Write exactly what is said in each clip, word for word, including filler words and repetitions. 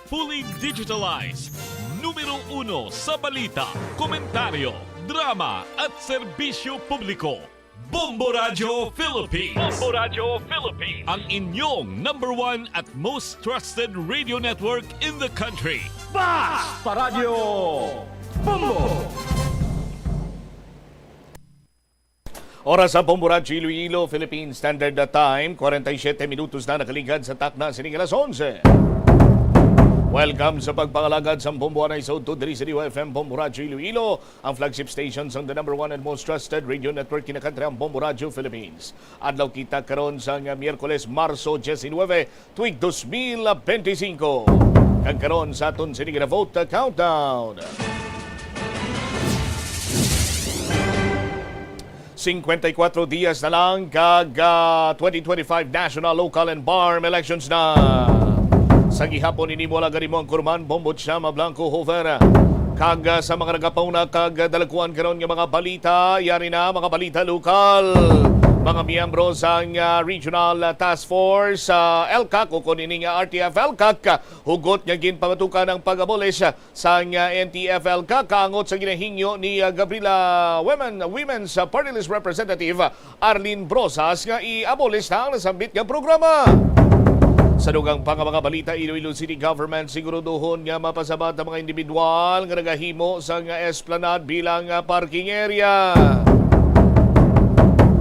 Fully digitalized. Numero uno sa balita, komentaryo, drama at serbisyo publiko. Bombo Radyo Philippines. Bombo Radyo Philippines. Ang inyong number one at most trusted radio network in the country. Basta Radyo Bombo! Oras sa Bombo Radyo Iloilo, Philippine Standard Time, forty-seven minutos na nakaligad sa takna sining alas onse. Welcome sa pagpangalagad sa Bombo Anay sa Udto diri sa D Y F M Bombo Radyo Iloilo, ang flagship station sang the number one and most trusted radio network in the country, ang Bombo Radyo Philippines. Adlaw kita karon sang Miyerkules, Marso diecinuebe, tuig dos mil benti singko. Kag karon sa aton sini nga vote countdown. Singkwenta y kuwatro dias na lang kag, ah, twenty twenty-five national, local, and BARMM elections na. Sa gihapon ini mo lang gani mo ang kurman, Bombo Chama Blanco Hoover. Kag, ah, sa mga nagapauna kag, ah, dalagkuan karon nga mga balita, yari na mga balita lokal. Mga miyembro sang, ah, Regional, ah, Task Force, ah, ELCAC, o kun ini nga R T F ELCAC, ah, hugot nga ginpamatukan ang pag-abolish, ah, sang, ah, N T F ELCAC, kaangot sa ginahingyo ni, ah, Gabriela Women, Women's, ah, Party List Representative, ah, Arlene Brosas nga i-abolish na ang nasambit nga programa. Sa dugang pa nga mga balita, Iloilo City Government siguraduhon nga mapasabat ang mga individual nga nagahimo sang esplanade bilang, ah, parking area.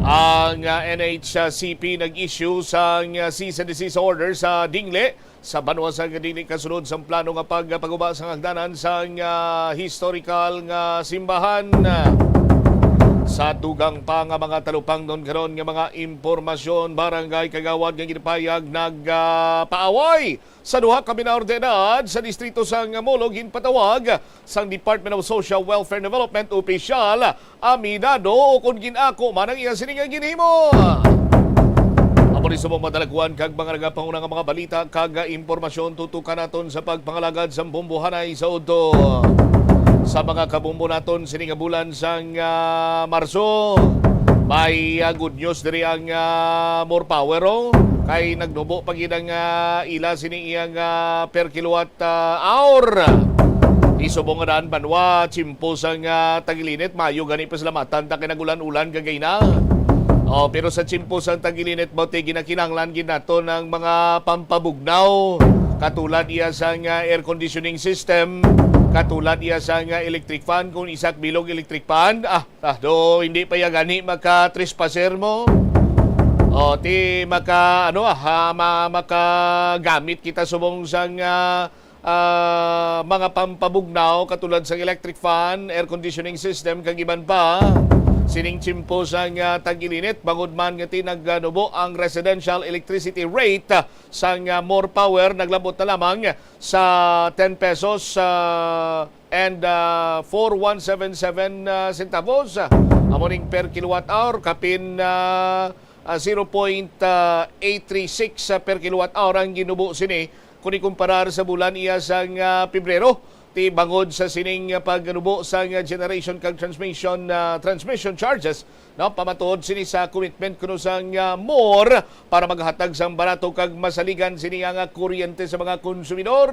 Ang, ah, N H C P nag-issue sang, ah, cease and desist order sa Dingle sa banwa sa Dingle kasunod sang plano nga pagpaguba sang hagdanan sang, ah, historical nga simbahan. Sa dugang pa nga mga talupangnon karon nga mga impormasyon, barangay kagawad nga ginpahayag nagpaaway sa duha ka minor de edad sa distrito sang Molo ginpatawag sang Department of Social Welfare Development opisyal, aminado o kon gin-ako man ang iya sini nga ginhimo. Amo ni subong madalaguan kag mga nagapanguna nga mga balita kag impormasyon tutukan naton sa pagpangalagad sa bombohanay sa udto. Sa mga kabombo naton sini nga bulan sang, ah, Marso, may, ah, good news diri ang, ah, More Power, oh. Kay nagnubo pa gid ang, ah, ila sini iyang, ah, per kilowatt, ah, hour. Di subong nga daan banwa, tiyempo sang, ah, tag-ilinit, maayo gani pasalamatan ta kay nag-ulan-ulan kagay na. Oh, pero sa tiyempo sang tag-ilinit, mo ti ginakinahanglan gid nato ng mga pampabugnaw, katulad iya sang, ah, air conditioning system, katulad iya sang, ah, electric fan, kung isak bilog electric fan, ah, ah, do hindi pa ya gani maka-trespasser mo. O, ti maka, ano, ah, ha, ma-, makagamit kita subong sang, ah, ah, mga pampabugnaw katulad sang electric fan, air conditioning system, kag iban pa. Sining tiyempo sang, ah, tag-ilinit, bangod man nga ti nagnubo ang residential electricity rate, ah, sang, ah, More Power, naglabot na lamang sa ten pesos, ah, and, ah, four one seven seven, ah, centavos. Amo ning per kilowatt hour, kapin, ah, ah, zero point eight three six, ah, per kilowatt hour ang ginubo sini kung ikumparar sa bulan iya sang, ah, Pebrero. Ti bangod sa sining, ah, pagnubo sang, ah, generation kag transmission, ah, transmission charges, no, pamatuod sini sa commitment kuno sang, ah, More para maghatag sang barato kag masaligan sini nga kuryente sa mga konsumidor.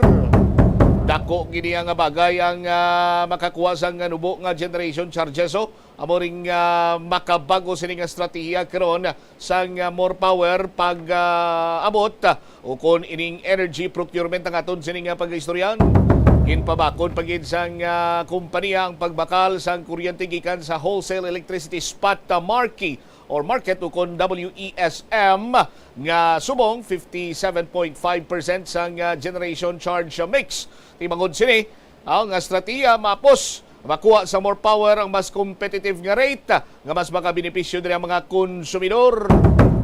Dako gid iya nga bagay ang, ah, makakuha sang nubo nga generation charges, oh. Amo ring, ah, makabag-o sini nga estratehiya karon sang, ah, More Power pag, ah, abot, ah, ukon ining energy procurement ang aton sini nga pag-istoryan. Ginpabakod pa gid sang, ah, kompanya ang pagbakal sang kuryente gikan sa wholesale electricity spot, ah, market or market ukon W E S M nga subong fifty-seven point five percent sang, ah, generation charge, ah, mix. Ti bangod sini, ang estratehiya mapos makuha sa More Power ang mas competitive nga rate, ah, nga mas makabenepisyo diri ang mga konsumidor.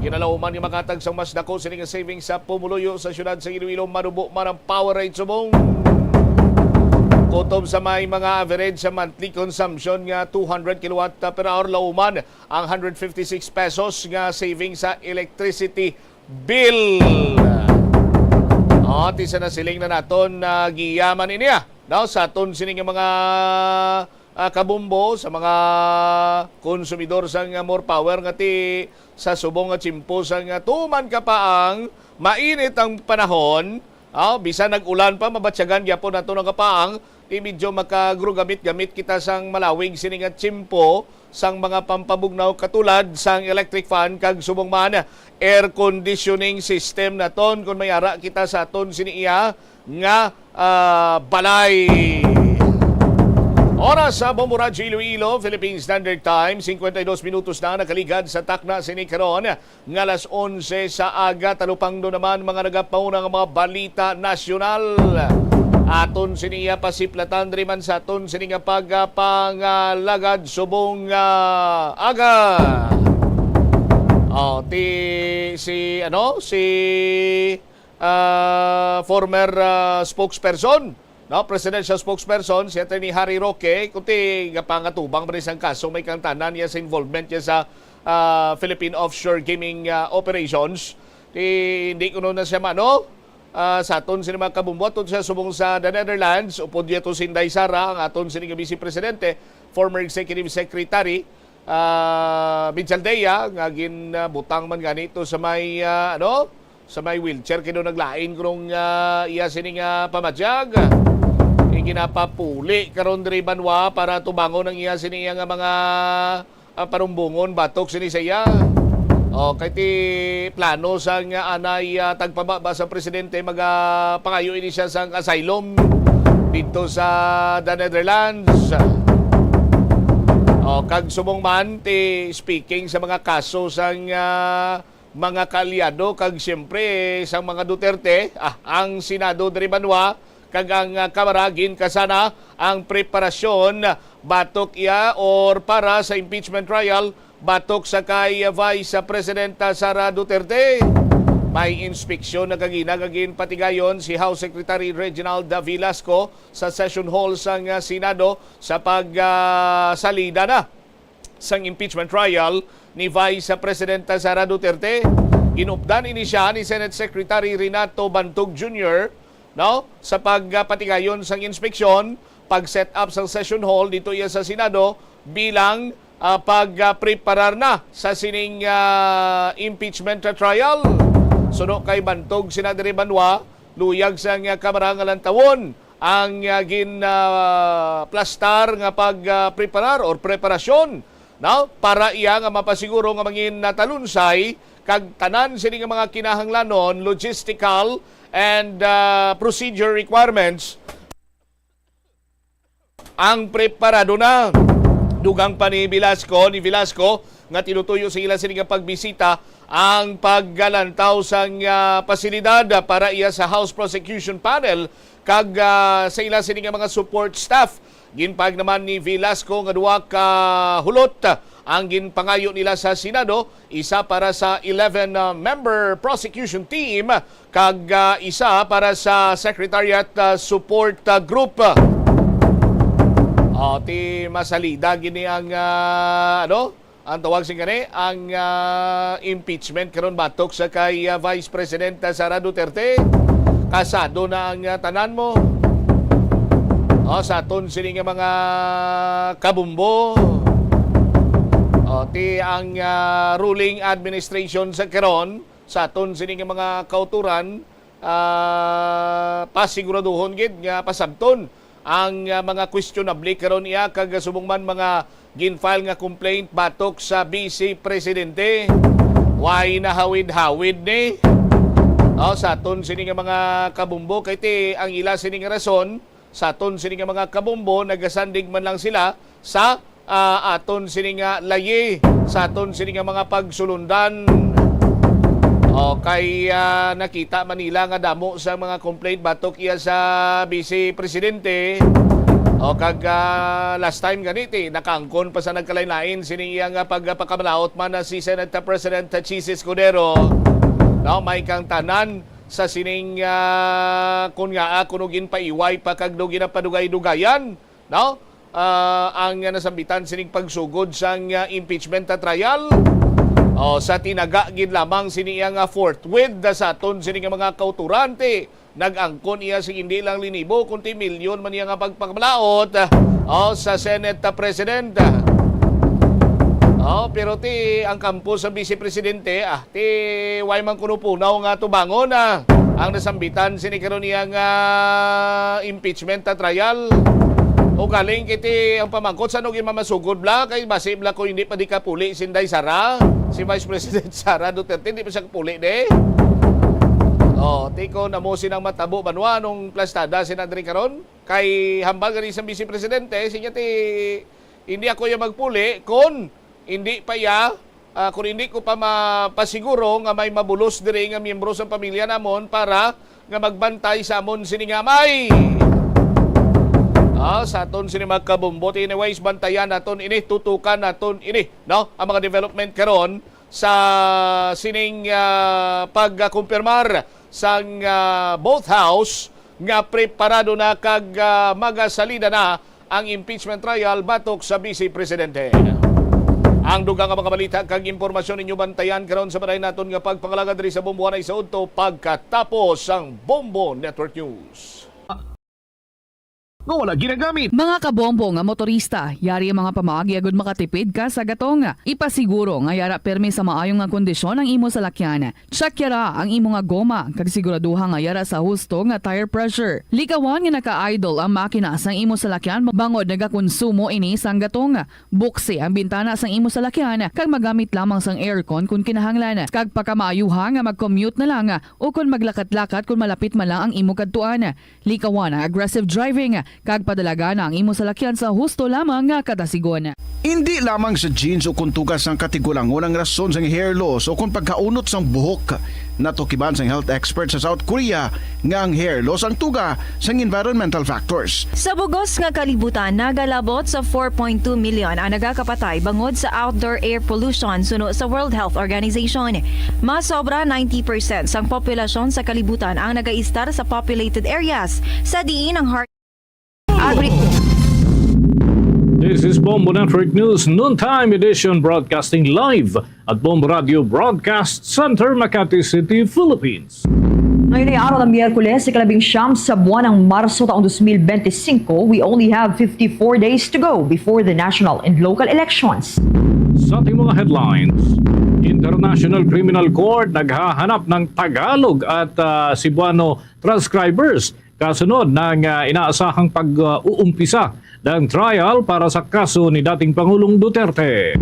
Kinalauman nga makatag sang mas dako sini nga savings sa pumuluyo sa siyudad sa Iloilo, manubo man ang power rate subong. Kutob sa may mga average sa monthly consumption nga two hundred kilowatt per hour, lauman ang hundred fifty-six pesos nga savings sa electricity bill. O, ti sa nasiling na naton, ah, giyaman ini, ah. Daw sa aton sini nga mga, ah, kabombo, sa mga konsumidor sang, ah, More Power nga ti sa subong nga tiyempo sang, ah, tuman ka pa ang mainit ang panahon, Ah, bisan nag-ulan pa, mabatyagan gyapon nato nga kapaang, di medyo makagurugamit-gamit kita sang malawig sini nga tiyempo sang mga pampabugnaw, katulad sang electric fan kag subong man air conditioning system naton kon may ara kita sa aton sini iya nga, ah, balay. Oras sa Bombo Radyo Iloilo, Philippine Standard Time, cincuenta y dos minutos na nakaligad sa takna sini karon nga alas onse sa aga. Talupangdo naman mga nagapauna nga mga balita nasyonal. Aton sini iya pasiplatan diri man sa aton sini nga pagpangalagad subong, ah, aga. Oh, ti si ano, si, ah, former, ah, spokesperson, no, presidential spokesperson, si Attorney Harry Roque, kunti nga pangatubang man sang kaso, may kangtanan niya sa involvement niya sa, ah, Philippine offshore gaming, ah, operations. Ti, hindi kuno na siya mano, ah, sa aton sini mga kabumbo, aton siya subong sa the Netherlands, upod niya to si Inday Sara, ang aton sini nga Vice Presidente, former Executive Secretary, ah, Mitchell Dea, nga ginbutang man gani to sa may, ah, ano, sa may wheelchair, kay daw naglain kurong, ah, iya sini nga pamatyag. Iginapapuli karon diri banwa para tubangon ang iya sini iya nga mga, ah, parumbungon batok sini sa iya. O, kay ti plano sang anay, ah, tagpababa sa presidente magapangayo ini siya sang asylum dito sa the Netherlands. O, kag subong man ti speaking sa mga kaso sang, ah, mga kaalyado kag siyempre sang mga Duterte, ah, ang Senado diri banwa kag ang, ah, Kamara ginkasana ang preparasyon batok iya or para sa impeachment trial batok sa kay Vice Presidenta Sara Duterte. May inspeksyon na kagina nga ginpatigayon si House Secretary Reginald Velasco sa session hall sang, ah, Senado sa pag, ah, salida na sang impeachment trial ni Vice Presidenta Sara Duterte. Ginupdan ini siya ni Senate Secretary Renato Bantog Junior, no, sa pagpatigayon sang inspeksyon, pag-set up sang session hall dito iya sa Senado bilang, ah, pag-preparar na sa sining, ah, impeachment trial. Suno kay Bantog, sina diri banwa, luyag sang, ah, Kamara nga lantawon ang, ah, gin, ah, plastar nga pag, ah, preparar or preparasyon, no? Para iya nga mapasiguro nga mangin natalunsay kag tanan sini nga mga kinahanglanon, logistical and, ah, procedure requirements ang preparado na. Dugang pa ni Velasco, ni Velasco, nga tinutuyo sa ila sini nga pagbisita ang paggalantaw sang, ah, pasilidad para iya sa House Prosecution Panel kag, ah, sa ila sini nga mga support staff. Ginpahayag naman ni Velasco nga duha ka hulot ang ginpangayo nila sa Senado, isa para sa eleven, ah, member prosecution team kag, ah, isa para sa Secretariat, ah, Support, ah, Group. O, ti masalida gini ang, ah, ano, ang tawag sing gani, ang, ah, impeachment karon batok sa kay, ah, Vice President, ah, Sara Duterte. Kasado na ang, ah, tanan mo. O, sa aton sini nga mga kabumbo. O, ti ang, ah, ruling administration sa karon, sa aton sini nga mga kauturan, ah, pasiguraduhon gid nga pasabton ang, ah, mga questionable karon iya kag subong man mga gin-file nga complaint batok sa Vice Presidente. Way nahawid-hawid ni. O, sa aton sini nga mga kabumbo, kay ti ang ila sini nga rason, sa aton sini nga mga kabumbo, nagasandig man lang sila sa, ah, aton sini nga layi, sa aton sini nga mga pagsulundan. O, kay, ah, nakita man nila nga damo sa mga complaint batok iya sa Vice Presidente. O, kag, ah, last time gani ti nakaangkon pa sa nagkalain-lain sining iya nga pagpakamalaot man na si Senate President Chiz Escudero. No, may kang tanan sa sining, ah, kun nga, ah, kuno ginpaiway pa kag daw ginapadugay-dugayan, no? Ah, ang nasambitan sining pagsugod sang, ah, impeachment trial. O, sa tinaga gid lamang sini iya nga forthwith sa aton sini nga mga kauturan, ti nag-angkon iya sing hindi lang linibo, kundi milyon man iya nga pagpamalaot, o, sa Senate President. O, pero ti ang kampo sa Vice Presidente, ah, ti way man kuno punaw nga tubangon, ah. ang nasambitan sini karon niya nga impeachment ta trial. O galing kiti ang pamangkot sa nung mamasugod bla kay basi bla ko hindi pa di kapuli sinday Sara, si Vice President Sara Duterte hindi pa siya kapuli de. Oh, tiko na mo sinang matabo banwa nung plastada si Andre karon kay hambal gani sa Vice Presidente siya ti hindi ako yung magpuli kung hindi pa iya ah, kung hindi ko pa mapasiguro nga may mabulos diri nga miyembro sa pamilya namon para nga magbantay sa amon sini nga amay. Ah, sa aton sini mga kabombo. Anyways, bantayan naton ini, tutukan naton ini, no? Ang mga development karon sa sining ah, pagkumpirmar sang ah, both house nga preparado na kag ah, magasalida na ang impeachment trial batok sa Vice Presidente. Ang dugang nga mga balita kag impormasyon ninyo bantayan karon sa balay naton nga pagpangalagad diri sa Bombo anay sa udto pagkatapos sang Bombo Network News. Nga wala ginagamit. Mga kabombo nga motorista, yari ang mga pamaagi agud makatipid ka sa gatong. Ipasiguro nga yara permi sa maayo nga kondisyon ang imo salakyan. Check yara ang imo nga goma kag siguraduha nga yara sa husto nga tire pressure. Likawan nga naka-idle ang makina sang imo salakyan bangod nagakonsumo ini sang gatong. Buksi ang bintana sang imo salakyan kag magamit lamang sang aircon kon kinahanglan. Kag pakamaayuha nga mag-commute na lang o kon maglakat-lakat kon malapit man lang ang imo kadtuan. Likawan ang aggressive driving kag padalagan ang imo salakyan sa husto lamang nga kadasigon. Indi lamang sa jeans o kuntugas ang katigulangon ang rason sang hair loss o kon pagkaunot sang buhok. Natukiban sang health expert sa South Korea nga ang hair loss ang tuga sang environmental factors. Sa bugos nga kalibutan, nagalabot sa four point two million ang nagakapatay bangod sa outdoor air pollution suno sa World Health Organization. Mas sobra ninety percent sang populasyon sa kalibutan ang nagaistar sa populated areas, sa diin ang heart agri- This is Bombo Network News Noontime Edition, broadcasting live at Bombo Radio Broadcast Center, Makati City, Philippines. Ngayon ay araw ng Miyerkules, ikalabing siyam sa buwan ng Marso taong dos mil bente singko. We only have fifty-four days to go before the national and local elections. Sa ating mga headlines, International Criminal Court naghahanap ng Tagalog at ah, Cebuano transcribers kasunod ng ah, inaasahang pag-uumpisa ng trial para sa kaso ni dating Pangulong Duterte.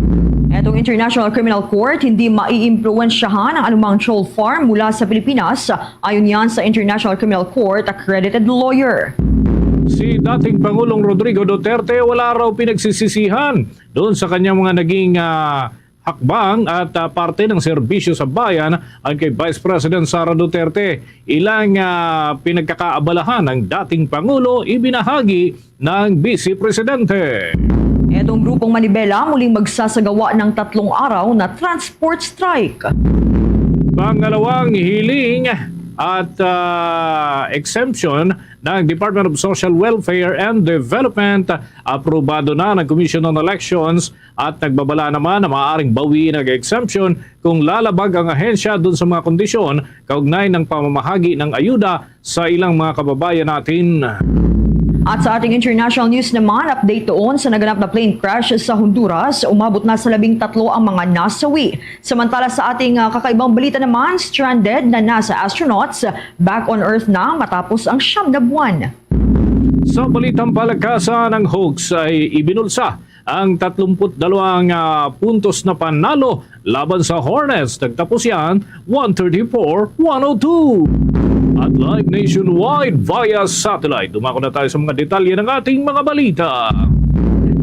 Etong International Criminal Court hindi maiimpluwensyahan ang anumang troll farm mula sa Pilipinas, ayon yan sa International Criminal Court accredited lawyer. Si dating Pangulong Rodrigo Duterte wala raw pinagsisisihan doon sa kanyang mga naging ah, hakbang at ah, parte ng serbisyo sa bayan ayon kay Vice President Sara Duterte. Ilang ah, pinagkakaabalahan ng dating Pangulo ibinahagi ng Vice Presidente. Etong grupong Manibela muling magsasagawa ng tatlong araw na transport strike. Pangalawang hiling at ah, exemption ng Department of Social Welfare and Development, aprobado na ng Commission on Elections at nagbabala naman na maaaring bawiin ang exemption kung lalabag ang ahensya dun sa mga kondisyon kaugnay ng pamamahagi ng ayuda sa ilang mga kababayan natin. At sa ating international news naman, update doon sa naganap na plane crash sa Honduras. Umabot na sa labing tatlo ang mga nasawi. Samantala sa ating ah, kakaibang balita naman, stranded na nasa astronauts, back on Earth na matapos ang siyam na buwan. Sa balitang palakasan, ang Hawks ay ibinulsa ang tatlumpu't dalawang ah, puntos na panalo laban sa Hornets. Nagtapos yan, one thirty-four, one oh two. At live nationwide via satellite. Dumako na tayo sa mga detalye ng ating mga balita.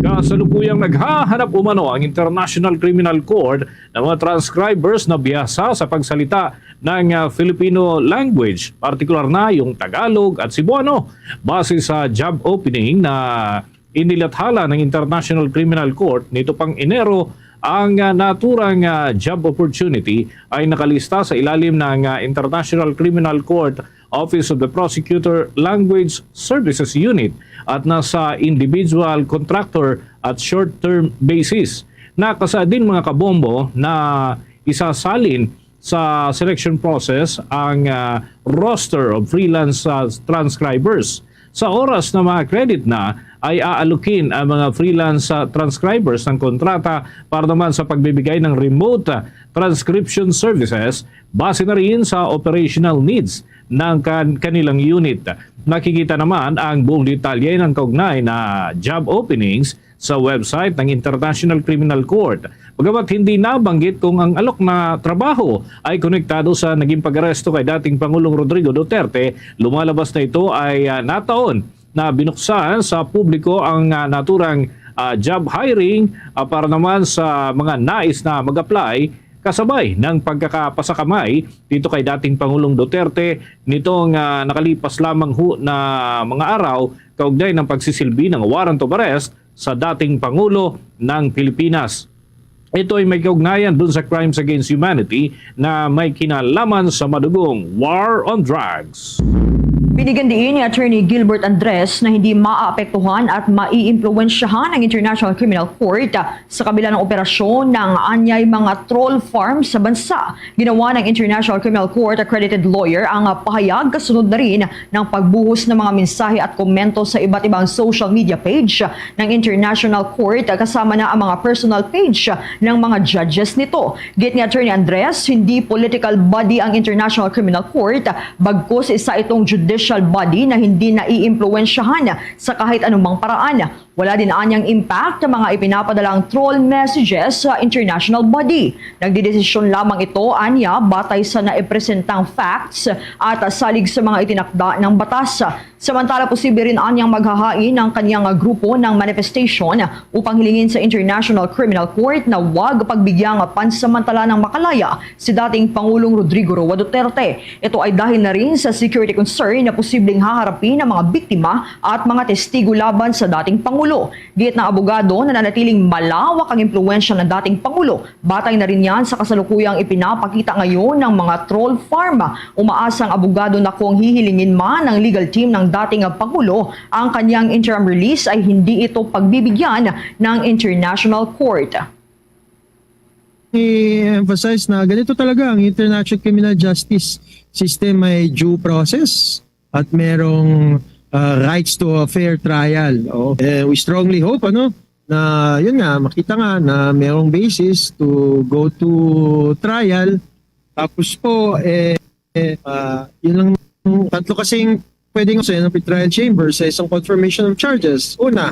Kasalukuyang naghahanap umano ang International Criminal Court ng mga transcribers na bihasa sa pagsalita ng ah, Filipino language, partikular na yung Tagalog at Cebuano. Base sa job opening na inilathala ng International Criminal Court nito pang Enero, ang ah, naturang ah, job opportunity ay nakalista sa ilalim ng ah, International Criminal Court Office of the Prosecutor Language Services Unit at nasa individual contractor at short-term basis. Nakasaad din, mga kabombo, na isasalin sa selection process ang ah, roster of freelance ah, transcribers. Sa oras na ma-accredit na ay aalukin ang mga freelance, ah, transcribers ng kontrata para naman sa pagbibigay ng remote, ah, transcription services base na rin sa operational needs ng kan-, kanilang unit. Makikita naman ang buong detalye ng kaugnay na job openings sa website ng International Criminal Court. Bagamat hindi nabanggit kung ang alok na trabaho ay konektado sa naging pag-aresto kay dating Pangulong Rodrigo Duterte, lumalabas na ito ay, ah, nataon na binuksan sa publiko ang, ah, naturang, ah, job hiring, ah, para naman sa mga nais na mag-apply, kasabay ng pagkakapasakamay dito kay dating Pangulong Duterte nitong, ah, nakalipas lamang ho na mga araw kaugnay ng pagsisilbi ng warrant of arrest sa dating Pangulo ng Pilipinas. Ito ay may kaugnayan dun sa crimes against humanity na may kinalaman sa madugong war on drugs. Binigyan diin ni Attorney Gilbert Andres na hindi maaapektuhan at maiimpluwensyahan ang International Criminal Court sa kabila ng operasyon ng anyay mga troll farm sa bansa. Ginawa ng International Criminal Court accredited lawyer ang, ah, pahayag kasunod na rin ng pagbuhos ng mga mensahe at komento sa iba't ibang social media page ng International Court, kasama na ang mga personal page ng mga judges nito. Giit ni Attorney Andres, hindi political body ang International Criminal Court, bagkus isa itong judicial body na hindi naiimpluwensyahan sa kahit anumang paraan. Wala din anyang impact ang mga ipinapadalang troll messages sa international body. Nagdidesisyon lamang ito, anya, batay sa naipresentang facts at salig sa mga itinakda ng batas. Samantala, posible rin anyang maghahain ang kanyang grupo ng manifestation upang hilingin sa International Criminal Court na wag pagbigyang pansamantala ng makalaya si dating Pangulong Rodrigo Roa Duterte. Ito ay dahil na rin sa security concern na posibleng haharapin ang mga biktima at mga testigo laban sa dating Pangulo. Giit ng abogado na nanatiling malawak ang impluwensya ng dating Pangulo. Batay na rin yan sa kasalukuyang ipinapakita ngayon ng mga troll farm. Umaasa ang abogado na kung hihilingin man ng legal team ng dating Pangulo, ang kanyang interim release ay hindi ito pagbibigyan ng International Court. I-emphasize na ganito talaga ang international criminal justice system, may due process at merong, ah, rights to a fair trial. Oh. Eh, we strongly hope, ano, na yun nga, makita nga na merong basis to go to trial. Tapos po, eh, eh, ah, yun lang tatlo kasing pwedeng usahin ng pretrial chamber sa isang confirmation of charges. Una,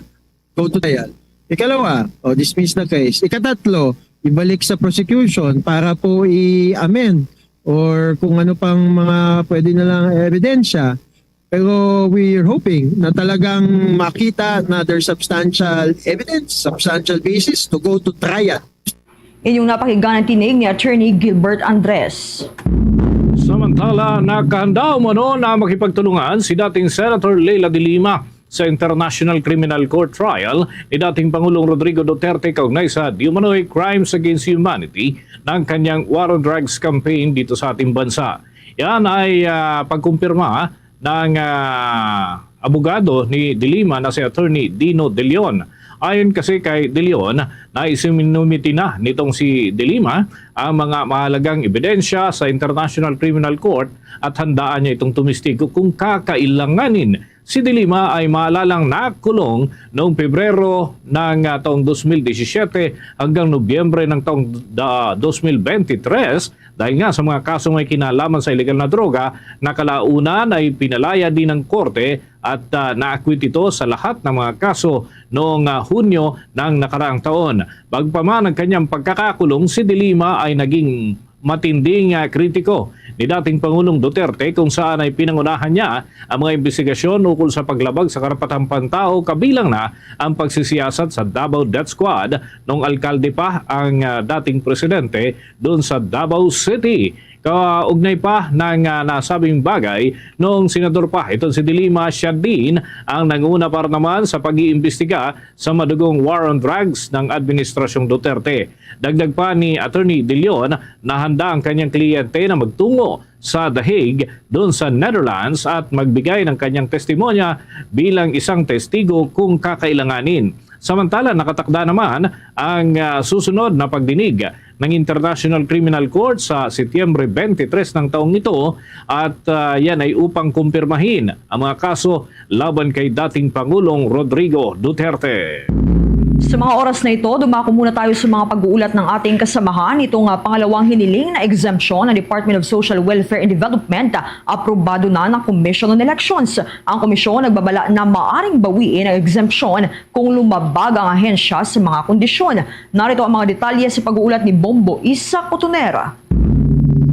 go to trial. Ikalawa, o, dismiss na case. Ikatatlo, ibalik sa prosecution para po i-amend or kung ano pang mga pwede na lang ebidensya. Pero we're hoping na talagang makita na there's substantial evidence, substantial basis to go to trial. Inyong napakinggan ang tinig ni Attorney Gilbert Andres. Samantala, nakahanda umano na makipagtulungan si dating Senator Leila de Lima sa International Criminal Court trial ni dating Pangulong Rodrigo Duterte kaugnay sa diumanoy crimes against humanity ng kanyang war on drugs campaign dito sa ating bansa. Yan ay, ah, pagkumpirma ng, ah, abogado ni De Lima na si Attorney Dino De Leon. Ayon kasi kay De Leon, naisinumiti na nitong si De Lima ang mga mahalagang ebidensya sa International Criminal Court at handaan niya itong tumistigo kung kakailanganin. Si De Lima ay maalalang nakulong noong Pebrero ng, ah, taong dos mil disisiete hanggang Nobyembre ng taong da-, dos mil bente tres dahil nga sa mga kasong may kinalaman sa iligal na droga na kalaunan ay pinalaya din ng korte at, ah, na-acquit ito sa lahat ng mga kaso noong, ah, Hunyo ng nakaraang taon. Bagaman ang kanyang pagkakakulong, si De Lima ay naging matinding, ah, kritiko ni dating Pangulong Duterte kung saan ay pinangunahan niya ang mga imbestigasyon ukol sa paglabag sa karapatang pantao, kabilang na ang pagsisiyasat sa Davao Death Squad noong alkalde pa ang, ah, dating presidente doon sa Davao City. Kaugnay pa ng, ah, nasabing bagay, noong senador pa itong si De Lima, siya din ang nanguna para naman sa pag-iimbestiga sa madugong war on drugs ng Administrasyong Duterte. Dagdag pa ni Attorney De Leon na handa ang kanyang kliyente na magtungo sa The Hague doon sa Netherlands at magbigay ng kanyang testimonya bilang isang testigo kung kakailanganin. Samantala, nakatakda naman ang, ah, susunod na pagdinig ng International Criminal Court sa Setyembre twenty-three ng taong ito at, ah, yan ay upang kumpirmahin ang mga kaso laban kay dating Pangulong Rodrigo Duterte. Sa mga oras na ito, dumako muna tayo sa mga pag-uulat ng ating kasamahan. Itong, ah, pangalawang hiniling na exemption ng Department of Social Welfare and Development, ah, aprobado na ng Commission on Elections. Ang komisyon nagbabala na maaring bawiin ang exemption kung lumabag ang ahensya sa mga kondisyon. Narito ang mga detalye sa pag-uulat ni Bombo Isa Cotonera.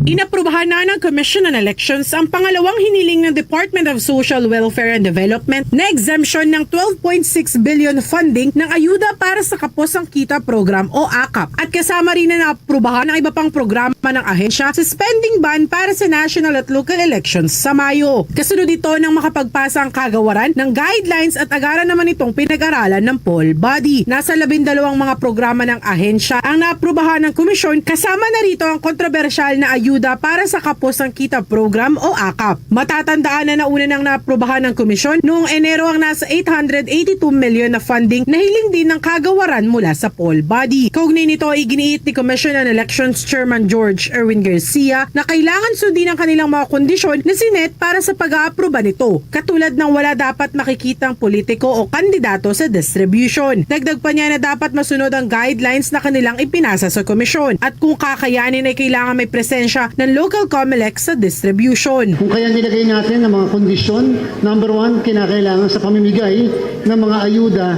Inaprubahan na ng Commission on Elections ang pangalawang hiniling ng Department of Social Welfare and Development na exemption ng twelve point six billion funding ng Ayuda para sa Kapos ang Kita Program o akap. At kasama rin na naaprubahan ang iba pang programa ng ahensya sa spending ban para sa national at local elections sa Mayo. Kasunod ito ng makapagpasa ang kagawaran ng guidelines at agaran naman itong pinag-aralan ng poll body. Nasa labindalawang mga programa ng ahensya ang naaprubahan ng komisyon, kasama na rito ang kontrobersyal na ayuda para sa Kapos ang Kita Program o akap. Matatandaan na nauna nang naaprubahan ng komisyon noong Enero ang nasa eight hundred eighty-two million na funding na hiling din ng kagawaran mula sa poll body. Kaugnay nito, iginiit ni Commission on Elections Chairman George Erwin Garcia na kailangan sundin ang kanilang mga kondisyon na sinet para sa pag-aapruba nito, katulad ng wala dapat makikitang politiko o kandidato sa distribution. Dagdag pa niya na dapat masunod ang guidelines na kanilang ipinasa sa komisyon at kung kakayanin ay kailangan may presensya ng local Comelec sa distribution. Kung kaya nilagay natin ang mga kondisyon, number one, kinakailangan sa pamimigay ng mga ayuda,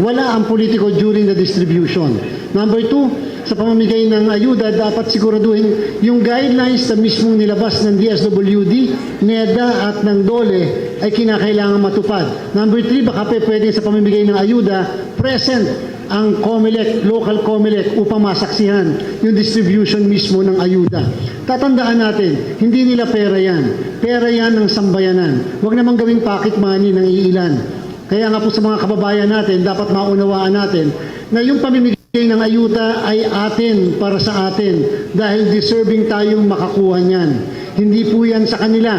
wala ang politiko during the distribution. Number two, sa pamamigay ng ayuda, dapat siguraduhin yung guidelines na mismong nilabas ng D S W D, neda at ng DOLE ay kinakailangan matupad. Number three, baka pe-, pwedeng sa pamimigay ng ayuda, present ang Comelec, local Comelec, upang masaksihan yung distribution mismo ng ayuda. Tatandaan natin, hindi nila pera yan. Pera yan ng sambayanan. Huwag namang gawing pocket money ng iilan. Kaya nga po sa mga kababayan natin, dapat maunawaan natin na yung pamimigay ng ayuda ay atin, para sa atin, dahil deserving tayong makakuha niyan. Hindi po yan sa kanila.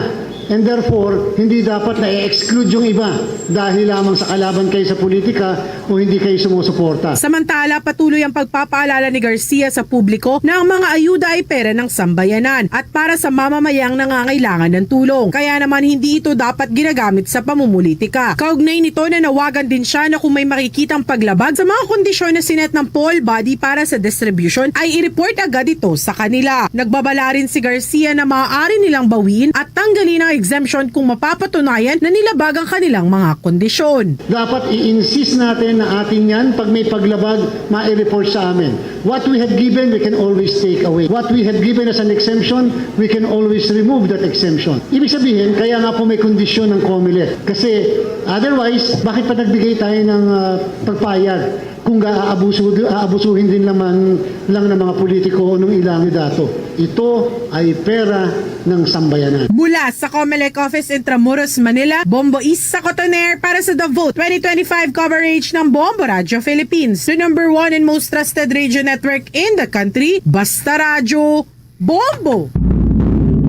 And therefore, hindi dapat na-exclude yung iba dahil lamang sa kalaban kayo sa politika o hindi kayo sumusuporta. Samantala, patuloy ang pagpapaalala ni Garcia sa publiko na ang mga ayuda ay pera ng sambayanan at para sa mamamayang nangangailangan ng tulong. Kaya naman, hindi ito dapat ginagamit sa pamumulitika. Kaugnay nito, nanawagan din siya na kung may makikitang paglabag sa mga kondisyon na sinet ng poll body para sa distribution, ay i-report agad ito sa kanila. Nagbabala rin si Garcia na maaari nilang bawiin at tanggalin ang exemption kung mapapatunayan na nilabag ang kanilang mga kondisyon. Dapat i-insist natin na atin yan. Pag may paglabag, mai-report sa amin. What we have given, we can always take away. What we have given as an exemption, we can always remove that exemption. Ibig sabihin, kaya nga po may kondisyon ng Comelec. Kasi otherwise, bakit pa nagbigay tayo ng, ah, pagpayag kung ga-, aabuso-, aabusuhin din naman lang ng mga politiko o ng ilang dato? Ito ay pera ng sambayanan. Mula sa Comelec Office, Intramuros, Manila, Bombo Isa Cotoner para sa The Vote twenty twenty-five coverage ng Bombo Radio Philippines, the number one and most trusted radio network in the country. Basta Radyo, Bombo!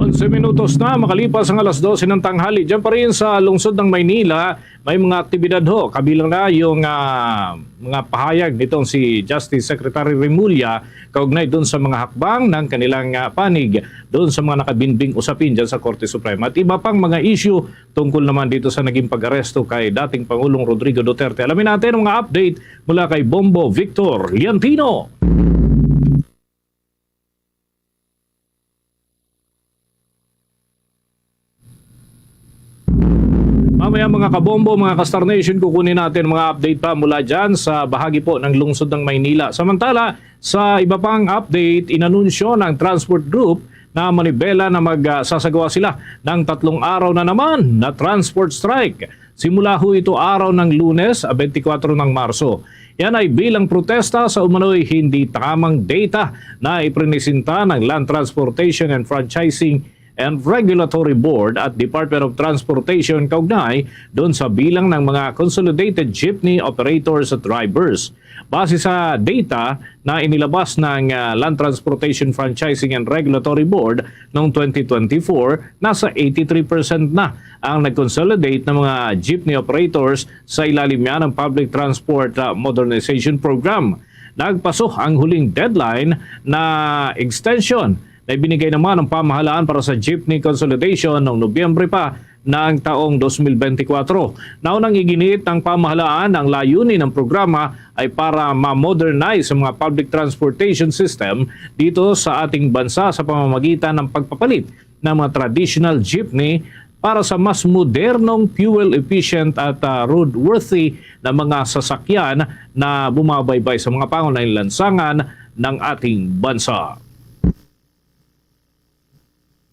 Onse minutos na makalipas ang alas dose ng tanghali. Diyan pa rin sa lungsod ng Maynila, may mga aktibidad ho. Kabilang na yung, ah, mga pahayag nitong si Justice Secretary Remulla kaugnay dun sa mga hakbang ng kanilang, ah, panig dun sa mga nakabinbing usapin dyan sa Korte Suprema. At iba pang mga issue tungkol naman dito sa naging pag-aresto kay dating Pangulong Rodrigo Duterte. Alamin natin ang mga update mula kay Bombo Victor Liantino. Mamaya, mga kabombo, mga ka-Star Nation, kukunin natin mga update pa mula dyan sa bahagi po ng lungsod ng Maynila. Samantala, sa iba pang update, inanunsyo ng Transport Group na manibela na magsasagawa sila ng tatlong araw na naman na transport strike. Simula ho ito araw ng Lunes, twenty-four ng Marso. Yan ay bilang protesta sa umano'y hindi tamang data na ipresinta ng Land Transportation and Franchising and Regulatory Board at Department of Transportation kaugnay doon sa bilang ng mga consolidated jeepney operators at drivers. Base sa data na inilabas ng, ah, Land Transportation Franchising and Regulatory Board noong twenty twenty-four, nasa eighty-three percent na ang nag-consolidate ng mga jeepney operators sa ilalim niya ng Public Transport, ah, Modernization Program. Nagpaso ang huling deadline na extension na ibinigay naman ng pamahalaan para sa jeepney consolidation noong Nobyembre pa ng taong twenty twenty-four. Naunang iginiit ng pamahalaan, ang layunin ng programa ay para ma-modernize ang mga public transportation system dito sa ating bansa sa pamamagitan ng pagpapalit ng mga traditional jeepney para sa mas modernong, fuel-efficient at, ah, roadworthy na mga sasakyan na bumabaybay sa mga pangunahing lansangan ng ating bansa.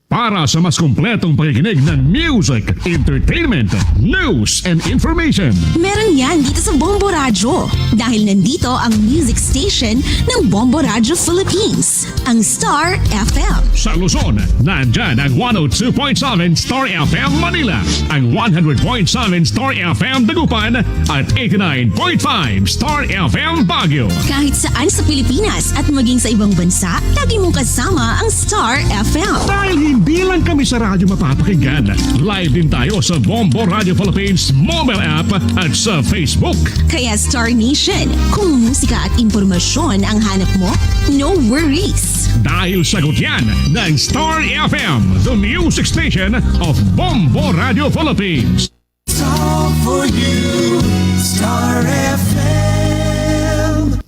Para sa mas kompletong pakikinig ng music, entertainment, news, and information. Meron yan dito sa Bombo Radyo. Dahil nandito ang music station ng Bombo Radyo Philippines, ang Star F M. Sa Luzon, nandyan ang one oh two point seven Star F M Manila, ang one hundred point seven Star F M Dagupan, at eighty-nine point five Star F M Baguio. Kahit saan sa Pilipinas at maging sa ibang bansa, lagi mong kasama ang Star F M. Dahil hindi lang kami sa radyo mapapakinggan, live din tayo sa Bombo Radio Philippines mobile app at sa Facebook. Kaya Star Nation, kung musika at impormasyon ang hanap mo, no worries. Dahil sagot yan ng Star F M, the music station of Bombo Radio Philippines. It's all for you, Star F M.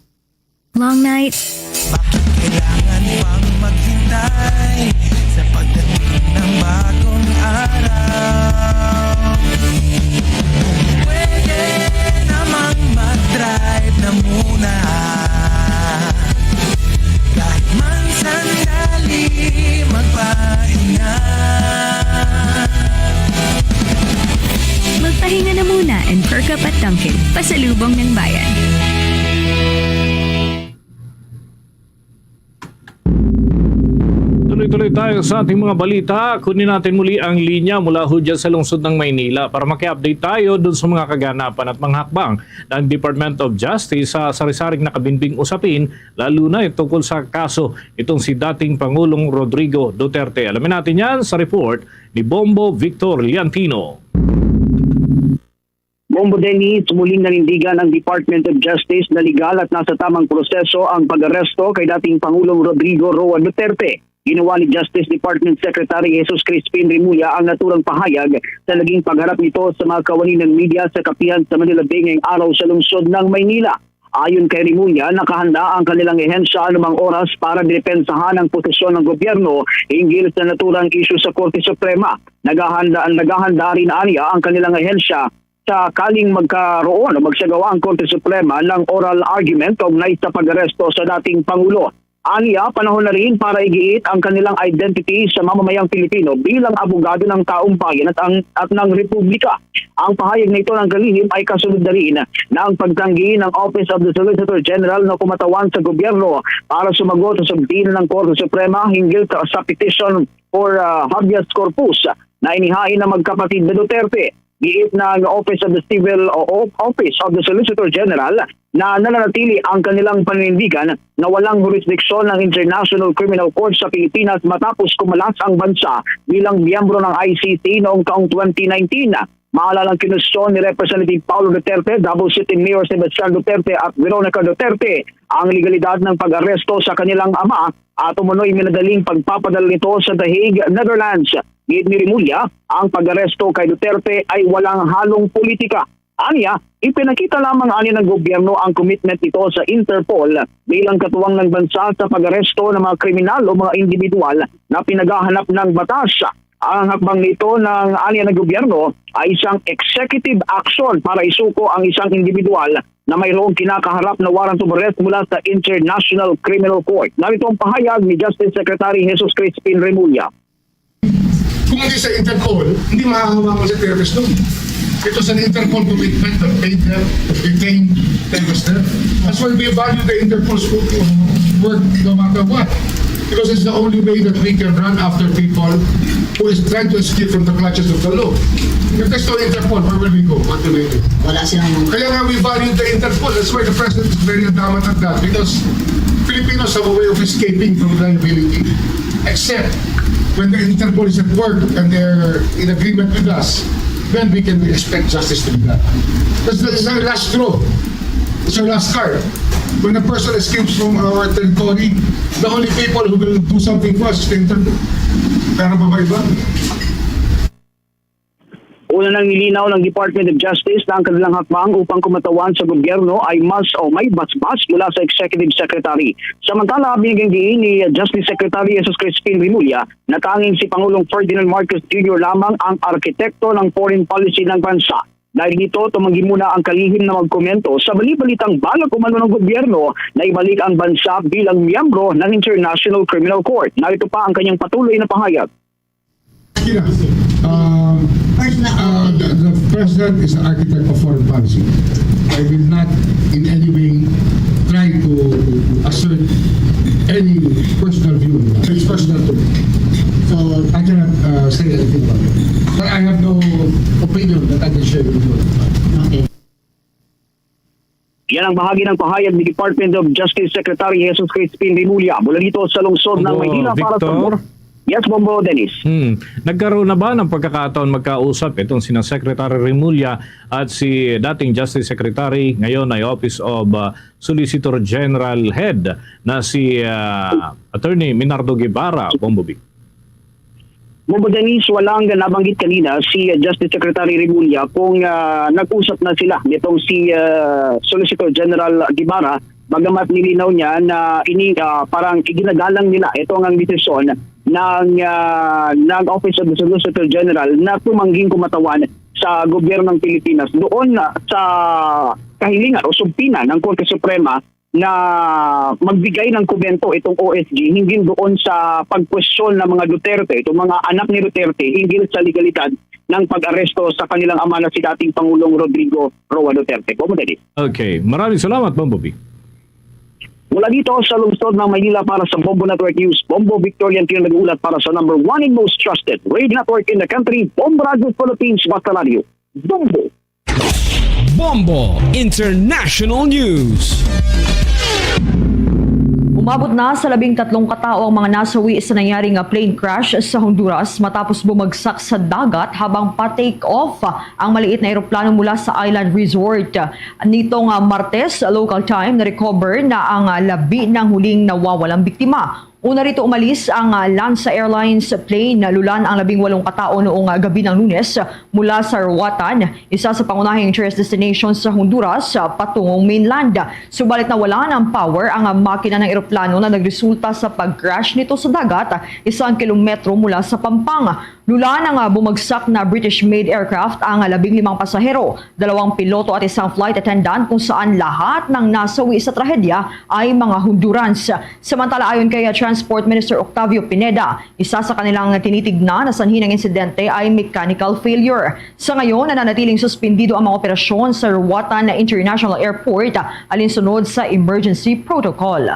Long night. Bakit kailangan pang maghintay sa pagdating ng bagong araw? Kung pwede namang mag-drive na muna, kahit man sandali magpahinga. Magpahinga na muna and perk up at Dunkin', pasalubong ng bayan. Tuloy-tuloy tayo sa ating mga balita. Kunin natin muli ang linya mula ho dyan sa lungsod ng Maynila para maki-update tayo dun sa mga kaganapan at mga hakbang ng Department of Justice sa sari-saring nakabinbing usapin, lalo na yung tungkol sa kaso itong si dating Pangulong Rodrigo Duterte. Alamin natin yan sa report ni Bombo Victor Liantino. Bombo Dennis, muling nanindigan ang Department of Justice na legal at nasa tamang proseso ang pag-aresto kay dating Pangulong Rodrigo Roa Duterte. Ginawa ni Justice Department Secretary Jesus Crispin Remulla ang naturang pahayag sa naging pagharap nito sa mga kawani ng media sa kapihan sa Manila Bay ngayong araw sa lungsod ng Maynila. Ayon kay Remulla, nakahanda ang kanilang ehensya anumang oras para depensahan ang posisyon ng gobyerno hinggil sa naturang isyu sa Korte Suprema. Naghahanda, naghahanda rin aniya ang kanilang ehensya sakaling magkaroon o magsagawa ang Korte Suprema ng oral argument kaugnay sa pag-aresto sa dating Pangulo. Aniya, panahon na rin para igiit ang kanilang identity sa mamamayang Pilipino bilang abogado ng taong bayan at, ang, at ng Republika. Ang pahayag na ito ng kalihim ay kasunod na rin ng pagtanggi ng Office of the Solicitor General na kumatawan sa gobyerno para sumagot sa subpoena ng Korte Suprema hinggil sa, sa petition for, ah, habeas corpus na inihain ng magkapatid na Duterte. Giit ng Office of the Civil o Office of the Solicitor General na nananatili ang kanilang paninindigan na walang jurisdiction ng International Criminal Court sa Pilipinas matapos kumalas ang bansa bilang miyembro ng I C C noong taong twenty nineteen. Maalalang kinwestiyon ni Representative Paulo Duterte, Davao City Mayor Sebastian Duterte at Veronica Duterte ang legalidad ng pag-aresto sa kanilang ama at umunoy minadaling pagpapadala nito sa The Hague, Netherlands. Giit ni Remulla, ang pag-aresto kay Duterte ay walang halong politika. Anya, ipinakita lamang ani ng gobyerno ang commitment nito sa Interpol bilang katuwang ng bansa sa pag-aresto ng mga kriminal o mga individual na pinaghahanap ng batas. Ang hakbang nito ng anya ng gobyerno ay isang executive action para isuko ang isang individual na mayroong kinakaharap na warrant of arrest mula sa International Criminal Court. Narito ang pahayag ni Justice Secretary Jesus Crispin Remulla. Kung hindi sa Interpol, hindi mahahawakan si Terpes doon. Ito sa Interpol commitment that made them detain Terpes there. That's why we value the Interpol's work no matter what. Because it's the only way that we can run after people who is trying to escape from the clutches of the law. If there's no Interpol, where will we go? What will we do? Wala silang Kaya nga, we value the Interpol. That's why the president is very adamant at that, because Filipinos have a way of escaping from liability. Except when the Interpol is at work and they're in agreement with us, then we can expect justice to be done. That's, that's our last straw. It's our last card. When a person escapes from our territory, the only people who will do something for us is the Interpol. Pero ba ba iba? Una nang nilinaw ng Department of Justice na ang kanilang hakbang upang kumatawan sa gobyerno ay mas o may basbas mula sa Executive Secretary. Samantala, binigyan diin ni Justice Secretary Jesus Crispin Remulla na tanging si Pangulong Ferdinand Marcos Junior lamang ang arkitekto ng foreign policy ng bansa. Dahil dito, tumanggi muna ang kalihim na magkomento sa balibalitang balak umano ng gobyerno na ibalik ang bansa bilang miyembro ng International Criminal Court. Narito pa ang kanyang patuloy na pahayag. Yeah. Um, uh, the, the president is the architect of foreign policy. I will not in any way try to, to assert any personal view. It's personal to me. So I cannot uh, say anything about it. But I have no opinion that I can share with you. Okay. Yan ang bahagi ng pahayag ni Department of Justice Secretary Jesus Crispin Remulla mula dito sa lungsod ng Maynila para sa Yes, Bombo Dennis. Hmm. Nagkaroon na ba ng pagkakataon magkausap itong sina Secretary Remulla at si dating Justice Secretary, ngayon ay Office of uh, Solicitor General Head na si uh, Attorney Minardo Guevara, Bombo B? Bombo Dennis, walang nabanggit kanina si uh, Justice Secretary Remulla kung uh, nag-usap na sila nitong si uh, Solicitor General Guevara. Bagamat nilinaw niya na ini uh, parang iginagalang nila itong ang desisyon ng uh, ng Office of the Solicitor General na tumangging kumatawan sa gobyerno ng Pilipinas doon uh, sa kahilingan o subpina ng Korte Suprema na magbigay ng komento itong O S G hinggil doon sa pagkwestiyon ng mga Duterte, itong mga anak ni Duterte, hinggil sa legalidad ng pag-aresto sa kanilang ama na si dating Pangulong Rodrigo Roa Duterte. Bombo Dennis. Okay. Maraming salamat, Bombo B. Mula dito sa lungsod ng Maynila para sa Bombo Network News, Bombo Victorian Pino nag-uulat para sa number one and most trusted radio network in the country, Bombo Radio Philippines, Basta Radio. Bombo! Bombo International News. Umabot na sa labing tatlong katao ang mga nasawi sa nangyari nga plane crash sa Honduras matapos bumagsak sa dagat habang pa-take off ang maliit na eroplano mula sa island resort. Nitong ah, Martes, local time, na-recover na ang ah, labi ng huling nawawalang biktima. Una rito umalis ang ah, Lanza Airlines plane na lulan ang labing walong katao noong ah, gabi ng Lunes mula sa Roatan, isa sa pangunahing tourist destination sa Honduras, ah, patungong mainland. Subalit nawala ng power ang ah, makina ng eroplano na nagresulta sa pag-crash nito sa dagat, ah, isang kilometro mula sa Pampang. Lulan ang ah, bumagsak na British-made aircraft ang ah, labing limang pasahero, dalawang piloto at isang flight attendant, kung saan lahat ng nasawi sa trahedya ay mga Hondurans. Samantala, ayon kay ah, Transport Minister Octavio Pineda, isa sa kanilang tinitignan na sanhi ng insidente ay mechanical failure. Sa ngayon, nananatiling suspendido ang mga operasyon sa Roatan International Airport, ah, alinsunod sa emergency protocol.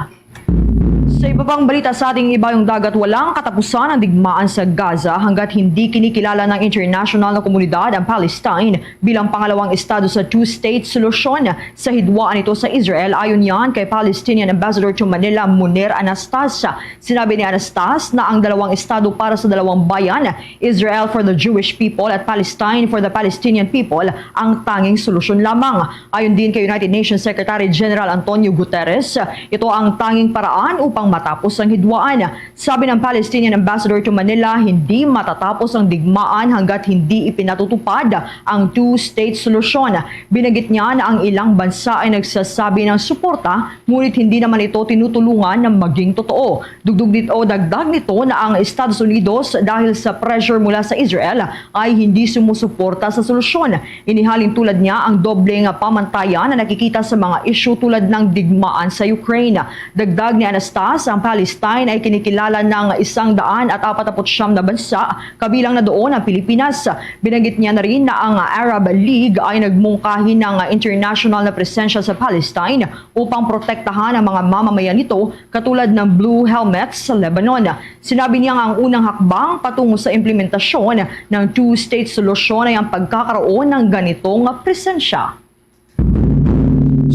Sa iba pang balita sa ating ibayong dagat, walang katapusan ang digmaan sa Gaza hanggat hindi kinikilala ng international na komunidad ang Palestine bilang pangalawang estado sa two-state solusyon. Sa hidwaan nito sa Israel, ayon yan kay Palestinian Ambassador to Manila, Munir Anastas. Sinabi ni Anastas na ang dalawang estado para sa dalawang bayan, Israel for the Jewish people at Palestine for the Palestinian people, ang tanging solusyon lamang. Ayon din kay United Nations Secretary General Antonio Guterres, ito ang tanging paraan upang matapos ang hidwaan. Sabi ng Palestinian Ambassador to Manila, hindi matatapos ang digmaan hanggat hindi ipinatutupad ang two-state solution. Binanggit niya na ang ilang bansa ay nagsasabi ng suporta, ngunit hindi naman ito tinutulungan na maging totoo. Dugdog nito, dagdag nito na ang Estados Unidos, dahil sa pressure mula sa Israel, ay hindi sumusuporta sa solusyon. Inihalin tulad niya ang dobleng pamantayan na nakikita sa mga isyu tulad ng digmaan sa Ukraine. Dagdag ni Anastas, Ang Palestine ay kinikilala ng isang daan at apat na putsyam na bansa, kabilang na doon ang Pilipinas. Binanggit niya na rin na ang Arab League ay nagmungkahi ng international na presensya sa Palestine upang protektahan ang mga mamamayan nito, katulad ng Blue Helmets sa Lebanon. Sinabi niya nga ang unang hakbang patungo sa implementasyon ng two-state solusyon ay ang pagkakaroon ng ganitong presensya.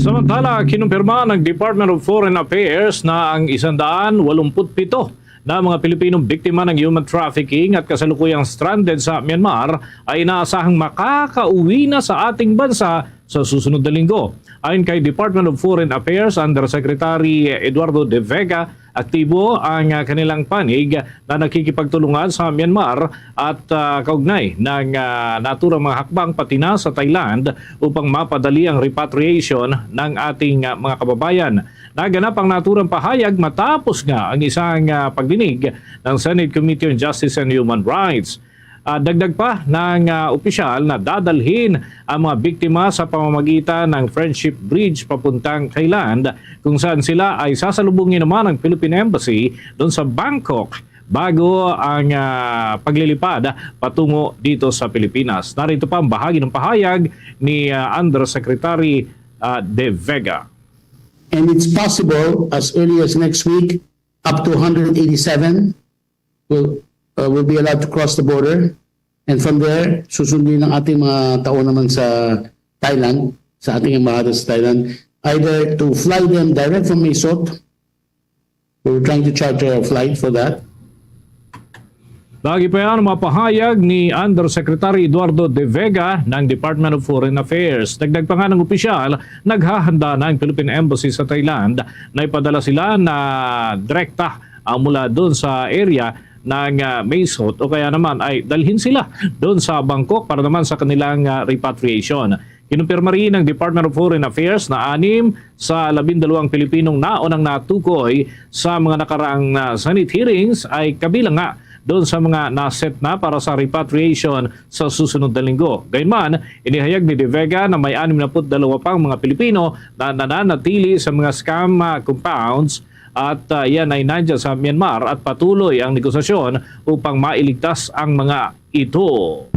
Samantala, kinumpirma ng Department of Foreign Affairs na ang isandaan walumput pito na mga Pilipinong biktima ng human trafficking at kasalukuyang stranded sa Myanmar ay inaasahang makakauwi na sa ating bansa sa susunod na linggo. Ayon kay Department of Foreign Affairs Undersecretary Eduardo De Vega, aktibo ang, ah, kanilang panig na nakikipagtulungan sa Myanmar at, ah, kaugnay ng, ah, naturang mga hakbang pati na sa Thailand upang mapadali ang repatriation ng ating, ah, mga kababayan. Naganap ang naturang pahayag matapos nga ang isang, ah, pagdinig ng Senate Committee on Justice and Human Rights. Ah, dagdag pa ng, ah, opisyal na dadalhin ang mga biktima sa pamamagitan ng Friendship Bridge papuntang Thailand, kung saan sila ay sasalubungin naman ng Philippine Embassy doon sa Bangkok bago ang, ah, paglilipad patungo dito sa Pilipinas. Narito pa ang bahagi ng pahayag ni, ah, Undersecretary, ah, De Vega. And it's possible as early as next week, up to one hundred eighty-seven will, uh, will be allowed to cross the border. And from there, susundin ng ating mga tao naman sa Thailand, sa ating embahada sa Thailand, either to fly them direct from Mae Sot. We're trying to charter a flight for that. Lagi pa yan ang mapahayag ni Undersecretary Eduardo De Vega ng Department of Foreign Affairs. Dagdag pa nga ng opisyal, naghahanda na ang Philippine Embassy sa Thailand na ipadala sila na direkta, ah, mula doon sa area ng, ah, Mae Sot o kaya naman ay dalhin sila doon sa Bangkok para naman sa kanilang, ah, repatriation. Kinumpirma rin ng Department of Foreign Affairs na anim sa labindalawang Pilipinong naon ang natukoy sa mga nakaraang, ah, Senate hearings ay kabilang nga doon sa mga naset na para sa repatriation sa susunod na linggo. Gayunman, inihayag ni De Vega na may anim na put dalawa pang mga Pilipino na nananatili sa mga scam, ah, compounds at, ah, yan ay nandyan sa Myanmar at patuloy ang negosasyon upang mailigtas ang mga ito.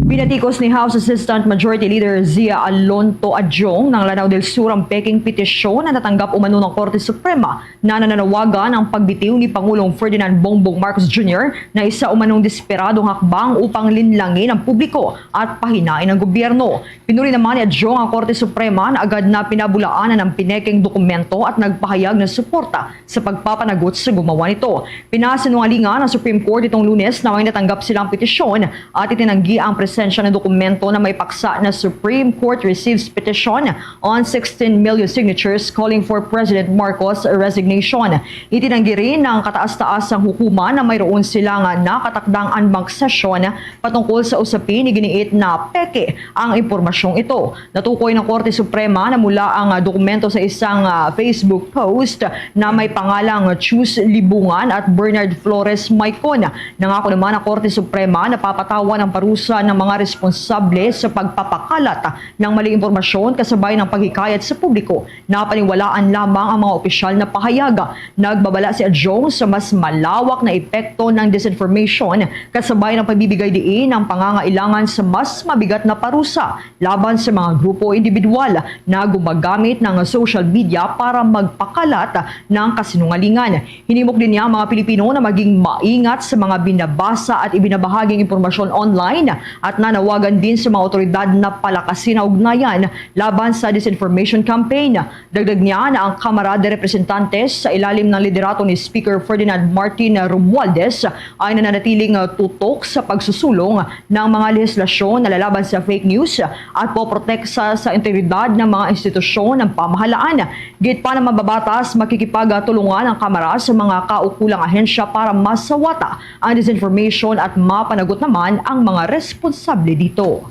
Binatikos ni House Assistant Majority Leader Zia Alonto Adjong ng Lanao del Sur ang peking petisyon na natanggap umano ng Korte Suprema na nananawagan ang pagbitiw ni Pangulong Ferdinand Bongbong Marcos Junior na isa umanong desperadong hakbang upang linlangin ang publiko at pahinain ang gobyerno. Pinuri naman ni Adjong ang Korte Suprema na agad na pinabulaanan ang pineking dokumento at nagpahayag ng suporta sa pagpapanagot sa gumawa nito. Pinasinungalingan ang Supreme Court itong Lunes na may natanggap silang petisyon at itinanggi ang presensya ng dokumento na may paksa na Supreme Court receives petition on sixteen million signatures calling for President Marcos' resignation. Itinanggi rin ng kataas-taasang hukuman na mayroon silang nakatakdang en banc session patungkol sa usapin, iginiit na peke ang impormasyong ito. Natukoy ng Korte Suprema na mula ang, ah, dokumento sa isang, ah, Facebook post na may pangalang Chus Libungan at Bernard Flores Maicon. Nangako naman ang Korte Suprema na papatawan ang parusa ng mga responsable sa pagpapakalat ng maling impormasyon kasabay ng paghikayat sa publiko na paniwalaan lamang ang mga opisyal na pahayag. Nagbabala si Adjong sa mas malawak na epekto ng disinformation kasabay ng pagbibigay diin ng pangangailangan sa mas mabigat na parusa laban sa mga grupo o individual na gumagamit ng social media para magpakalat ng kasinungalingan. Hinimok din niya ang mga Pilipino na maging maingat sa mga binabasa at ibinabahaging impormasyon online at nanawagan din sa mga otoridad na palakasin ang ugnayan laban sa disinformation campaign. Dagdag niya na ang Kamara de Representantes sa ilalim ng liderato ni Speaker Ferdinand Martin Romualdez ay nananatiling, uh, tutok sa pagsusulong ng mga lehislasyon na lalaban sa fake news at poprotekta sa integridad ng mga institusyon ng pamahalaan. Giit pa ng mambabatas, makikipagtulungan ang Kamara sa mga kaukulang ahensya para masawata ang disinformation at mapanagot naman ang mga responsable dito.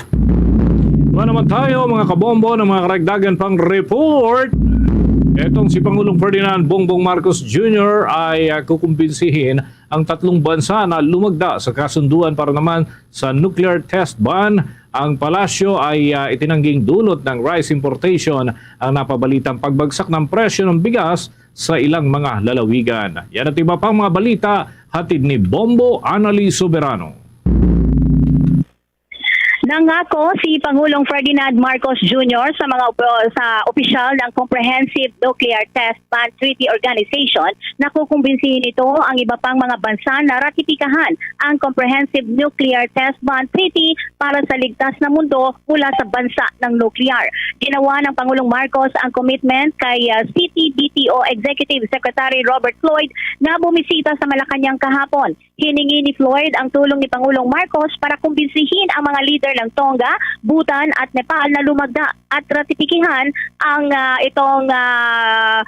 Wala naman tayo, mga kabombo, ng mga karagdagan pang report. Etong si Pangulong Ferdinand Bongbong Marcos Junior ay, ah, kukumbinsihin ang tatlong bansa na lumagda sa kasunduan para naman sa nuclear test ban. Ang palasyo ay, ah, itinangging dulot ng rice importation ang napabalitang pagbagsak ng presyo ng bigas sa ilang mga lalawigan. Yan at iba pang mga balita, hatid ni Bombo Anali Soberano. Nangako si Pangulong Ferdinand Marcos Junior sa mga opo-, sa opisyal ng Comprehensive Nuclear Test Ban Treaty Organization na kukumbinsihin nito ang iba pang mga bansa na ratipikahan ang Comprehensive Nuclear Test Ban Treaty para sa ligtas na mundo mula sa bansa ng nuklear. Ginawa ng Pangulong Marcos ang commitment kay, ah, C T B T O Executive Secretary Robert Floyd na bumisita sa Malacañang kahapon. Hiningi ni Floyd ang tulong ni Pangulong Marcos para kumbinsihin ang mga lider ng Tonga, Bhutan at Nepal na lumagda at ratipikihan ang, ah, itong, ah,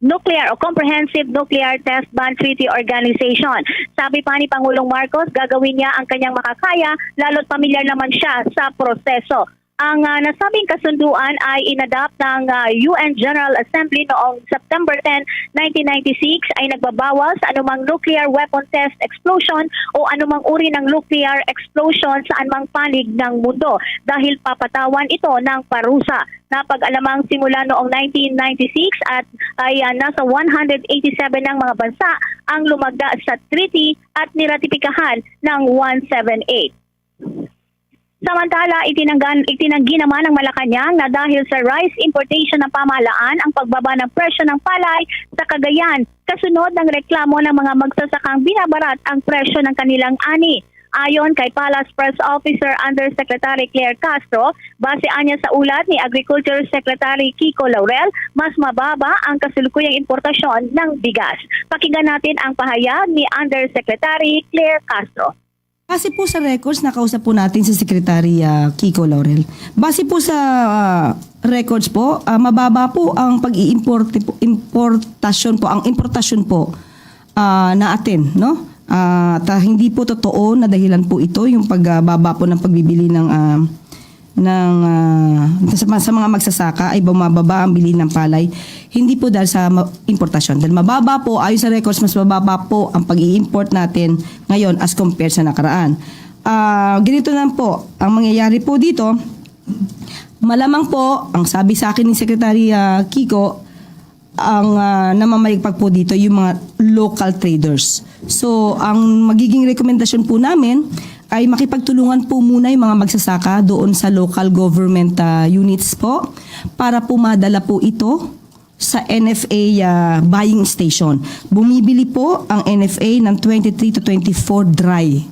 nuclear o Comprehensive Nuclear Test Ban Treaty Organization. Sabi pa ni Pangulong Marcos, gagawin niya ang kanyang makakaya, lalo't pamilyar naman siya sa proseso. Ang, ah, nasabing kasunduan ay inadapt ng, ah, U N General Assembly noong September ten, nineteen ninety-six, ay nagbabawal sa anumang nuclear weapon test explosion o anumang uri ng nuclear explosion saan mang panig ng mundo dahil papatawan ito ng parusa. Napag-alamang simula noong nineteen ninety-six at ay, ah, nasa one hundred eighty-seven ng mga bansa ang lumagda sa treaty at niratipikahan ng one seven eight. Samantala, itinanggan, itinanggi naman ng Malacañang na dahil sa rice importation ng pamahalaan ang pagbaba ng presyo ng palay sa Cagayan, kasunod ng reklamo ng mga magsasakang binabarat ang presyo ng kanilang ani. Ayon kay Palace Press Officer Undersecretary Claire Castro, base anya sa ulat ni Agriculture Secretary Kiko Laurel, mas mababa ang kasulukuyang importasyon ng bigas. Pakinggan natin ang pahayag ni Undersecretary Claire Castro. Base po sa records, nakausap po natin si Secretary, ah, Kiko Laurel. Base po sa, ah, records po, ah, mababa po ang pag-iimport-, importasyon po, ang importasyon po, ah, natin, no? Ah, ta-, hindi po totoo na dahilan po ito, yung pagbaba po ng pagbibili ng, ah, ng, ah, sa, sa mga magsasaka ay bumababa ang bili ng palay, hindi po dahil sa ma-, importasyon. Dahil mababa po, ayon sa records, mas mababa po ang pag-i-import natin ngayon as compared sa nakaraan. Ah, ganito lang po, ang mangyayari po dito, malamang po, ang sabi sa akin ni Secretary, ah, Kiko, ang, ah, namamayagpag po dito yung mga local traders. So, ang magiging rekomendasyon po namin ay makipagtulungan po muna yung mga magsasaka doon sa local government, ah, units po para po madala po ito sa N F A, ah, buying station. Bumibili po ang N F A ng twenty-three to twenty-four dry.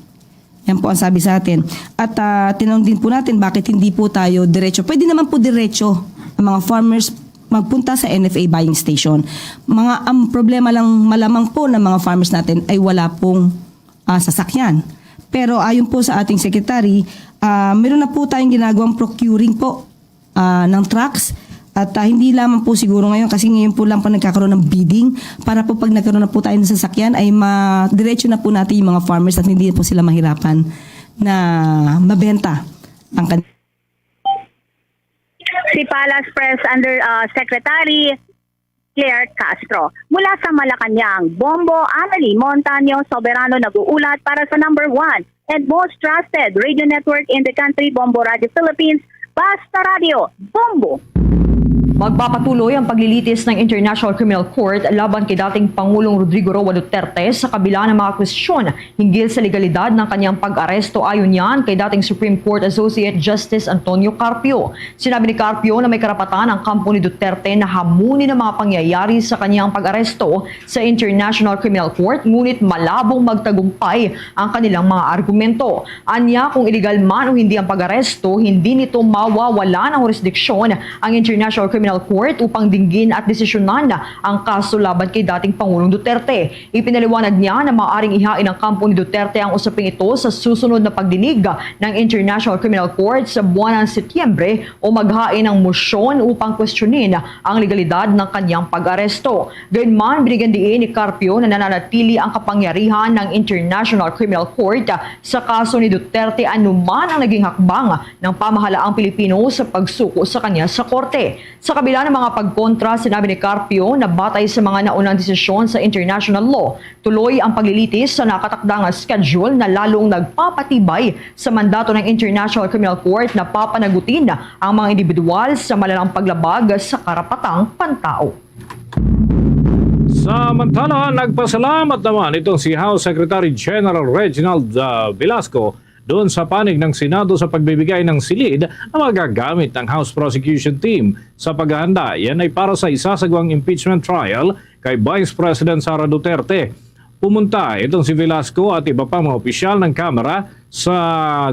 Yan po ang sabi sa atin. At, ah, tinanong din po natin bakit hindi po tayo diretso. Pwede naman po diretso ang mga farmers magpunta sa N F A buying station. Mga, ang problema lang malamang po ng mga farmers natin ay wala pong, ah, sasakyan. Pero ayon po sa ating secretary, ah, meron na po tayong ginagawang procuring po, ah, ng trucks. At, ah, hindi lamang po siguro ngayon, kasi ngayon po lang po nagkakaroon ng bidding, para po pag nagkaroon na po tayo ng sasakyan, ay ma-, diretso na po natin yung mga farmers at hindi na po sila mahirapan na mabenta ang kan- Si Palace Press Under, ah, Secretary Claire Castro. Mula sa Malacañang, Bombo Anali Montaño Soberano nag-uulat para sa number one and most trusted radio network in the country, Bombo Radio Philippines, Basta Radio, Bombo! Magpapatuloy ang paglilitis ng International Criminal Court laban kay dating Pangulong Rodrigo Roa Duterte sa kabila ng mga kwestiyon hinggil sa legalidad ng kanyang pag-aresto, ayon yan kay dating Supreme Court Associate Justice Antonio Carpio. Sinabi ni Carpio na may karapatan ang kampo ni Duterte na hamunin ang mga pangyayari sa kanyang pag-aresto sa International Criminal Court, ngunit malabong magtagumpay ang kanilang mga argumento. Anya, kung iligal man o hindi ang pag-aresto, hindi nito mawawala ng jurisdiksyon ang International Criminal Court upang dinggin at desisyonan ang kaso laban kay dating Pangulong Duterte. Ipinaliwanag niya na maaaring ihain ng kampo ni Duterte ang usaping ito sa susunod na pagdinig ng International Criminal Court sa buwan ng Setyembre o maghain ng motion upang kwestiyonin ang legalidad ng kanyang pag-aresto. Gayunman, binigyan diin ni Carpio na nananatili ang kapangyarihan ng International Criminal Court sa kaso ni Duterte anuman ang naging hakbang ng pamahalaang Pilipino sa pagsuko sa kanya sa korte. Sa kabila ng mga pagkontra, sinabi ni Carpio na batay sa mga naunang desisyon sa international law, tuloy ang paglilitis sa nakatakda nga schedule na lalong nagpapatibay sa mandato ng International Criminal Court na papanagutin ang mga individual sa malalang paglabag sa karapatang pantao. Samantala, nagpasalamat naman itong si House Secretary General Reginald, ah, Velasco doon sa panig ng Senado sa pagbibigay ng silid na magagamit ng House Prosecution Team sa paghahanda. Yan ay para sa isasagawang impeachment trial kay Vice President Sara Duterte. Pumunta itong si Velasco at iba pa mga opisyal ng Kamara sa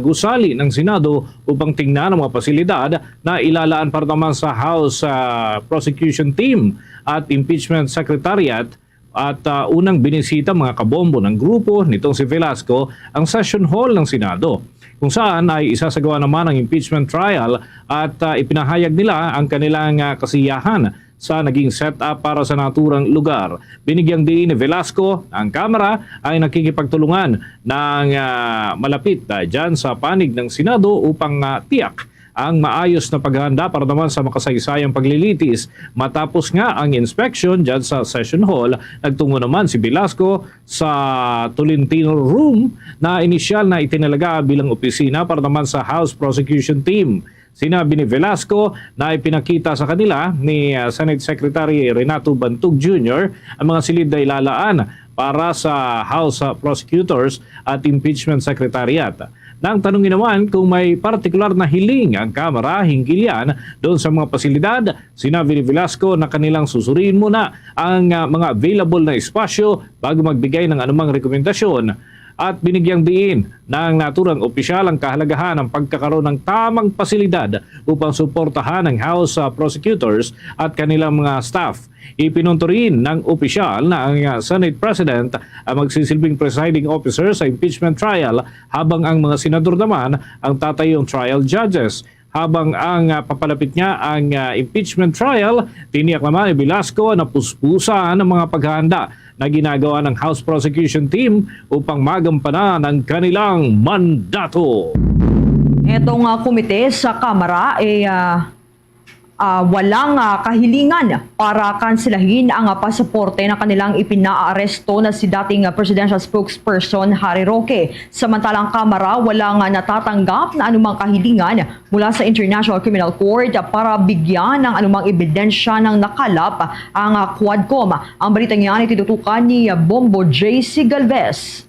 gusali ng Senado upang tingnan ang mga pasilidad na ilalaan para naman sa House, ah, Prosecution Team at Impeachment Secretariat. At, ah, unang binisita, mga kabombo, ng grupo nitong si Velasco ang session hall ng Senado, kung saan ay isasagawa naman ang impeachment trial at, ah, ipinahayag nila ang kanilang, ah, kasiyahan sa naging setup para sa naturang lugar. Binigyang diin ni Velasco na ang Kamara ay nakikipagtulungan ng, ah, malapit, ah, dyan sa panig ng Senado upang, ah, tiyak ang maayos na paghahanda para naman sa makasaysayang paglilitis. Matapos nga ang inspection dyan sa session hall, nagtungo naman si Velasco sa Tolentino Room na inisyal na itinalaga bilang opisina para naman sa House Prosecution Team. Sinabi ni Velasco na ipinakita sa kanila ni, ah, Senate Secretary Renato Bantog Junior ang mga silid na ilalaan para sa House, ah, Prosecutors at Impeachment Secretariat. Nang tanungin naman kung may partikular na hiling ang Kamara hinggil yan doon sa mga pasilidad, sinabi ni Velasco na kanilang susuriin muna ang, ah, mga available na espasyo bago magbigay ng anumang rekomendasyon. At binigyang diin ng naturang opisyal ang kahalagahan ng pagkakaroon ng tamang pasilidad upang suportahan ang House, ah, prosecutors at kanilang mga staff. Ipinunto rin ng opisyal na ang, ah, Senate President ang magsisilbing presiding officer sa impeachment trial, habang ang mga senador naman ang tatayong trial judges. Habang ang, ah, papalapit nga ang, ah, impeachment trial, tiniyak naman ni Velasco na puspusan ang mga paghahanda na ginagawa ng House Prosecution Team upang magampanan ang kanilang mandato. Itong, ah, komite sa Kamara ay, ah, ah, walang, ah, kahilingan para kanselahin ang, ah, pasaporte na kanilang ipinaaresto na si dating, ah, Presidential Spokesperson Harry Roque. Samantalang Kamara, walang, ah, natatanggap na anumang kahilingan mula sa International Criminal Court para bigyan ng anumang ebidensya ng nakalap ang, ah, Quadcom. Ang balita niyan ay tinutukan ni, ah, Bombo J C Galvez.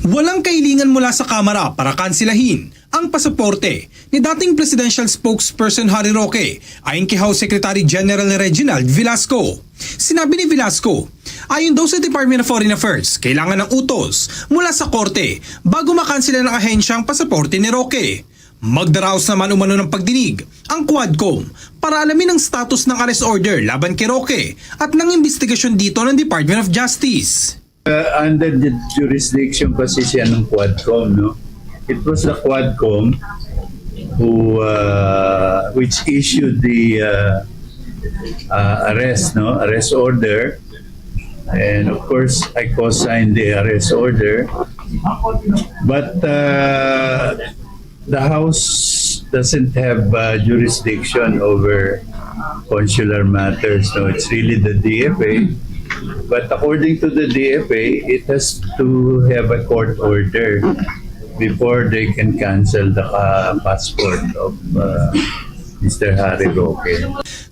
Walang kahilingan mula sa Kamara para kanselahin ang pasaporte ni dating Presidential Spokesperson Harry Roque ayon kay House Secretary General Reginald Velasco. Sinabi ni Velasco, ayon daw sa Department of Foreign Affairs, kailangan ng utos mula sa korte bago makansela ng ahensya ang pasaporte ni Roque. Magdaraos naman umano ng pagdinig ang Quadcom para alamin ang status ng arrest order laban kay Roque at ng investigasyon dito ng Department of Justice. Uh, under the jurisdiction kasi siya ng Quadcom, no? It was the Quadcom who, uh, which issued the, uh, uh, arrest, no? Arrest order. And of course, I co-signed the arrest order. But, uh, the House doesn't have, uh, jurisdiction over consular matters. No, it's really the D F A. But according to the D F A, it has to have a court order before they can cancel the, uh, passport of, uh, Mister Harry Roque.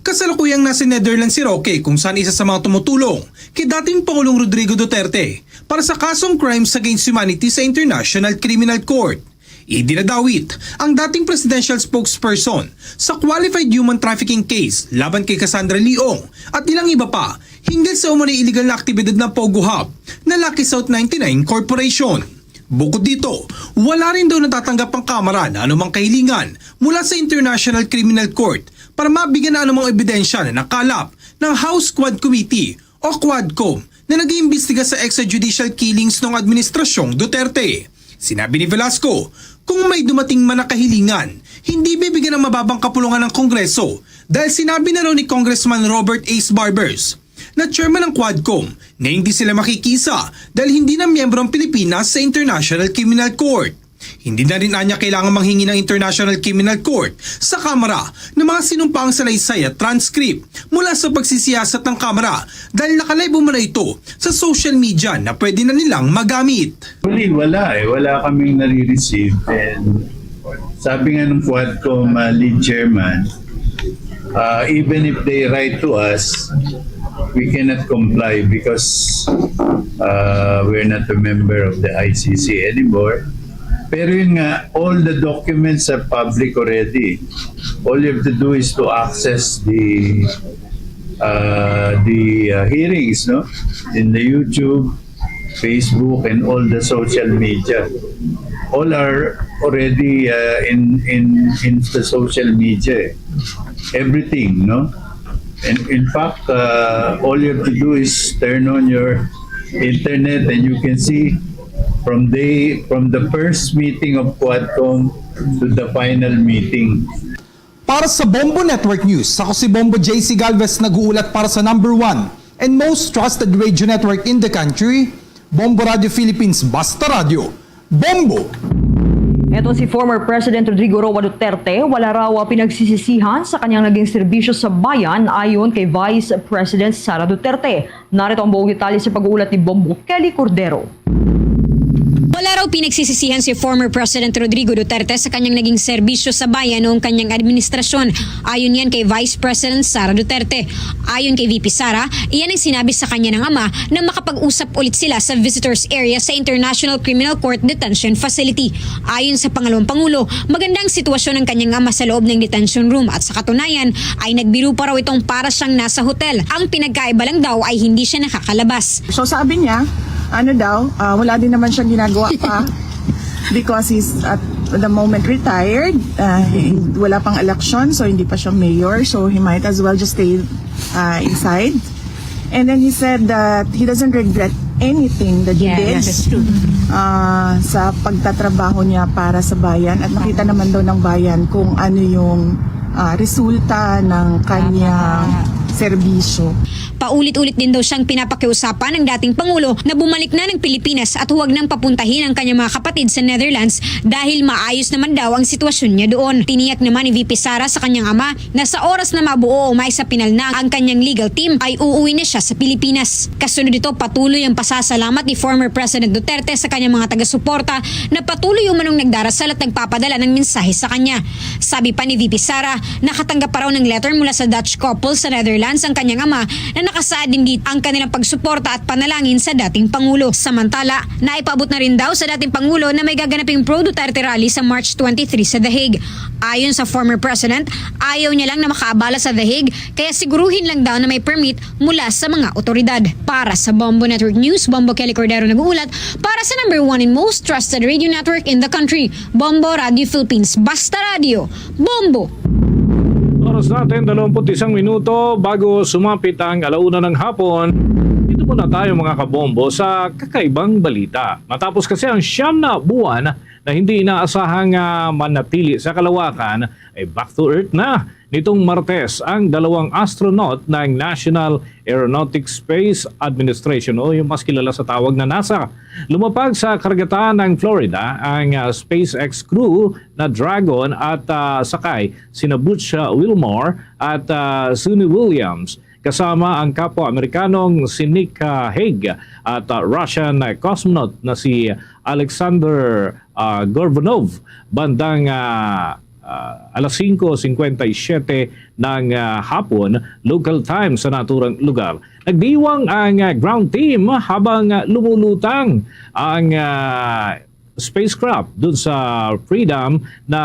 Kasalukuyang nasa Netherlands si Roque, kung saan isa sa mga tumutulong kay dating Pangulong Rodrigo Duterte para sa kasong crimes against humanity sa International Criminal Court. Idinadawit ang dating presidential spokesperson sa qualified human trafficking case laban kay Cassandra Leong at ilang iba pa hinggil sa umano'y illegal na aktibidad ng POGO Hub na Lucky South ninety-nine Corporation. Bukod dito, wala rin daw natatanggap ang Kamara na anumang kahilingan mula sa International Criminal Court para mabigyan ng anumang ebidensya na nakalap ng House Quad Committee o Quadcom na nag-iimbestiga sa extrajudicial killings ng Administrasyong Duterte. Sinabi ni Velasco, kung may dumating man na kahilingan, hindi bibigyan ng mababang kapulungan ng Kongreso dahil sinabi na raw ni Congressman Robert Ace Barbers na chairman ng Quadcom na hindi sila makikisa dahil hindi na miyembro ang Pilipinas sa International Criminal Court. Hindi na rin anya kailangan manghingi ng International Criminal Court sa Kamara ng mga sinumpaang salaysay at transcript mula sa pagsisiyasat ng Kamara dahil nakalive umano ito sa social media na pwede na nilang magamit. Actually, wala eh. Wala kaming nare-receive. And sabi nga ng Quadcom, uh, lead chairman, Uh, even if they write to us, we cannot comply because uh, we're not a member of the I C C anymore. Pero yun nga, all the documents are public already. All you have to do is to access the uh, the uh, hearings, no, in the YouTube, Facebook, and all the social media. All are already uh, in in in the social media. Eh. Everything, no. And in fact, uh, all you have to do is turn on your internet and you can see from the from the first meeting of Quadcom to the final meeting. Para sa Bombo Network News, ako si Bombo J C Galvez nag-uulat para sa number one and most trusted radio network in the country, Bombo Radio Philippines, Basta Radio, Bombo! Eto si former President Rodrigo Roa Duterte, wala raw pinagsisisihan sa kanyang naging serbisyo sa bayan ayon kay Vice President Sara Duterte. Narito ang buong detalye sa pag-uulat ni Bombo Kelly Cordero. Wala raw pinagsisisihan si former President Rodrigo Duterte sa kanyang naging serbisyo sa bayan noong kanyang administrasyon. Ayon yan kay Vice President Sara Duterte. Ayon kay V P Sara, iyan ang sinabi sa kanya ng ama na makapag-usap ulit sila sa visitors area sa International Criminal Court Detention Facility. Ayon sa pangalawang pangulo, maganda ang sitwasyon ng kanyang ama sa loob ng detention room at sa katunayan ay nagbiro pa raw itong para siyang nasa hotel. Ang pinagkaiba lang daw ay hindi siya nakakalabas. So sabi niya, ano daw, ah, wala din naman siyang ginagawa pa because he's at the moment retired. Ah, wala pang election, so hindi pa siya mayor. So he might as well just stay ah, inside. And then he said that he doesn't regret anything that he Yeah, did yes. ah, sa pagtatrabaho niya para sa bayan. At nakita naman daw ng bayan kung ano yung ah, resulta ng kanyang serbisyo. Paulit-ulit din daw siyang pinapakiusapan ng dating Pangulo na bumalik na ng Pilipinas at huwag nang papuntahin ang kanyang mga kapatid sa Netherlands dahil maayos naman daw ang sitwasyon niya doon. Tiniyak naman ni V P Sara sa kanyang ama na sa oras na mabuo o may sa pinal na ang kanyang legal team ay uuwi na siya sa Pilipinas. Kasunod nito, patuloy ang pasasalamat ni former President Duterte sa kanyang mga taga-suporta na patuloy umanong nagdarasal at nagpapadala ng mensahe sa kanya. Sabi pa ni V P Sara, nakatanggap pa raw ng letter mula sa Dutch couple sa Netherlands ang kanyang ama na nakasaad din dito ang kanilang pagsuporta at panalangin sa dating Pangulo. Samantala, naipaabot na rin daw sa dating Pangulo na may gaganaping pro-Duterte rally sa March twenty-three sa The Hague. Ayon sa former president, ayaw niya lang na makaabala sa The Hague kaya siguruhin lang daw na may permit mula sa mga otoridad. Para sa Bombo Network News, Bombo Kelly Cordero nag-uulat para sa number one and most trusted radio network in the country, Bombo Radio Philippines. Basta Radio, Bombo! Oras natin, dalawampu't isang minuto bago sumapit ang alauna ng hapon. Dito muna tayo, mga kabombo, sa kakaibang balita. Matapos kasi ang siyam na buwan na hindi inaasahang ah, manatili sa kalawakan, ay back to earth na nitong Martes ang dalawang astronaut ng National Aeronautics Space Administration o yung mas kilala sa tawag na NASA. Lumapag sa karagatan ng Florida ang ah, SpaceX crew na Dragon at ah, sakay sina Butch ah, Wilmore at ah, Suni Williams, kasama ang kapwa Amerikanong si Nick ah, Hague at ah, Russian cosmonaut na si Alexander ah, Gorbanov bandang ah, ah, alas singko singkwenta y siyete ng ah, hapon, local time, sa naturang lugar. Nagdiwang ang ah, ground team habang ah, lumulutang ang ah, spacecraft dun sa Freedom na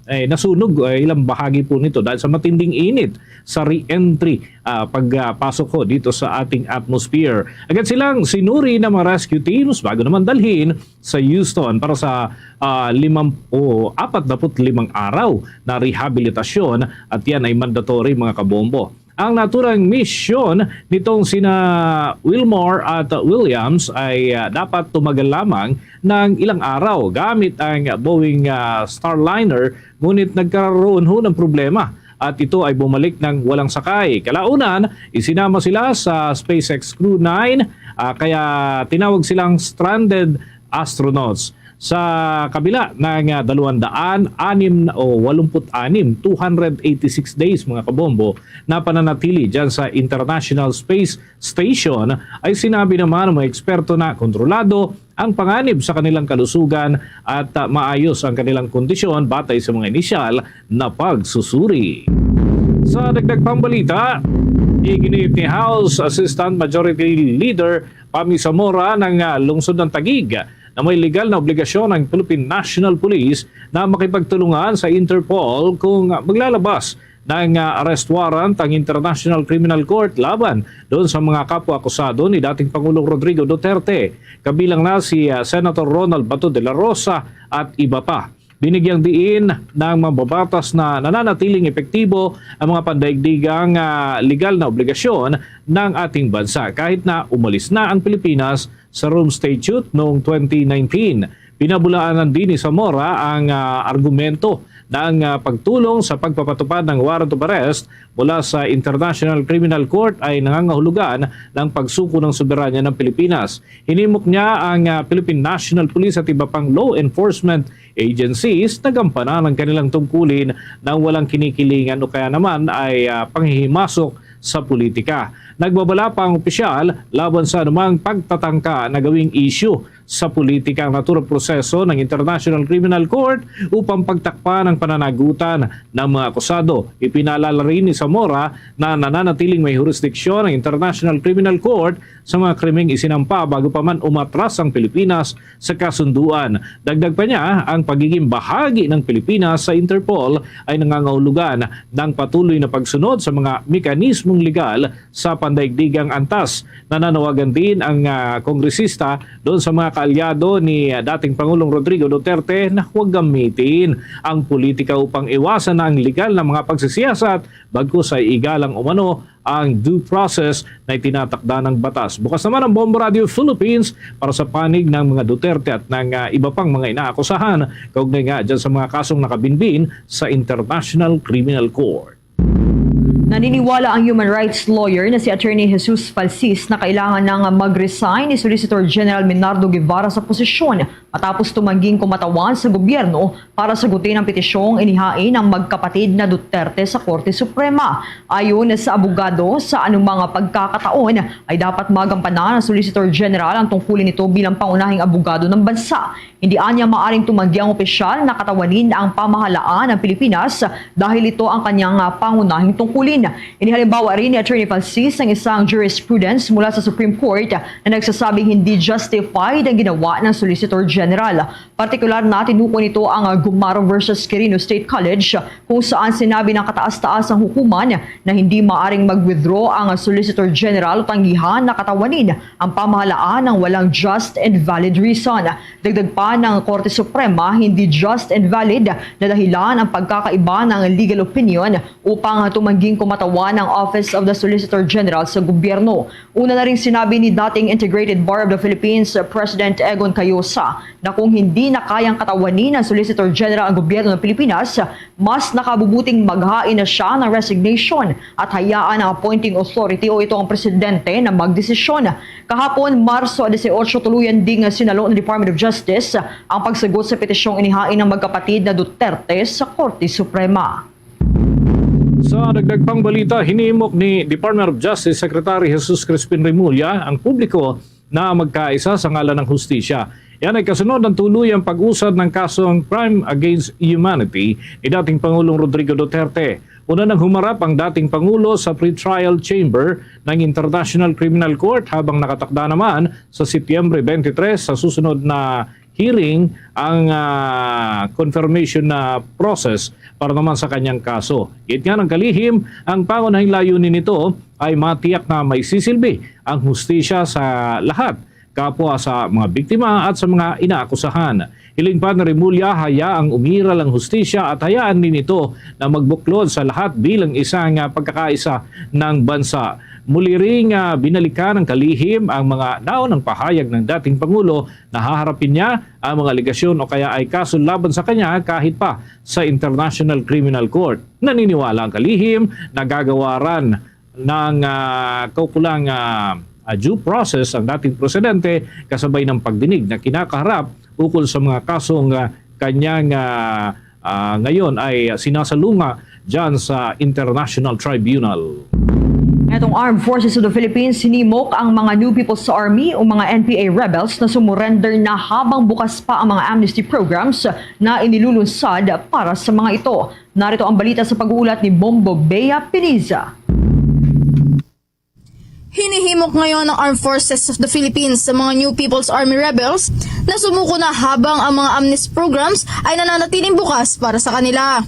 eh, nasunog eh, ilang bahagi po nito dahil sa matinding init sa re-entry, ah, pagpasok ko dito sa ating atmosphere. Agad silang sinuri ng mga rescue teams bago naman dalhin sa Houston para sa ah, limang, o apat na put limang araw na rehabilitasyon, at yan ay mandatory, mga kabombo. Ang naturang misyon nitong sina Wilmore at Williams ay ah, dapat tumagal lamang ng ilang araw gamit ang Boeing ah, Starliner, ngunit nagkaroon ho ng problema at ito ay bumalik ng walang sakay. Kalaunan, isinama sila sa SpaceX Crew nine, ah, kaya tinawag silang stranded astronauts. Sa kabila ng ah, dalawang daan anim o walumput anim, two hundred eighty-six days, mga kabombo, na pananatili dyan sa International Space Station, ay sinabi naman ng mga eksperto na kontrolado ang panganib sa kanilang kalusugan at ah, maayos ang kanilang kondisyon batay sa mga inisyal na pagsusuri. Sa dagdag pang balita, iginiit ni House Assistant Majority Leader Pami Zamora ng ah, lungsod ng Taguig na may legal na obligasyon ng Philippine National Police na makipagtulungan sa Interpol kung maglalabas ng ah, arrest warrant ang International Criminal Court laban doon sa mga kapwa-akusado ni dating Pangulong Rodrigo Duterte, kabilang na si ah, Senator Ronald Bato de la Rosa at iba pa. Binigyang diin ng mambabatas na nananatiling epektibo ang mga pandaigdigang ah, legal na obligasyon ng ating bansa kahit na umalis na ang Pilipinas sa Rome Statute noong twenty nineteen. Pinabulaanan din ni Zamora ang ah, argumento na ang ah, pagtulong sa pagpapatupad ng warrant of arrest mula sa International Criminal Court ay nangangahulugan ng pagsuko ng soberanya ng Pilipinas. Hinimok niya ang ah, Philippine National Police at iba pang law enforcement agencies na gampanan ang kanilang tungkulin nang walang kinikilingan o kaya naman ay ah, panghihimasok sa politika. Nagbabala pa ang opisyal laban sa anumang pagtatangka na gawing issue sa politika ang naturang proseso ng International Criminal Court upang pagtakpan ang pananagutan ng mga akusado. Ipinaalala rin ni Zamora na nananatiling may jurisdiksyon ang International Criminal Court sa mga krimeng isinampa bago pa man umatras ang Pilipinas sa kasunduan. Dagdag pa niya, ang pagiging bahagi ng Pilipinas sa Interpol ay nangangahulugan ng patuloy na pagsunod sa mga mekanismong legal sa pandaigdigang antas. Nananawagan din ang ah, kongresista doon sa mga kaalyado ni ah, dating Pangulong Rodrigo Duterte na huwag gamitin ang politika upang iwasan na ang legal na mga pagsisiyasat, bagkus ay igalang umano ang due process na itinatakda ng batas. Bukas naman ang Bombo Radio Philippines para sa panig ng mga Duterte at ng ah, iba pang mga inaakusahan kaugnay nga dyan sa mga kasong nakabinbin sa International Criminal Court. Naniniwala ang human rights lawyer na si Attorney Jesus Falsis na kailangan nang mag-resign ni Solicitor General Menardo Guevara sa posisyon matapos tumangging kumatawan sa gobyerno para sagutin ang petisyong inihain ng magkapatid na Duterte sa Korte Suprema. Ayon sa abogado, sa anumang pagkakataon ay dapat magampanan ng Solicitor General ang tungkulin nito bilang pangunahing abogado ng bansa. Hindi anya maaring tumanggi ang opisyal na katawanin ang pamahalaan ng Pilipinas dahil ito ang kanyang ah, pangunahing tungkulin. Inihalimbawa rin ni Attorney Falsis ang isang jurisprudence mula sa Supreme Court na nagsasabing hindi justified ang ginawa ng Solicitor General. Partikular na tinukoy nito ang ah, Gumaro versus Quirino State College, kung saan sinabi ng kataas-taas ang hukuman na hindi maaring mag-withdraw ang Solicitor General o tanggihan na katawanin ang pamahalaan ng walang just and valid reason. Dagdag pa ng Korte Suprema, hindi just and valid na dahilan ang pagkakaiba ng legal opinion upang tumangging kumatawan ang Office of the Solicitor General sa gobyerno. Una na ring sinabi ni dating Integrated Bar of the Philippines President Egon Cayosa na kung hindi na kayang katawanin ng Solicitor General ang gobyerno ng Pilipinas, mas nakabubuting maghain na siya ng resignation at hayaan ang appointing authority o ito ang presidente na magdesisyon. Kahapon, Marso dieciocho, tuluyan ding sinalo ng Department of Justice ang pagsagot sa petisyong inihain ng magkapatid na Duterte sa Korte Suprema. Sa dagdag pang balita, hinimok ni Department of Justice Secretary Jesus Crispin Remulla ang publiko na magkaisa sa ngalan ng hustisya. Yan ay kasunod ng tuluyang pag-usad ng kasong crime against humanity ni dating Pangulong Rodrigo Duterte. Una nang humarap ang dating Pangulo sa pretrial chamber ng International Criminal Court habang nakatakda naman sa Setyembre twenty-three sa susunod na hearing ang ah, confirmation na process para naman sa kanyang kaso. Giit nga ng kalihim, ang pangunahing layunin nito ay matiyak na may sisilbi ang hustisya sa lahat, kapwa sa mga biktima at sa mga inaakusahan. Hiling pa ni Remulla, hayaang umiral ang hustisya at hayaan din ito na magbuklod sa lahat bilang isang ah, pagkakaisa ng bansa. Muli ring ah, binalikan ng kalihim ang mga naunang pahayag ng dating Pangulo na haharapin niya ang mga alegasyon o kaya ay kaso laban sa kanya kahit pa sa International Criminal Court. Naniniwala ang kalihim na gagawaran ng ah, kaukulang ah, ah, due process ang dating presidente kasabay ng pagdinig na kinakaharap ukol sa mga kasong ah, kanyang ah, ah, ngayon ay sinasalunga dyan sa International Tribunal. At Ang Armed Forces of the Philippines hinimok ang mga New People's Army o mga N P A rebels na sumurrender na habang bukas pa ang mga amnesty programs na inilulunsad para sa mga ito. Narito ang balita sa pag-uulat ni Bombo Bea Piniza. Hinihimok ngayon ng Armed Forces of the Philippines sa mga New People's Army rebels na sumuko na habang ang mga amnesty programs ay nananatiling bukas para sa kanila.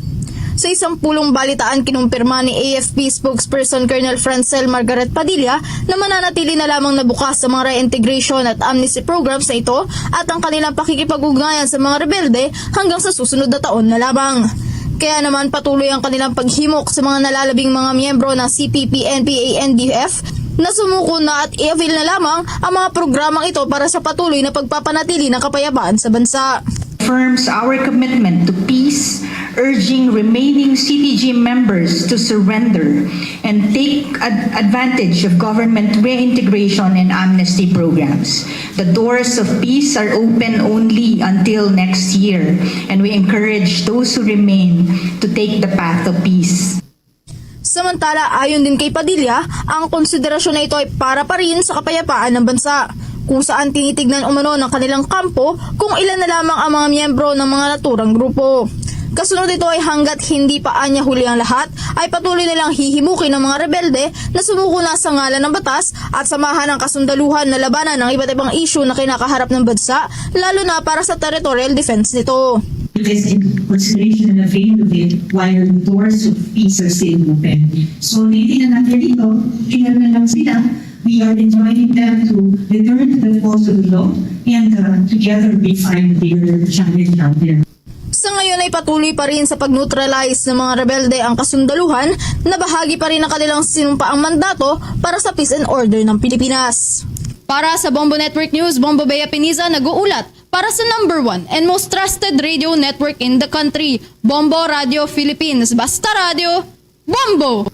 Sa isang pulong balitaan, kinumpirma ni A F P spokesperson Colonel Francel Margaret Padilla na mananatili na lamang na bukas sa mga reintegration at amnesty programs na ito at ang kanilang pakikipag-ugnayan sa mga rebelde hanggang sa susunod na taon na lamang. Kaya naman, patuloy ang kanilang paghimok sa mga nalalabing mga miyembro ng C P P, N P A, N D F na sumuko na at i-avail na lamang ang mga programang ito para sa patuloy na pagpapanatili ng kapayapaan sa bansa. Firms our commitment to peace, urging remaining C T G members to surrender and take ad- advantage of government reintegration and amnesty programs. The doors of peace are open only until next year, and we encourage those who remain to take the path of peace. Samantala, ayon din kay Padilla, ang konsiderasyon na ito ay para pa rin sa kapayapaan ng bansa, kung saan tinitignan umano ng kanilang kampo kung ilan na lamang ang mga miyembro ng mga naturang grupo. Kasunod ito ay hanggat hindi pa anya huli ang lahat, ay patuloy nilang hihimukin ang mga rebelde na sumuko na sa ngalan ng batas at samahan ang kasundaluhan na labanan ang iba't ibang isyu na kinakaharap ng bansa, lalo na para sa territorial defense nito. It is in consideration and avail of it while the doors of peace are still open. So, tinitingnan natin dito, tingnan na lang sila. We are enjoining them to return to the force of the law and, uh, together we find their challenge out there. Sa ngayon ay patuloy pa rin sa pag-neutralize ng mga rebelde ang kasundaluhan na bahagi pa rin ng kanilang sinumpaang mandato para sa peace and order ng Pilipinas. Para sa Bombo Network News, Bombo Bea Piniza nag-uulat para sa number one and most trusted radio network in the country, Bombo Radio Philippines. Basta radyo, Bombo!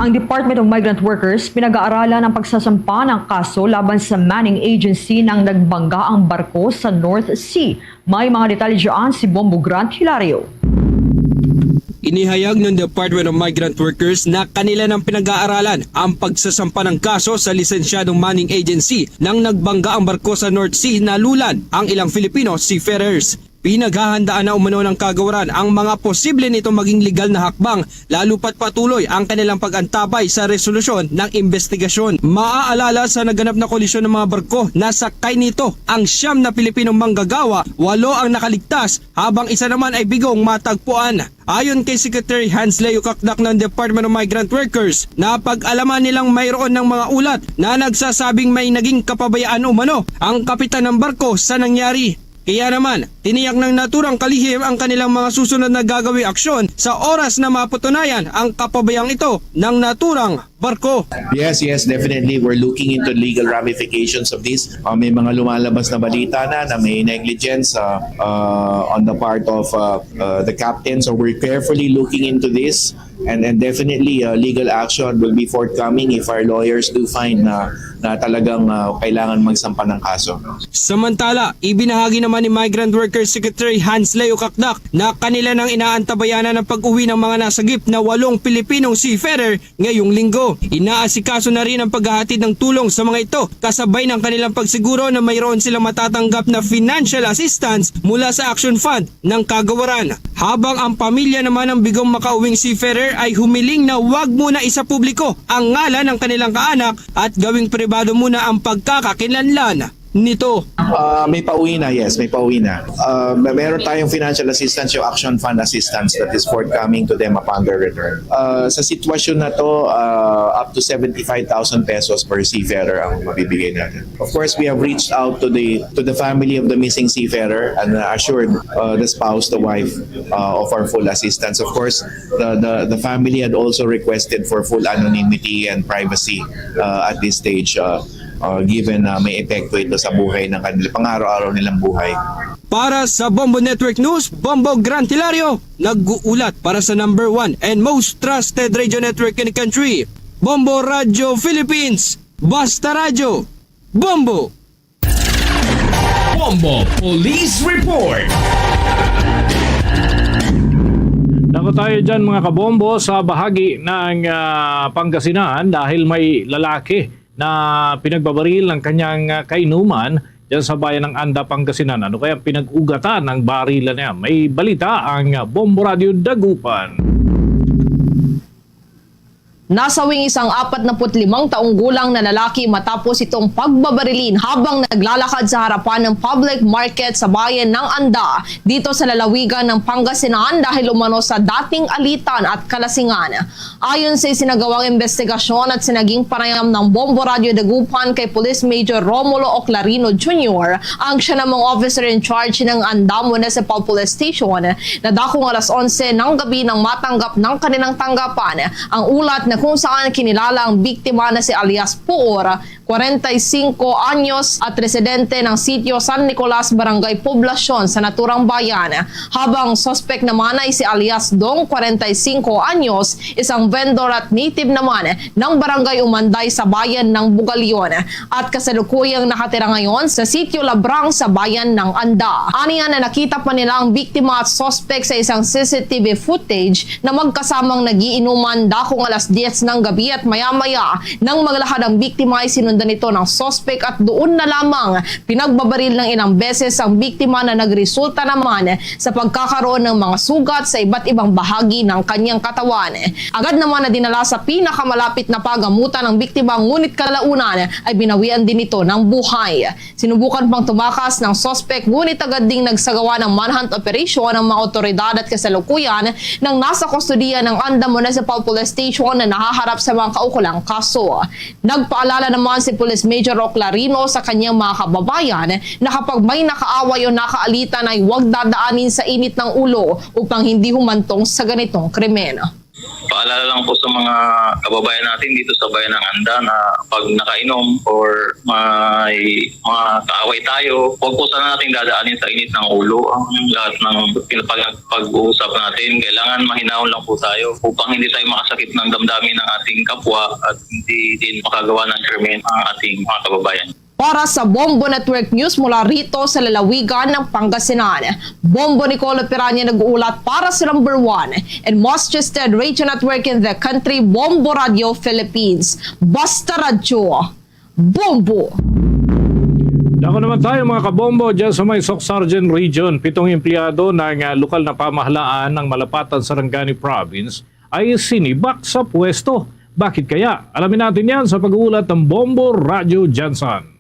Ang Department of Migrant Workers pinag-aaralan ang pagsasampa ng kaso laban sa manning agency nang nagbangga ang barko sa North Sea. May mga detalye dyan si Bombo Grant Hilario. Inihayag ng Department of Migrant Workers na kanila nang pinag-aaralan ang pagsasampa ng kaso sa lisensyadong manning agency nang nagbangga ang barko sa North Sea na lulan ang ilang Filipino seafarers. Pinaghahandaan na umano ng kagawaran ang mga posible nito maging legal na hakbang, lalo pat patuloy ang kanilang pag-antabay sa resolusyon ng investigasyon. Maaalala sa naganap na kolisyon ng mga barko, nasakay nito ang siyam na Pilipinong manggagawa, walo ang nakaligtas, habang isa naman ay bigong matagpuan. Ayon kay Secretary Hans Leo Cacdac ng Department of Migrant Workers, napag-alaman nilang mayroon ng mga ulat na nagsasabing may naging kapabayaan umano ang kapitan ng barko sa nangyari. Kaya naman, tiniyak ng naturang kalihim ang kanilang mga susunod na gagawing aksyon sa oras na mapatunayan ang kapabayang ito ng naturang barko. Yes, yes, definitely. We're looking into legal ramifications of this. Uh, may mga lumalabas na balita na, na may negligence, uh, uh, on the part of, uh, uh, the captain. So we're carefully looking into this. And, and definitely, uh, legal action will be forthcoming if our lawyers do find na, na talagang, uh, kailangan magsampa ng kaso. Samantala, ibinahagi naman ni Migrant Workers Secretary Hans Leo Cacdac na kanila nang inaantabayanan ang pag-uwi ng mga nasagip na walong Pilipinong seafarer ngayong linggo. Inaasikaso na rin ang paghahatid ng tulong sa mga ito, kasabay ng kanilang pagsiguro na mayroon silang matatanggap na financial assistance mula sa Action Fund ng kagawaran. Habang ang pamilya naman ng bigong makauwing seafarer ay humiling na wag muna isapubliko ang ngalan ng kanilang kaanak at gawing pribado muna ang pagkakakilanlan nito. Ah, may pauwi na, yes, may pauwi na. Ah, may, meron tayong financial assistance, yung Action Fund assistance that is forthcoming to them upon their return. Ah, sa sitwasyon na to, ah, up to seventy-five thousand pesos per seafarer ang mabibigay natin. Of course, we have reached out to the, to the family of the missing seafarer and, uh, assured, uh, the spouse, the wife, uh, of our full assistance. Of course, the, the, the family had also requested for full anonymity and privacy, uh, at this stage, uh, uh, given na may epekto ito sa buhay ng kanila, pang-araw-araw nilang buhay. Para sa Bombo Network News, Bombo Grant Hilario, nag-uulat para sa number one and most trusted radio network in the country, Bombo Radio Philippines. Basta Radyo, Bombo! Bombo Police Report. Dako tayo dyan, mga kabombo, sa bahagi ng, ah, Pangasinan dahil may lalaki na pinagbabaril ng kanyang, ah, kainuman dyan sa bayan ng Anda, Pangasinan. Ano kaya ang pinag-ugatan ng barilan niya? May balita ang, ah, Bombo Radyo Dagupan. Nasawing isang apat na put limang taong gulang na lalaki matapos itong pagbabarilin habang naglalakad sa harapan ng public market sa bayan ng Anda, dito sa lalawigan ng Pangasinan, dahil umano sa dating alitan at kalasingan. Ayon sa isinagawang investigasyon at sa naging panayam ng Bombo Radyo Dagupan kay Police Major Romulo Oclarino Junior, ang siya namang officer in charge ng Anda Municipal Police Station, na dakong alas onse ng gabi nang matanggap ng kanilang tanggapan ang ulat na kung saan kinilala ang biktima na si alias Puor, kwarenta y singko anyos, at residente ng Sitio San Nicolas, Barangay Poblacion sa naturang bayan, habang suspek naman ay si alias Dong, kwarenta y singko anyos, isang vendor at native naman ng Barangay Umanday sa bayan ng Bugalion, at kasalukuyang nakatira ngayon sa Sitio Labrang sa bayan ng Anda. Aniya na nakita pa nila ang biktima at suspek sa isang C C T V footage na magkasamang nagiinuman dakong alas diyes ng gabi, at maya-maya nang maglahad ang biktima ay sinundan ito ng suspek at doon na lamang pinagbabaril ng ilang beses ang biktima na nagresulta naman sa pagkakaroon ng mga sugat sa iba't ibang bahagi ng kanyang katawan. Agad naman na dinala sa pinakamalapit na pagamutan ang biktima, ngunit kalaunan ay binawian din ito ng buhay. Sinubukan pang tumakas ng suspek, ngunit agad ding nagsagawa ng manhunt operation ang mga otoridad at kasalukuyan nang nasa kustodiya ng Anda Municipal Police Station na nahaharap sa mga kaukulang kaso. Nagpaalala naman si Police Major Oclarino sa kanyang mga kababayan na kapag may nakaaway o nakaalitan ay huwag dadaanin sa init ng ulo upang hindi humantong sa ganitong krimen. Paalala lang po sa mga kababayan natin dito sa bayan ng Anda na pag nakainom or may mga kaaway tayo, huwag po sana natin dadaanin sa init ng ulo ang lahat ng pinapag-, pag-uusap natin. Kailangan mahinahon lang po tayo upang hindi tayo makasakit ng damdamin ng ating kapwa at hindi din makagawa ng krimen ang ating mga kababayan. Para sa Bombo Network News mula rito sa lalawigan ng Pangasinan, Bombo Nicolo Piranya nag-uulat para sa number one and most trusted radio network in the country, Bombo Radio Philippines. Basta Radyo, Bombo! Dako naman tayo, mga kabombo, dyan sa may Soccsksargen Region. Pitong empleyado ng, ah, lokal na pamahalaan ng Malapatan, Sarangani Province ay sinibak sa pwesto. Bakit kaya? Alamin natin yan sa pag-uulat ng Bombo Radyo Jansan.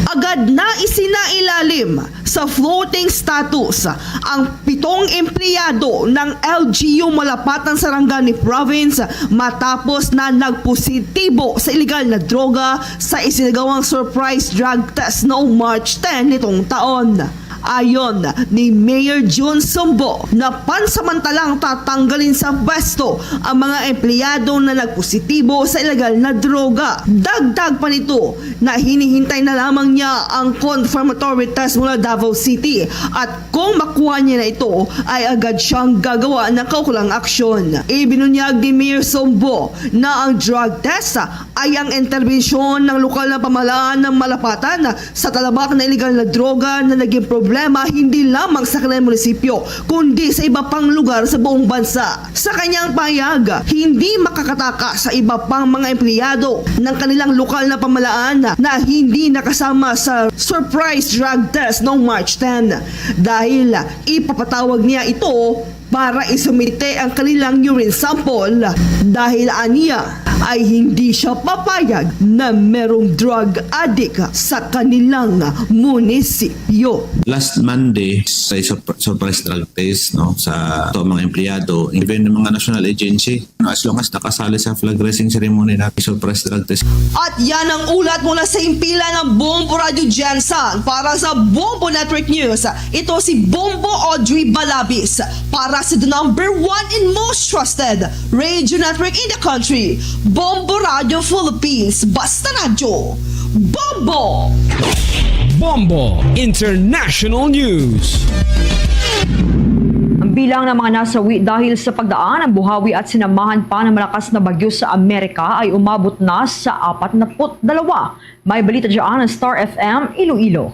Agad na isinailalim sa floating status ang pitong empleyado ng L G U Malapatan, Sarangani Province matapos na nagpositibo sa iligal na droga sa isinagawang surprise drug test noong March ten nitong taon. Ayon ni Mayor Jun Sumbo, na pansamantalang tatanggalin sa pwesto ang mga empleyado na nagpositibo sa ilegal na droga. Dagdag pa nito na hinihintay na lamang niya ang confirmatory test mula Davao City, at kung makuha niya na ito, ay agad siyang gagawa ng kaukulang aksyon. Ibinunyag ni Mayor Sumbo na ang drug test ay ang interbensyon ng lokal na pamahalaan ng Malapatan sa talabak na iligal na droga na naging problema hindi lamang sa kanilang munisipyo, kundi sa iba pang lugar sa buong bansa. Sa kanyang pahayag, hindi makakatakas sa iba pang mga empleyado ng kanilang lokal na pamahalaan na hindi nakasama sa surprise drug test noong March ten, dahil ipapatawag niya ito para isumite ang kanilang urine sample, dahil aniya ay hindi siya papayag na merong drug addict sa kanilang munisipyo. Last Monday, sa surpr-, surprise drug test, no, sa ato mga empleyado, even ng mga national agency, no, as long as nakasali sa flag raising ceremony na surprise drug test. At yan ang ulat mula sa himpilan ng Bombo Radyo Jansan. Para sa Bombo Network News, ito si Bombo Audrey Balabis para sa the number one and most trusted radio network in the country, Bombo Radio Philippines. Basta Radyo, Bombo! Bombo International News. Ang bilang ng mga nasawi dahil sa pagdaan ng buhawi at sinamahan pa ng malakas na bagyo sa Amerika ay umabot na sa apat na put dalawa. May balita dyan ang Star F M Iloilo.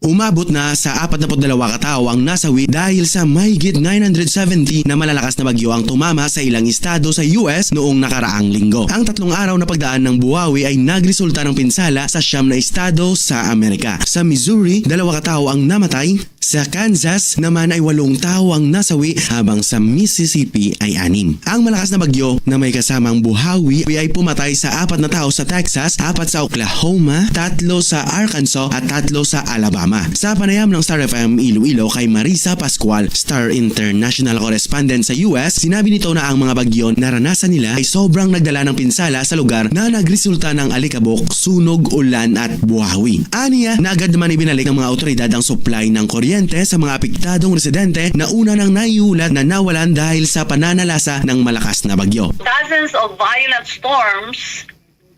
Umabot na sa apat na put dalawa ka tawo ang nasawi dahil sa mahigit nine hundred seventy na malalakas na bagyo ang tumama sa ilang estado sa U S noong nakaraang linggo. Ang tatlong araw na pagdaan ng buhawi ay nagresulta ng pinsala sa siyam na estado sa Amerika. Sa Missouri, dalawa ka tawo ang namatay. Sa Kansas naman ay walong tawo ang nasawi, habang sa Mississippi ay anim. Ang malakas na bagyo na may kasamang buhawi ay pumatay sa apat na tawo sa Texas, apat sa Oklahoma, tatlo sa Arkansas, at tatlo sa Alabama. Sa panayam ng Star F M Iloilo kay Marisa Pascual, Star International Correspondent sa U S, sinabi nito na ang mga bagyo na naranasan nila ay sobrang nagdala ng pinsala sa lugar na nagresulta ng alikabok, sunog, ulan, at buhawi. Aniya, na agad naman ibinalik ng mga awtoridad ang supply ng kuryente sa mga apektadong residente na una nang naiulat na nawalan dahil sa pananalasa ng malakas na bagyo. Dozens of violent storms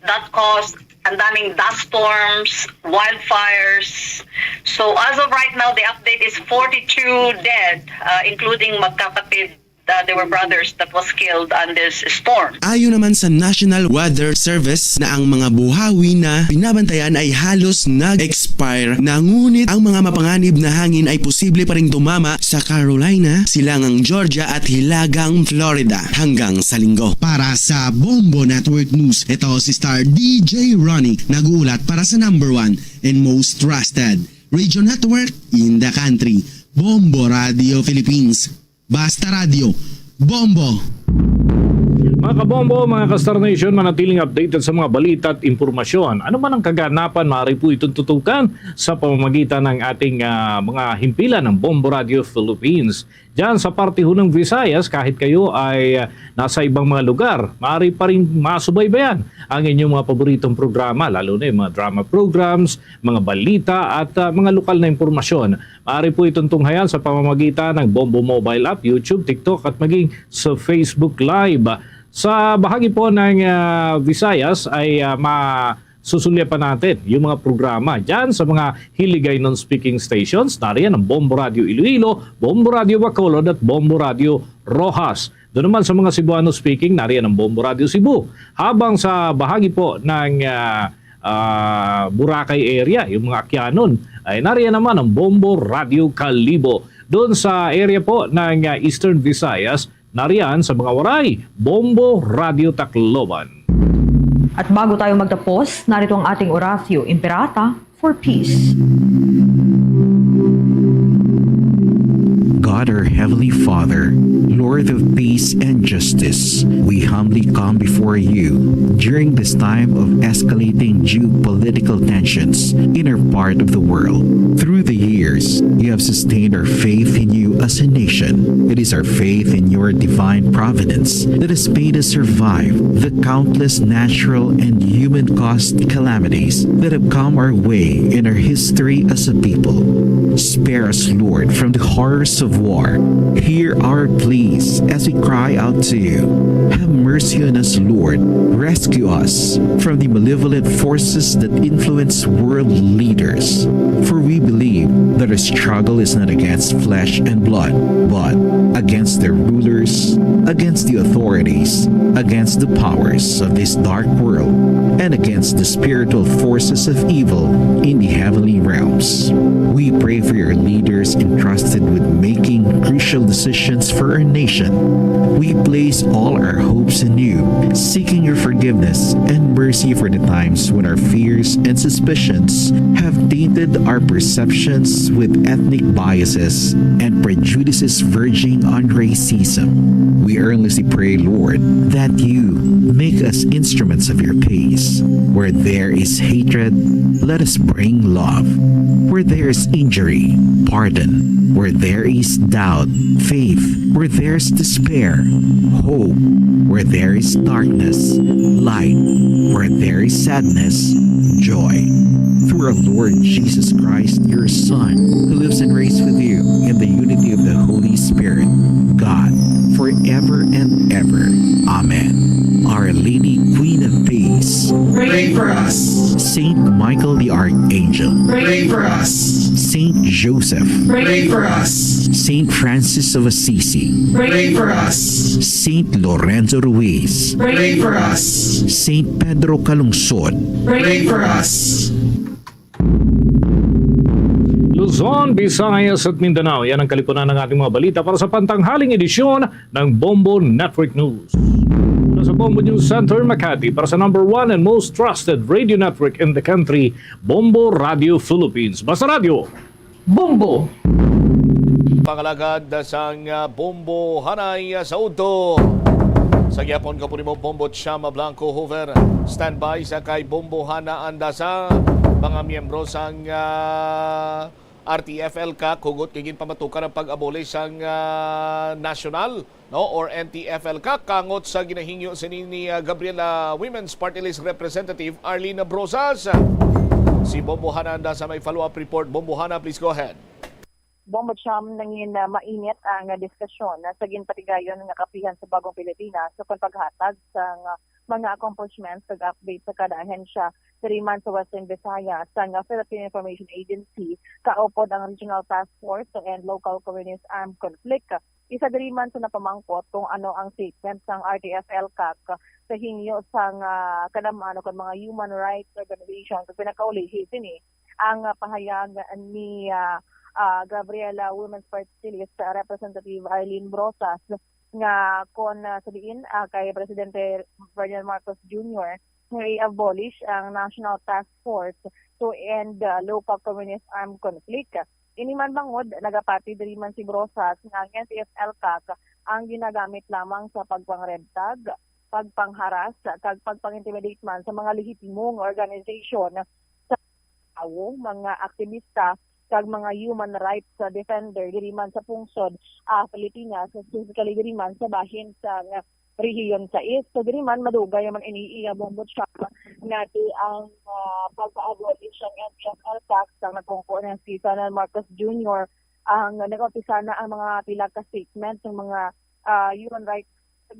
that caused, ang daming dust storms, wildfires. So as of right now, the update is forty-two dead, uh, including magkapatid, uh, they were brothers that was killed on this storm. Ayon naman sa National Weather Service na ang mga buhawi na binabantayan ay halos nag-expire na, ngunit ang mga mapanganib na hangin ay posible pa ring tumama sa Carolina, Silangang Georgia at Hilagang Florida hanggang sa Linggo. Para sa Bombo Network News, ito si Star D J Ronnie, nag-uulat para sa number one and most trusted radio network in the country, Bombo Radio Philippines. Basta Radio, Bombo! Mga kabombo, mga ka-Star Nation, manatiling updated sa mga balita at impormasyon. Ano man ang kaganapan, maaari po itong tutukan sa pamamagitan ng ating, ah, mga himpilan ng Bombo Radio Philippines. Diyan sa parte ho ng Visayas, kahit kayo ay, ah, nasa ibang mga lugar, maaari pa rin masubaybayan ang inyong mga paboritong programa, lalo na yung mga drama programs, mga balita, at, ah, mga lokal na impormasyon. Maaari po itong tunghayan sa pamamagitan ng Bombo Mobile App, YouTube, TikTok, at maging sa Facebook Live. Sa bahagi po ng, ah, Visayas ay, ah, masusulyapan natin yung mga programa dyan sa mga Hiligaynon speaking stations. Nariyan ang Bombo Radio Iloilo, Bombo Radio Bacolod, at Bombo Radio Roxas. Doon naman sa mga Cebuano speaking, nariyan ang Bombo Radio Cebu. Habang sa bahagi po ng, ah, ah, Boracay area, yung mga Aquianon, ay nariyan naman ang Bombo Radio Kalibo. Doon sa area po ng, ah, Eastern Visayas, nariyan sa mga Waray, Bombo Radio Tacloban. At bago tayo magtapos, narito ang ating Oratio Imperata for peace. God, our Heavenly Father, Lord of peace and justice, we humbly come before you during this time of escalating geopolitical tensions in our part of the world. Through the years, you have sustained our faith in you as a nation. It is our faith in your divine providence that has made us survive the countless natural and human-caused calamities that have come our way in our history as a people. Spare us, Lord, from the horrors of war. Hear our pleas as we cry out to you. Have mercy on us, Lord. Rescue us from the malevolent forces that influence world leaders. For we believe that our struggle is not against flesh and blood, but against the rulers, against the authorities, against the powers of this dark world, and against the spiritual forces of evil in the heavenly realms. We pray for your leaders entrusted with making crucial decisions for our nation. We place all our hopes in you, seeking your forgiveness and mercy for the times when our fears and suspicions have tainted our perceptions with ethnic biases and prejudices verging on racism. We earnestly pray, Lord, that you make us instruments of your peace. Where there is hatred, let us bring love. Where there is injury, pardon. Where there is doubt, faith. Where there is despair, hope. Where there is darkness, light. Where there is sadness, joy. Through our Lord Jesus Christ, your Son, who lives and reigns with you in the unity of the Holy Spirit, God, forever and ever. Amen. Our Lady, Queen of Peace, pray for us. Saint Michael the Archangel, pray for us. Saint Joseph, pray for us. Saint Francis of Assisi, pray for us. Saint Lorenzo Ruiz, pray for us. Saint Pedro Calungsod, pray for us. Luzon, Visayas at Mindanao. Yan ang kalipunan ng ating mga balita para sa pantanghaling edisyon ng Bombo Network News. Mula sa Bombo News Center, Makati, para sa number one and most trusted radio network in the country, Bombo Radio Philippines. Basta Radio, Bombo! Pangalagad sang, ah, Bombo Hanay, ah, sa udto. Sa gihapon ko po nimo, Bombo Chama Blanco Hoover. Standby sa kay Bombo Hana Andasa. Mga miyembro sang, ah, R T F L CAC, hugot kay ginpamatukan ang pag-abolish sang, ah, national, no, or N T F L CAC, kangot sa ginahingyo sini ni, ah, Gabriela Women's Party List Representative Arlene Brosas. Si Bombo Hana Andasa may follow-up report. Bombo Hana, please go ahead. Bombo Cham, nangin, ah, mainit ang, ah, diskusyon, ah, sa ginpatigayon nga kapihan sa Bagong Pilipinas sa paghatag sang, ah, mga accomplishments kag update sa kada ahensya diri man sa Western Visayas sang, ah, Philippine Information Agency, kaupod ang Regional Task Force to End Local Communist Armed Conflict. Isa diri man sa napamangkot kung ano ang statement sang R T F L CAC sa hingyo sang, ah, kadam-an o kag mga human rights organization kag pinakaulihi sini ang, ah, pahayag ni, ah, ah, Gabriela Women's Party List, ah, Representative Arlene Brosas nga kon, ah, sa diin, ah, kay Presidente Ferdinand Marcos Junior nga i-abolish ang National Task Force to End, ah, Local Communist Armed Conflict. Ini man bangod, nagapati diri man si Brosas nga ang N T F L CAC ang ginagamit lamang sa pagpangrebtag, pagpangharas, kag pagpang-intimidate man sa mga lehitimo nga organisasyon sa tawo, mga aktibista, kag mga human rights, ah, defender diri man sa pungsod, ah, Pilipinas, specifically diri man sa bahin sa, ah, rehiyon sais. So, diri man madugay man ini iya Bombo Cham nga ti ang, ah, pagpa-abolish sang N T F L tax ang nagkungko na si Ferdinand Marcos Junior ang nag-umpisa na ang mga pila ka statement ng mga, ah, human rights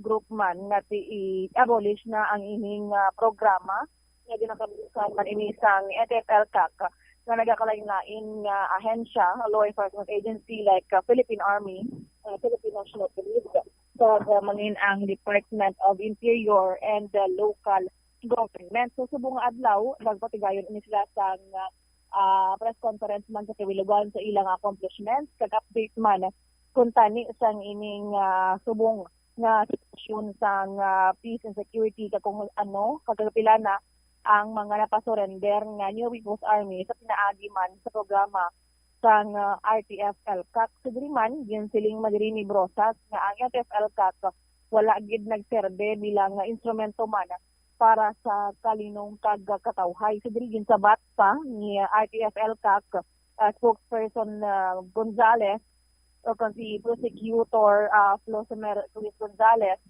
group man nga ti i-abolish na ang ining, ah, programa nga ginakabusan man ini sang N T F L CAC nga nagakalain-lain nga ahensya, law enforcement agency like, ah, Philippine Army, ah, Philippine National Police, kag, ah, mangin ang Department of Interior and the local government. So, subong nga adlaw, nagpatigayon ini sila sang, ah, ah, press conference man sa kabilugan sa ilang accomplishments kag update man kung tani sang ining, ah, subong nga sitwasyon sang, ah, peace and security kag kung ano, kag pila na ang mga napasurrender nga New People's Army sa pinaagi man sa programa sang, ah, R T F L CAC. Sa diri man, ginsiling man diri ni Brosas nga ang R T F L CAC wala gid nagserbe bilang, ah, instrumento man para sa kalinong kag katawhay. Sa diri, ginsabat pa ni R T F L CAC, ah, spokesperson, ah, Gonzales, o kon si Prosecutor, ah, Flosemer Cruz Gonzales,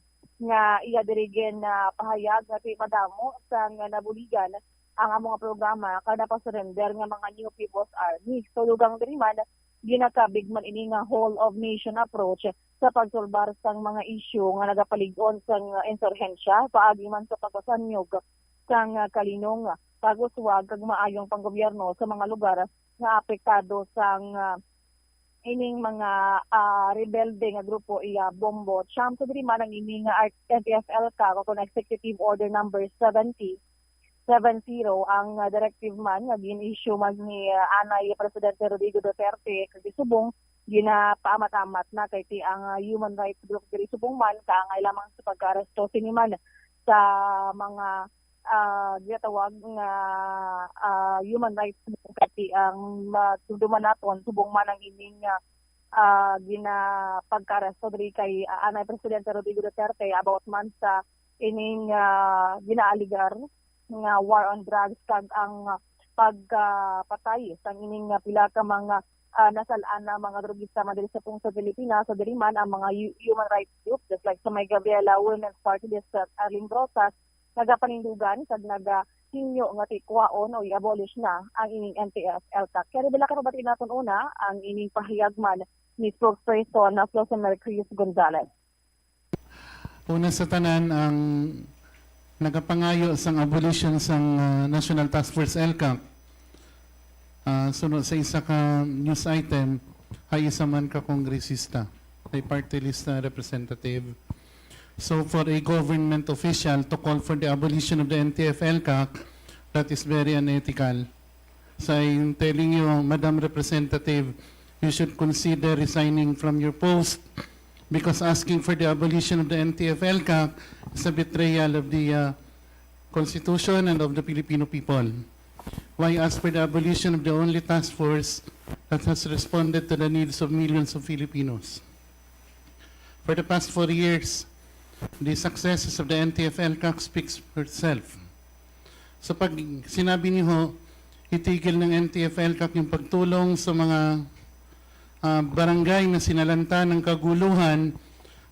nga iya diri gin, ah, pahayag nga ti madamo sang nabuligan ang among programa kag napasurrender nga mga New People's Army. So, dugang diri man, ginakabig man ini nga whole of nation approach sa pagsulbar sang mga isyu nga nagapalig-on sang insurhensya, paagi man sa pagpasanyog sang kalinong, pag-uswag kag maayong panggobyerno sa mga lugar nga apektado sang, ah, ining mga, ah, rebelde nga grupo, iya Bombo Cham. So, diri man ang ining, ah, N T F L CAC, o kon Executive Order Number seventy, seven zero, ang, ah, directive man nga gin-issue man ni, ah, anay Presidente Rodrigo Duterte kag subong ginapaamat-amat na kay ti ang, ah, human rights group diri subong man kaangay lamang sa pagkaaresto sini man sa mga, ah, ginatawag nga, ah, human rights group kay ti ang madumduman naton subong man ang ining, ah, ah, gina-, pagkaaresto diri kay, ah, anay Presidente Rodrigo Duterte about man sa ining, ah, ginaaligar nga war on drugs kag ang pagkapatay sang ining, ah, pila ka mga, ah, nasal-an na mga drugista man diri sa pungsod Pilipinas. So, diri man ang mga hu-, human rights group, just like sa may Gabriela Women's Party List, ah, Arlene Brosas, nagapanindugan kag nagahingyo nga tikwaon o i-abolish na ang ining N T F L CAC. Kaya bila ka pabati naton una ang ining pahayag man ni spokesperson na Flosemer Cruz Gonzales. Una sa tanan, ang nagapangayo sang abolition sang, ah, National Task Force ELCAC, ah, suno sa isa ka news item, ay isa man ka kongresista, ay party list na representative. So, for a government official to call for the abolition of the N T F ELCAC, that is very unethical. I'm telling you, Madam Representative, you should consider resigning from your post, because asking for the abolition of the N T F-ELCAC is a betrayal of the, uh, Constitution and of the Filipino people. Why ask for the abolition of the only task force that has responded to the needs of millions of Filipinos? For the past four years, the successes of the N T F-ELCAC speaks for itself. So, pag sinabi niyo ho, itigil ng N T F-ELCAC yung pagtulong sa mga, ah, barangay na sinalanta ng kaguluhan,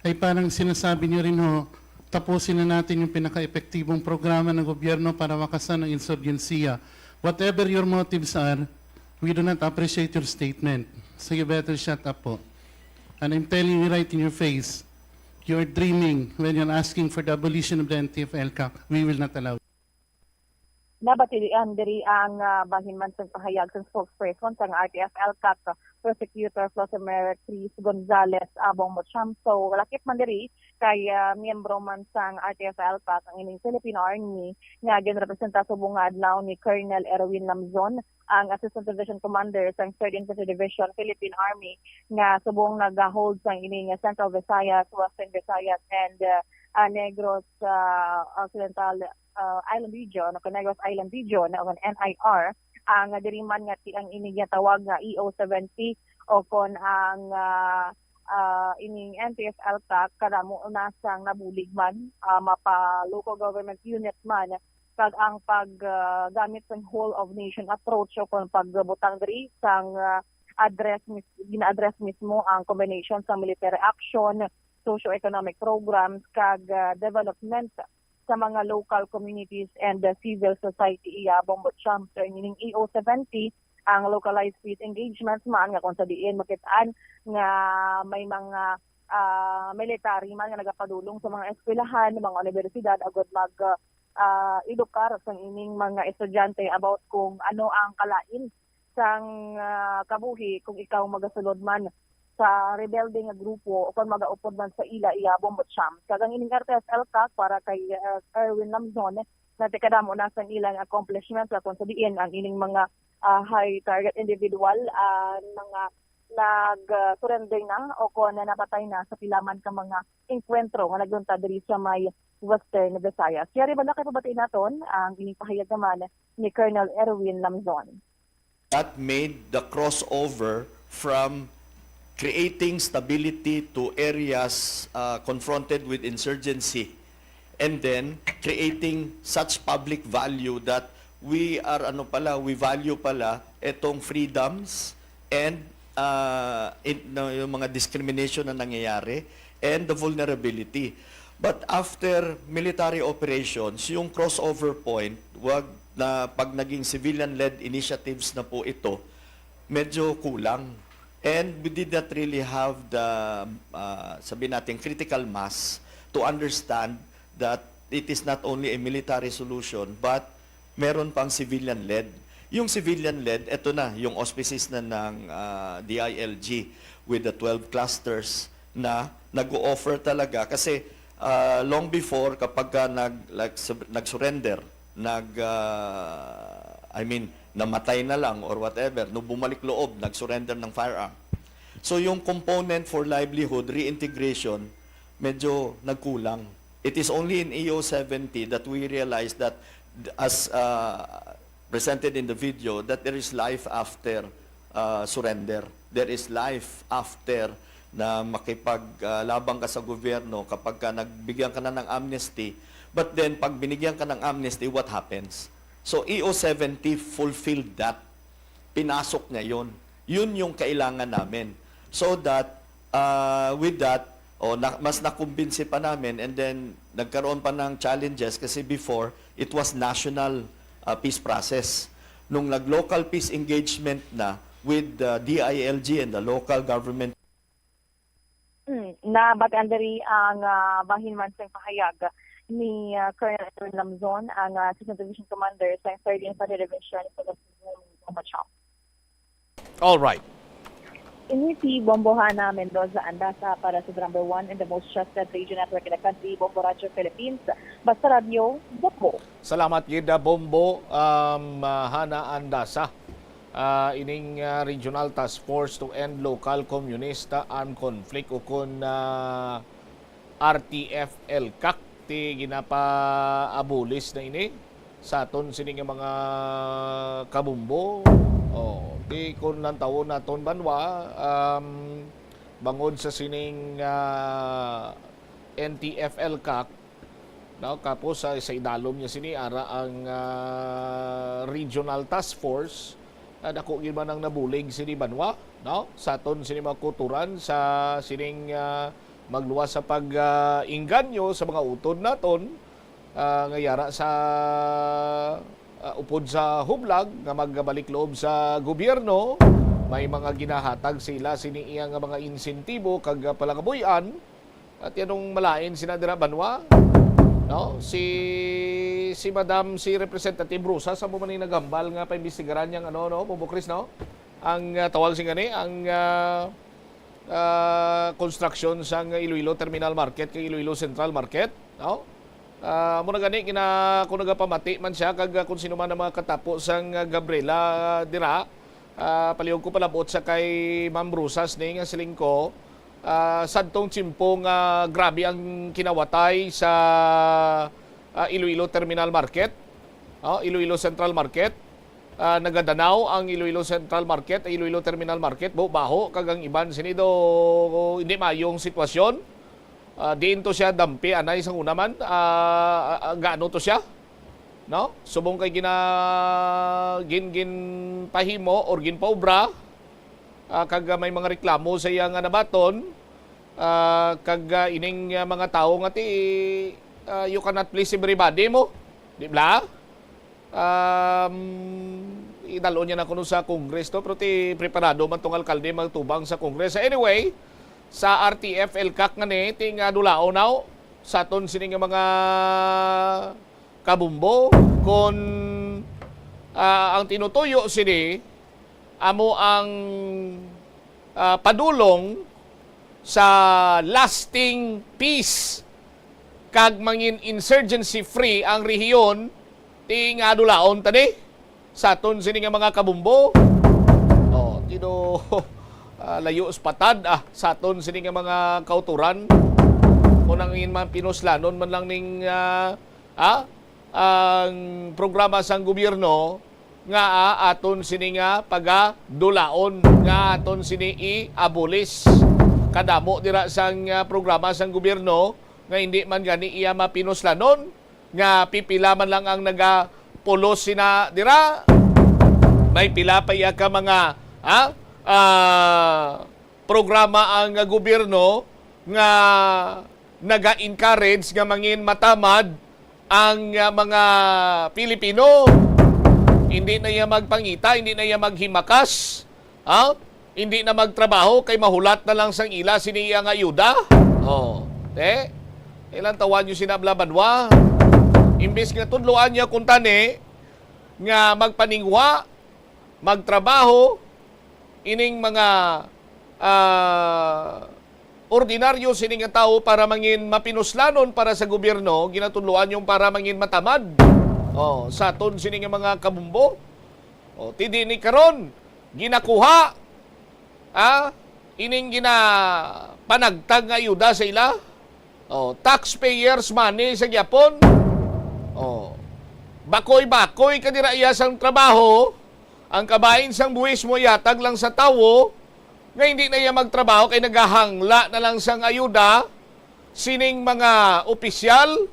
ay parang sinasabi niyo rin ho, tapusin na natin yung pinaka-epektibong programa ng gobyerno para wakasan ang insurgensiya. Whatever your motives are, we do not appreciate your statement. So you better shut up po. And I'm telling you right in your face, you're dreaming when you're asking for the abolition of the N T F-ELCAC. We will not allow. Nabatian diri ang, ah, bahin man sang pahayag sang spokesperson sang R T F-ELCAC, Prosecutor Flosimer Chris Gonzalez, ah, Bongbong Champ. So, lakip man diri kay, ah, miyembro man sang R T F-ELCAC ang ining Philippine Army nga ginrepresenta subong nga adlaw ni Colonel Erwin Lamzon, ang Assistant Division Commander sang Third Infantry Division, Philippine Army, nga subong nagahold sang ining Central Visayas, Western Visayas, and, ah, ah, Negros, ah, Occidental, ah, Island Region, o Negros Island Region, o N I R, ang diri man nga ti-, ang ini ginatawag nga E O seventy, o kon ang, ah, ah, ining N T F-ELCAC, kadamo na sang nabulig man, ah, mapa local government unit man, kag ang pag, ah, gamit sang whole of nation approach o kon pagbutang diri sang, ah, address mis-, gina-address mismo ang combination sa military action, socio-economic programs, kag, ah, development sa mga local communities and, ah, civil society. Iya, Bongbong Champ, sa ining E O seventy, ang localized peace engagements man nga kung sa diin makit-an nga may mga, ah, military man nga nagapadulong sa mga eskwelahan, mga universidad agud mag, ah, edukar sang ining mga estudyante about kung ano ang kalain sang, ah, kabuhi kung ikaw magasulod man sa rebelde nga grupo o kon magaupod man sa ila, iya, Bongbong Champ. Kag ang ining R T F-ELCAC para kay, ah, Erwin Lamzon, natikadamo na sang ilang accomplishments, sa kung sa diin ang ining mga, ah, high target individual, ah, mga nag, ah, surrender na o kon na napatay na sa pila man ka mga engkwentro nga nagluntad diri sa may Western Visayas. Yari ba na kay pabati naton ang ining pahayag naman ni Colonel Erwin Lamzon? That made the crossover from creating stability to areas, uh, confronted with insurgency, and then creating such public value that we are, ano pala, we value pala itong freedoms and, uh, in, no, yung mga discrimination na nangyayari and the vulnerability. But after military operations, yung crossover point, wag na, pag naging civilian-led initiatives na po ito, medyo kulang. And we did not really have the, uh, sabi natin, critical mass to understand that it is not only a military solution, but meron pang civilian-led. Yung civilian-led, eto na, yung auspices na ng, ah, D I L G with the twelve clusters na nag-o-offer talaga. Kasi, ah, long before, kapag ka nag-, like, sub-, nag-surrender, nag, ah, I mean, namatay na lang or whatever, no, bumalik loob, nag-surrender ng firearm. So, yung component for livelihood reintegration, medyo nagkulang. It is only in E O seventy that we realize that, as, uh, presented in the video, that there is life after, uh, surrender. There is life after na makipag, uh, labang ka sa gobyerno kapag ka nagbigyan ka na ng amnesty. But then, pag binigyan ka ng amnesty, what happens? So, E O seventy fulfilled that. Pinasok niya yun. Yun yung kailangan namin. So that, uh, with that, oh, na, mas nakumbinsi pa namin, and then nagkaroon pa ng challenges kasi before, it was national, uh, peace process. Nung nag-local peace engagement na with the D I L G and the local government. Hmm, nabatian diri ang, ah, bahin man sang pahayag ni, ah, Colonel Edwin Lamzon, ang, ah, Assistant Division Commander sa Third Infantry Division sa Machao. All right. Ini si Bombo Hana Mendoza Andasa para sa the number one and the most trusted radio network in the country, Bombo Radyo Philippines. Basta Radyo, Bombo. Salamat gid, ah, Bombo, um, ah, Hana Andasa. Ah, ining, ah, Regional Task Force to End Local Communist, ah, Armed Conflict, ukon, ah, R T F L CAC, ti ginapaabulis na ini sa aton sini nga mga kabumbo. Oh, ti kun lantawon naton banwa, um, bangod sa sining, ah, N T F L CAC, no? Kapos sa, sa idalom niya sini, ara ang, ah, Regional Task Force. Ah, dako gid man ang nabulig sini banwa, no? Sa aton sini mga kutoran, sa sining, ah, magluwas sa pag, ah, inganyo sa mga utod naton, ah, nga yara sa, ah, upod sa hublag nga magbalik loob sa gobyerno, may mga ginahatag sila sini iya nga mga insentibo kag, ah, palangabuy-an. At yan ang malain sina dira banwa, no? Si, si Madam, si Representative Rosa, sa mo man yung naghambal nga paimbestigaran niyang ano, no? Bubukris, no? Ang, ah, tawag sing gani, ang, ah, ah, construction sang Iloilo Terminal Market kag Iloilo Central Market, no? Ah, amo na gani, gina-, kung nagapamati man siya kag, ah, kung sino man ang mga katapo sang, ah, Gabriela, ah, dira, ah, palihog ko palabot sa kay Ma'am Rosas ni nga siling ko, ah, sadtong tiyempo nga grabe ang kinawatay sa, ah, Iloilo Terminal Market, oh, Iloilo Central Market. Ah, nagadanaw ang Iloilo Central Market, Iloilo Terminal Market, bu-, baho, kag ang iban sini do hindi mayong sitwasyon. Ah, diin to siya dampi, anay sang una man, ah, ah, ah, gaano to siya? No? Subong kay gina-, gin-, ginpahimo or ginpaobra, ah, kag may mga reklamo sa iya nga nabaton, ah, kag, ah, ining, ah, mga tawo nga ti, ah, you cannot please everybody mo. Di ba? Um, idalon niya na kuno sa Congress to, pero ti preparado man tong alkalde magtubang sa Congress. Anyway, sa R T F L CAC nga ni, ti nga dulaon now, sa aton sini nga mga kabumbo, kon, ah, ang tinutuyo sini, amo ang, ah, padulong sa lasting peace kag mangin insurgency free ang rehiyon, ti nga dulaon ta ni sa aton sini nga mga kabumbo. Oh, tino, ah, layo sa patad, ah, sa aton sini nga mga kauturan. Kung ang in man pinuslanon man lang ning, ah, ah, ang programa sang gobyerno nga, ah, aton sini nga pagadulaon, nga aton sini i-abolis. Kadamo dira sang, ah, programa sang gobyerno nga hindi man gani iya mapinuslanon, nga pipila man lang ang nagapulos sina dira. May pila pa iya ka mga, ah, ah, programa ang gobyerno nga naga-encourage nga mangin matamad ang, ah, mga Pilipino. Hindi na iya magpangita, hindi na iya maghimakas. Ha? Hindi na magtrabaho kay mahulat na lang sang ila sini iya nga ayuda. Oh, te. Ilang tawa niyo sina bla banwa. Imbis nga tudloan niya kung tani nga magpaningwa, magtrabaho, ining mga, ah, ordinaryo sini nga tawo para mangin mapinuslanon para sa gobyerno, ginatudloan yung para mangin matamad. Oh, sa aton sini nga mga kabumbo. Oh, ti di ni karon ginakuha, ah, ining ginapanagtag nga ayuda sa ila. Oh, taxpayers money sa gyapon. Oh. Bakoy-bakoy ka dira iya sang trabaho, ang kabahin sang buwis mo ihatag lang sa tawo nga hindi na iya magtrabaho kay nagahangla na lang sang ayuda sining mga opisyal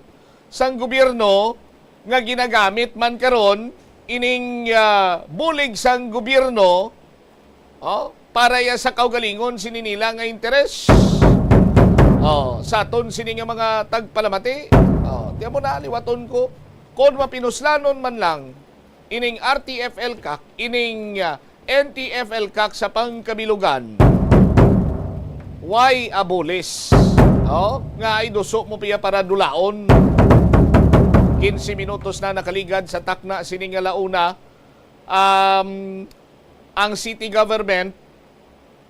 sang gobyerno nga ginagamit man karon ining, ah, bulig sang gobyerno, oh, para ya sa kaugalingon sini nila nga interes. Oh, sa aton sini nga mga tagpalamati. Oh, tiyan mo na, liwaton ko. Kon mapinuslanon man lang ining R T F L CAC, ining, ah, N T F L CAC sa pangkabilugan, why abolis? Oh, nga ay duso mo piya para dulaon. Quince minutos na nakaligad sa takna sini nga launa. Um, ang city government,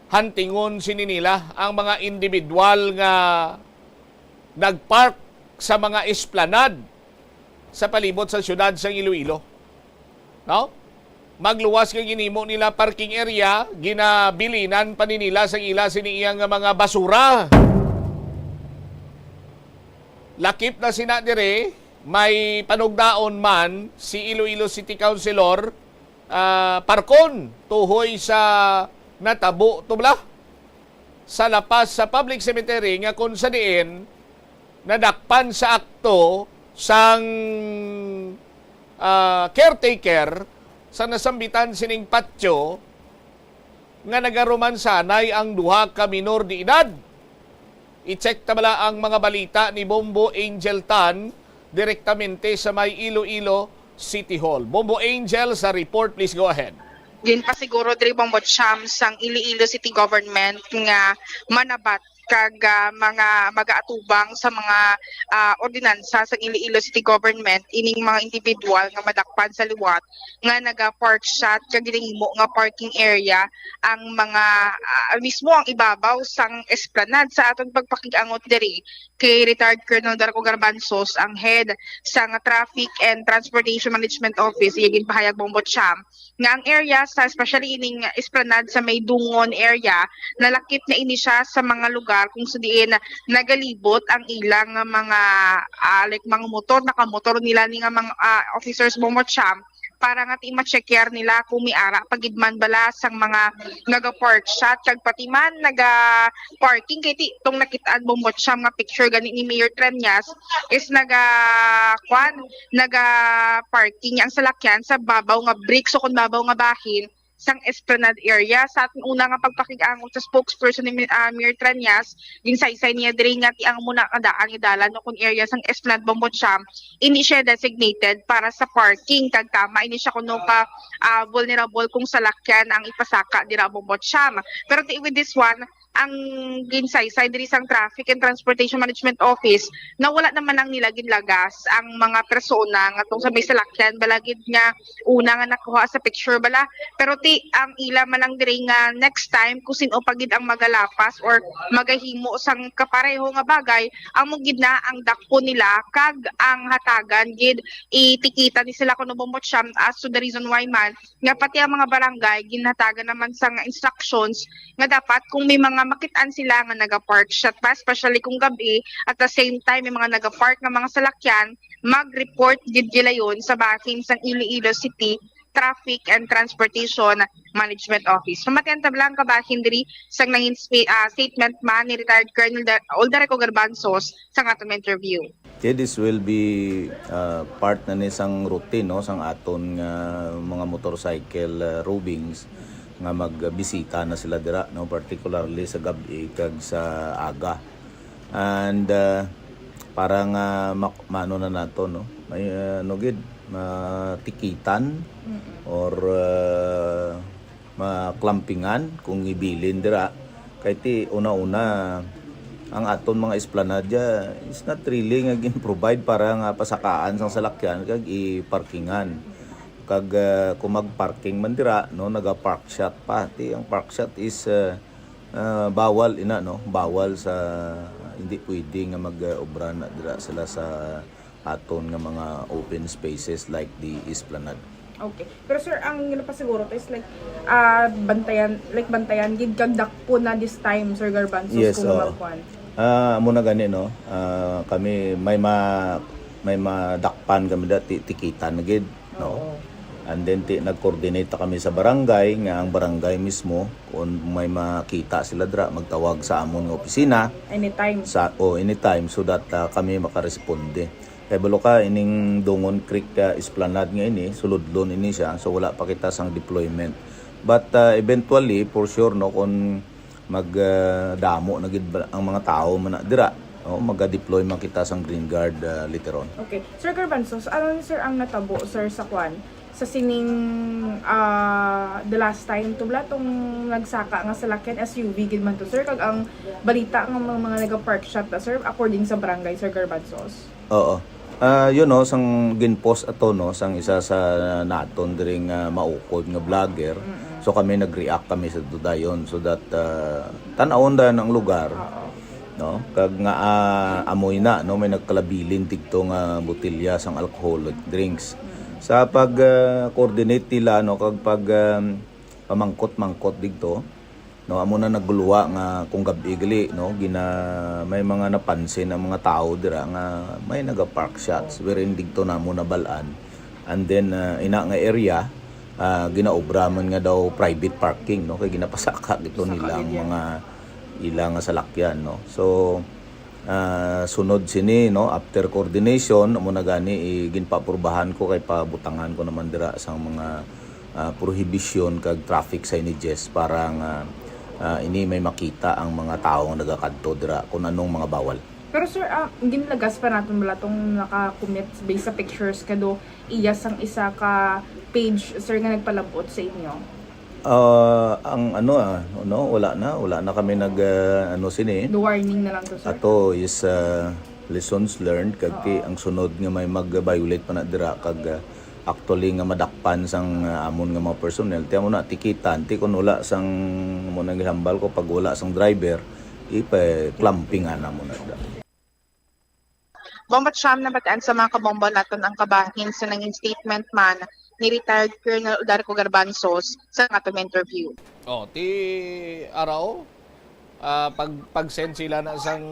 hantingon sini nila ang mga individual nga nagpark sa mga esplanade sa palibot sa siyudad sang Iloilo. No? Magluwas nga ginhimo nila parking area, ginabilinan pa ni nila sang ila sini iya nga mga basura. Lakip na sina dire, may panugdaon man si Iloilo City Councilor, ah, Parcon, tuhoy sa natabo to bala sa lapas sa public cemetery nga kung sa diin nadakpan sa akto sang, ah, caretaker sa nasambitan sining patyo nga nagarumansanay ang duha ka minor de edad. I-check ta bala ang mga balita ni Bombo Angel Tan direktamente sa may Iloilo City Hall. Bombo Angel sa report, please go ahead. Ginpasiguro diri, Bombo Cham, sang Iloilo City Government nga manabat kag, ah, mga mag-aatubang sa mga, ah, ordinansa sang Iloilo City Government ining mga individual nga madakpan sa liwat nga naga-park shot kag ginahimo nga parking area ang mga, ah, mismo ang ibabaw sang esplanade. Sa aton pagpakig-angot diri kay Retired Colonel Darko Garbanzos, ang head sang Traffic and Transportation Management Office, iya ginpahayag, Bombo Cham, nga ang area sa, especially ining esplanade sa may Dungon area, nalakip na ini siya sa mga lugar kung sa diin nagalibot ang ilang mga, ah, like, mga motor, nakamotor nila ni nga mga, ah, officers, Bombo Cham, para nga ti ma-checkar nila kung may ara pa gid man bala sang mga naga-park shot kag pati man naga-parking, kay ti tong nakit-an, Bombo Cham, nga picture gani ni Mayor Treñas is naga, kwan, naga-parking ang salakyan sa babaw nga bricks o kon babaw nga bahin sang Esplanade area. Sa aton una nga pagpakig-angot sa spokesperson ni Mi-, ah, Mayor Treñas, ginsaysay niya diri nga ti ang muna nga daan nga dalan o kon area sang Esplanade, Bombo Cham, ini siya designated para sa parking, kag tama ini siya kuno ka, ah, vulnerable kung salakyan ang ipasaka dira, Bombo Cham. Pero ti with this one, ang ginsaysay diri sang Traffic and Transportation Management Office na wala naman ang nila ginlagas ang mga persona nga tong sa may salakyan, bala gid nga una nga nakuha sa picture bala. Pero ti ang ila man lang diri nga next time kung sin-o pa gid ang magalapas or magahimo sang kapareho nga bagay, amo gid na ang dakpon nila kag ang hatagan gid itikita ni sila kuno, Bombo Cham, as to the reason why man nga pati ang mga barangay ginhatagan naman sang instructions nga dapat kung may mga makit-an sila nga naga-park shot pa, especially kung gab-i, at the same time may mga naga-park nga mga salakyan, mag-report gid gilayon sa bahin sang Iloilo City Traffic and Transportation Management Office. Pamatian ta lang kabahin diri sang nangin spe-, ah, statement man ni Retired Colonel Da-, Oldareco Garbanzos sa aton interview. Okay, this will be, uh, part na ni sang routine, no, sang aton nga mga motorcycle, uh, rovings nga magbisita na sila dira, no, particularly sa gab-i kag sa aga. And, uh, para nga mak-, maano na nato, no, may, uh, ano gid, matikitan Mm-mm. or, uh, maklampingan kung ibilin dira. Kay ti una-una, ang aton mga esplanade is not really nga gin-provide para nga pasakaan sang salakyan kag i-parkingan. Kag, ah, kung mag-parking man dira, no, naga-park shot pa. Ti ang park shot is, ah, ah, bawal ina, no, bawal sa, hindi pwede nga mag-obra na dira sila sa aton nga mga open spaces like the esplanade. Okay. Pero sir, ang ginapasiguro to is like, ah, bantayan, like bantayan gid kag dakpon na this time, Sir Garbanzos, Yes, kung oo. magkuan. Ah, amo na gani, no? Ah, kami may ma-, may madakpan kami dati, tikitan na gid, no? Oo. And then ti nag-coordinate ta kami sa barangay, nga ang barangay mismo kung may makita sila dira, magtawag sa amon nga opisina. Anytime. Sa, o anytime, so that, ah, kami makaresponde. Kay balo ka, ining Dungon Creek, ah, Esplanade nga ini, sulodlon ini siya, so wala pa kita sang deployment. But, ah, eventually, for sure, no, kung mag, ah, damo na gid ba ang mga tawo man na dira, no, maga-deploy man kita sang Green Guard, ah, later on. Okay. Sir Garbanzos, ano ni, sir, ang natabo, sir, sa kwan? Sa sining, ah, the last time to, bala tong nagsaka nga salakyan, S U V gid man to, sir, kag ang balita nga mga, mga naga-park shot na, sir, according sa barangay, Sir Garbanzos. Oo. Ah, yun, no, sang ginpost ato, no, sang isa sa naton diri nga maukod nga vlogger. Mm-mm. So kami nag-react kami sa dudayon so that, ah, tan-awon dayon ang lugar. Oo. No? Kag nga, ah, amoy na, no, may nagkalabilin digto nga botelya sang alcoholic drinks. Mm. Sa pag, ah, coordinate nila, no, kag pag, um, pamangkot-mangkot digto, no, amo na nagluwa nga kung gab-i gali, no, gina-, may mga napansin ang mga tawo dira nga may naga-park shots, wherein digto namo nabal-an. And then, ah, ina nga area, ah, ginaobra man nga daw private parking, no, kay ginapasaka gito Pasaka nilang gid yan. mga ila nga salakyan, no. So, ah, sunod sini, no, after coordination, amo na gani, eh, ginpaaprubahan ko kay pabutangan ko naman dira sang mga, ah, prohibition kag traffic signages para nga, ah, ini may makita ang mga tawo nga nagakadto dira kung anong mga bawal. Pero sir, ah, ginlagas pa naton bala tong naka-commit based sa pictures kado iya sang isa ka page, sir, nga nagpalabot sa inyo? Ah, ang ano, ah, no, wala na, wala na kami nag, ah, ano sini. The warning na lang to, sir? Ato is, ah, lessons learned, kag ti Oo. ang sunod nga may mag-violate pa na dira, kag, ah, actually nga madakpan sang, ah, amon nga mga personnel, ti amo na tikitan, ti kun wala sang, mo nang gihambal ko, pag wala sang driver, ipa-clamping ana mo na da. Bombo Cham, nabatian sa mga kabombo naton ang kabahin sa nangin statement man ni retired Colonel Uldarico Garbanzos sa aton interview. Oh, ti Araw, ah, pag, pag-send sila na sang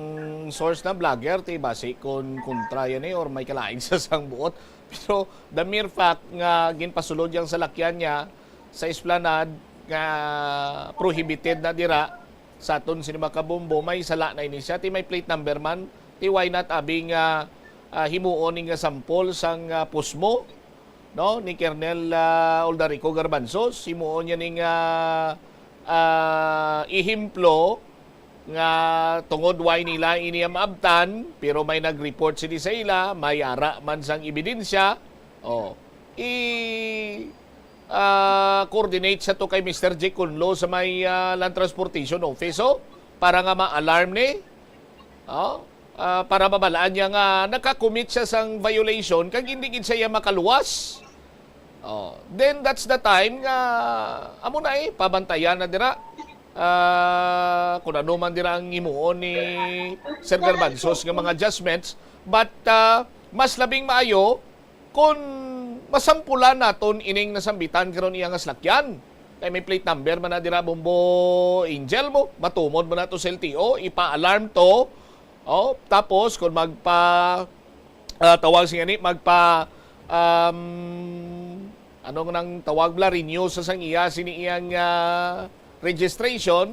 source na vlogger, ti basi kon kontra yan eh, or may kalain sa sang buot. Pero the mere fact nga ginpasulod yang salakyan niya sa esplanade nga prohibited na dira, sa aton sini mga kabombo, may sala na ini siya. Ti may plate number man, ti why not abi nga, ah, himuon ni nga sample sang, ah, pusmo, no, ni Colonel, ah, Uldarico Garbanzos, himuon niya ni nga, ah, ehemplo nga tungod why nila ini maabtan, pero may nag-report sini sa ila, may ara man sang ebidensya. Oh, i ah, coordinate sa to kay Mister Jake Kunlo sa may, ah, Land Transportation Office, oh, para nga ma-alarm ni, oh, ah, para mabalaan niya nga naka-commit siya sang violation kag hindi gid siya makaluwas. Oh, then that's the time nga amo na eh, pabantayan na dira. Ah, kung ano man dira ang himuon ni Sir Garbanzos nga mga adjustments, but, ah, mas labing maayo kung masampulan naton ining nasambitan karon iya nga salakyan. Kay may plate number man na dira, Bombo Angel, mo, matumod man nato sa L T O, ipa-alarm to. Oh, tapos kung magpa, ah, tawag siya ni, magpa, um, ano nang tawag bala, renew sa sang iya, sini iyang, ah, registration.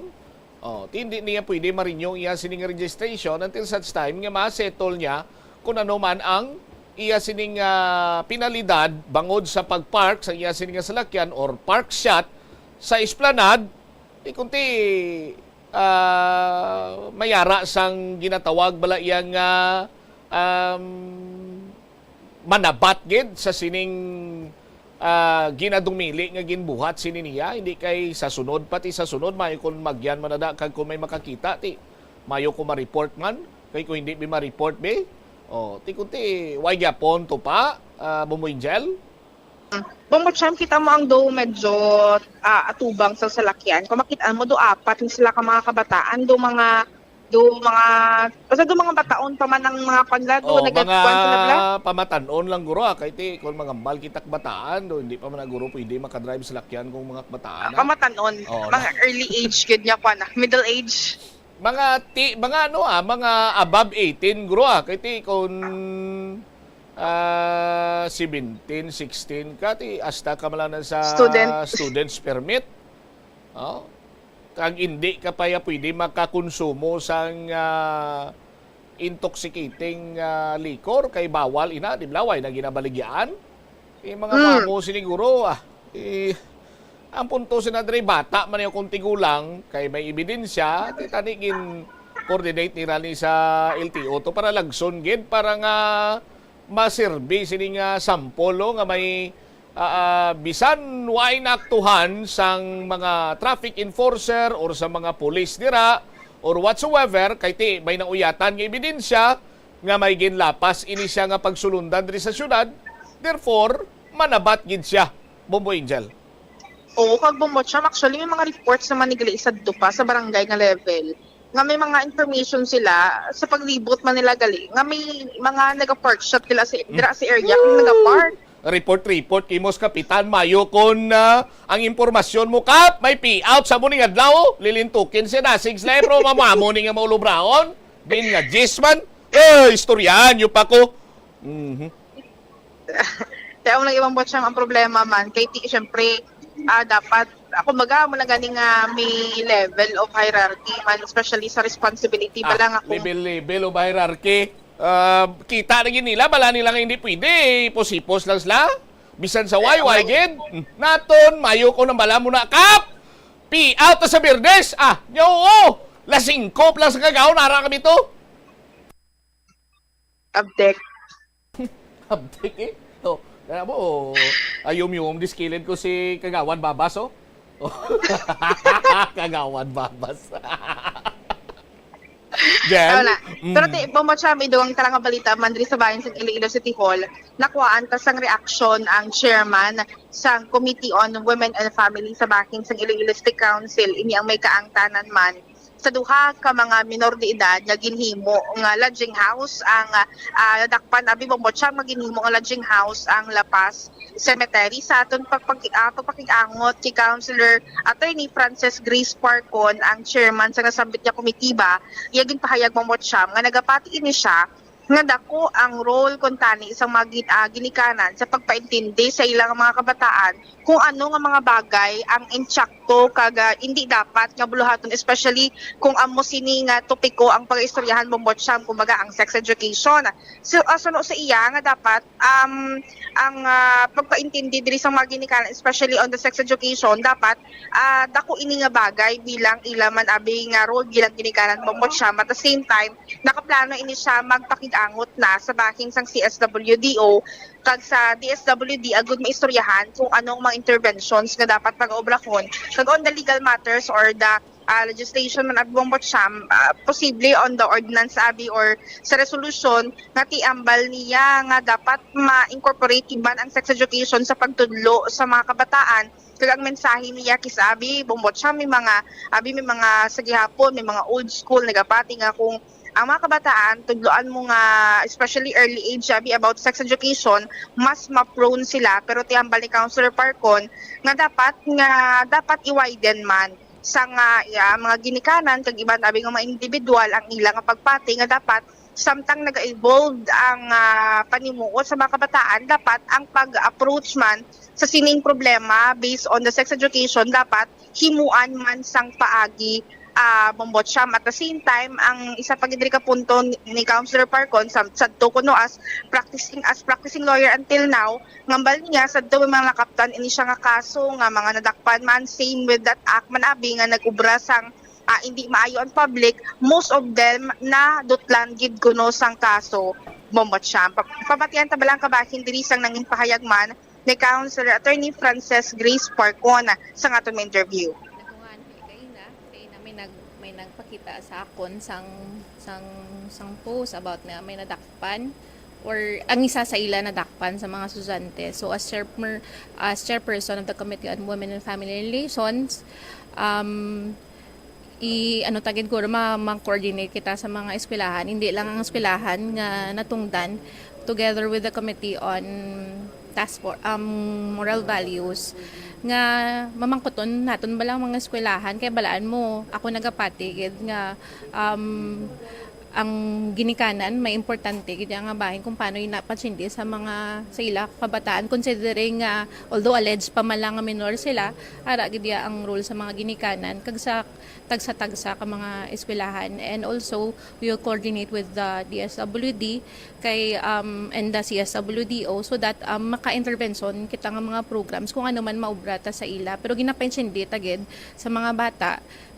Oh, ti hindi niya pwede ma-renew ang iya sining registration until such time nga ma-settle niya kung ano man ang iya sining, ah, penalidad bangod sa pag-park sa iya sining nga salakyan or park shot sa esplanade. Ti kunti, ah, mayara sang ginatawag bala iya nga, um, manabat gid sa sining, ah, ginadumili nga ginbuhat sini niya, hindi kay sa sunod, pati sa sunod, mayo kon magyan man na da, kag kung may makakita, ti mayo ko ma-report man, kay kung hindi bi ma-report bi, oh, ti kunti, way gyapon to pa, ah, Bombo Angel? Bombo Cham, kita mo ang do medyo, ah, atubang sa salakyan. Kung makita mo, do apat ni sila ka mga kabataan, do mga, do mga, basta do mga bataon pa man ang mga kwan nila, do Oh, nagagkuan sila bala. Mga pamatanon lang guro, ah, kay ti, kung mangambal kita kabataan, do, hindi pa man na guro pwede makadrive salakyan kung mga kabataan, ah. Pamatanon, Oh, mga na- early age, gid niya, kwan, ah, middle age. Mga ti-, mga ano, ah, mga above eighteen, guro, ah, kay ti, kung, ah, seventeen, sixteen ka, ti, hasta ka man lang na sa Student. Student's permit. Oh. Kag hindi ka pa ya pwede makakonsumo sang, ah, intoxicating, ah, liquor, kay bawal ina, di ba? Way na ginabaligyaan. Yung mga Mm. Mamo siniguro, ah, eh, ang punto sina diri, bata man yung kung tigulang, kay may ebidensya, ti tani gin-coordinate nila ni sa L T O to para lagson gid, para nga maserbi sini nga sample, no, nga may, ah, ah, bisan way naaktuhan sang mga traffic enforcer or sa mga pulis dira or whatsoever, kay ti may nauyatan nga ebidensya nga may ginlapas ini siya nga pagsulundan diri sa syudad, therefore, manabat gid siya, Bombo Angel. Oo, kag Bombo Cham, actually, may mga reports naman ni gali sa dupa sa barangay nga level nga may mga information sila sa paglibot man nila gali nga may mga nagapark shop nila sa, dira sa area kung nagapark. Report, report, kay mo sa kapitan, mayo kon, ah, ang impormasyon mo, Kap, may payout sa mo ning adlaw, lilintukin siya na, six level, mamamo ni nga maulobraon, din nga, Jis man, eh, istoryahan niyo pa ko. Mhm. Kaya ang ibang botsyam ang problema man, kay ti, syempre, ah, dapat, ako baga, mo na gani nga may level of hierarchy man, especially sa responsibility, Ah, bala nga kung level, level of hierarchy. Ah, kita na gid nila, bala nila nga hindi pwede, hipos-hipos lang sila. Bisan sa way, way gid. Naton, mayo ko nang bala mo na, Kap! Payout na sa Biyernes! Ah, nyo, oo! Las singko pa lang sa kagaw, nara kami to. Abtek. Abtik eh. Oh, alam mo, oh, ayum-yum, diskilid ko si Kagawad Babas, oh. Oh. Kagawad Babas. Jen? Tama na. Mm. Pero ti, Bombo Cham, may dugang tala nga balita man diri sa bahin sa Iloilo City Hall, nakuhaan ta sang reaksyon ang chairman sang Committee on Women and Family sa bahin sang Iloilo City Council, ini ang may kaangtanan man sa duha ka mga minor de edad nga ginhimo nga lodging house ang, ah, nadakpan, abi, Bombo Cham, nga ginhimo nga lodging house ang La Paz Cemetery. Sa aton pagpag-, ah, pagpakig-angot kay Councilor Attorney Frances Grace Parcon, ang chairman sa nasambit nga komitiba, iya ginpahayag, Bombo Cham, nga nagapati ini siya nga dako ang role kuntani sang mga gin-, ah, ginikanan sa pagpaintindi sa ilang mga kabataan kung ano nga mga bagay ang insakto kag, ah, indi dapat nga buluhaton, especially kung amo sini nga topiko ang pag-istoryahan, Bombo Cham, kumbaga ang sex education. So, ah, suno sa iya nga dapat, um, ang, ah, pagpaintindi diri sa mga ginikanan, especially on the sex education, dapat, ah, dako ini nga bagay bilang ila man abi nga role bilang ginikanan, Bombo Cham. At the same time, nakaplano ini siya magpakig-angot na sa bahin sang C S W D O, kag sa D S W D agud maistoryahan kung anong mga interventions nga dapat pag-obrahon, kag on the legal matters or the, ah, legislation man, abi, Bombo Cham, ah, posible on the ordinance, abi, or sa resolution nga tiambal niya nga dapat ma-incorporate man ang sex education sa pagtudlo sa mga kabataan. Kag ang mensahe niya kis-a, abi, Bombo Cham, may mga, abi, may mga sa gihapon, may mga old school nagapati nga kung ang mga kabataan, tudloan mo nga, especially early age, abi, about sex education, mas ma-prone sila. Pero tiambal ni Councilor Parcon nga dapat, nga dapat i-widen man sa nga, ya, mga ginikanan kag iban, abi, nga mga individual ang ila nga pagpati nga dapat samtang naga-evolve ang, ah, panimuot sa mga kabataan, dapat ang pag-approach man sa sining problema based on the sex education dapat himuan man sang paagi, ah, Bombo Cham. At the same time, ang isa pa gid diri ka punto ni, ni Councilor Parcon, sa, sadto kuno as practicing, as practicing lawyer until now, ngambal niya, sadto may mga nakaptan ini siya nga kaso nga mga nadakpan man, same with that act man, abi, nga nag-ubra sang, ah, hindi maayo ang public, most of them nadutlan gid kuno sang kaso, Bombo Cham. Pa-, pamatian ta bala ang kabahin diri sang nangin pahayag man ni Councilor Attorney Frances Grace Parcon sa aton interview. Nakuhaan ko ni kaina, kay na may nag-, may nagpakita sa akon sang, sang, sang post about na may nadakpan or ang isa sa ila nadakpan sa mga estudyante. So, as chairper-, as chairperson of the Committee on Women and Family Relations, um, i-, ano ta gid, guro, ma-, ma-coordinate kita sa mga eskwelahan. Hindi lang ang eskwelahan nga natungdan, together with the Committee on Task Force, um, Moral Values, nga mamangkuton naton bala ang mga eskwelahan. Kay balaan mo, ako nagapati gid nga, um, ang ginikanan may importante gid nga bahin kung paano ina-paintindi sa mga, sa ila kabataan, considering nga although alleged pa man lang nga minor sila, ara gid ya ang role sa mga ginikanan kag sa tagsa-tagsa ka mga eskwelahan. And also, we will coordinate with the D S W D kay, um, and the C S W D O so that, um, maka-intervention kita nga mga programs kung ano man maubra ta sa ila. Pero ginapaintindi ta gid sa mga bata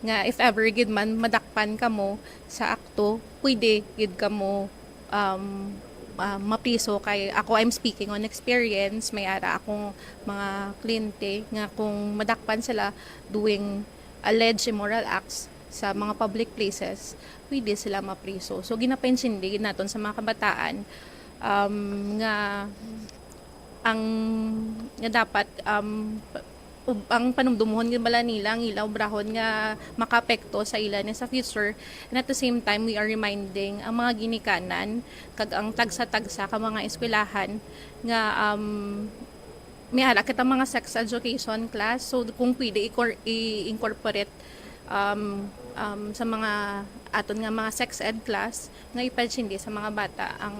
nga if ever gid man madakpan kamo sa akto, pwede gid kamo, um, ah, mapriso. Kay ako, I'm speaking on experience, may ara akong mga kliyente nga kung madakpan sila doing alleged immoral acts sa mga public places, pwede sila mapriso. So, ginapaintindi gid naton sa mga kabataan, um, nga ang, nga dapat, um, ub-, ang panumdumuhon gid bala nila ang ila obrahon nga makaapekto sa ila ni sa future. And at the same time, we are reminding ang mga ginikanan kag ang tagsa-tagsa ka mga eskwelahan nga, um, may ara kita mga sex education class. So, kung pwede, i-cor-, i-incorporate, um, um, sa mga aton nga mga sex ed class nga ipaintindi sa mga bata ang,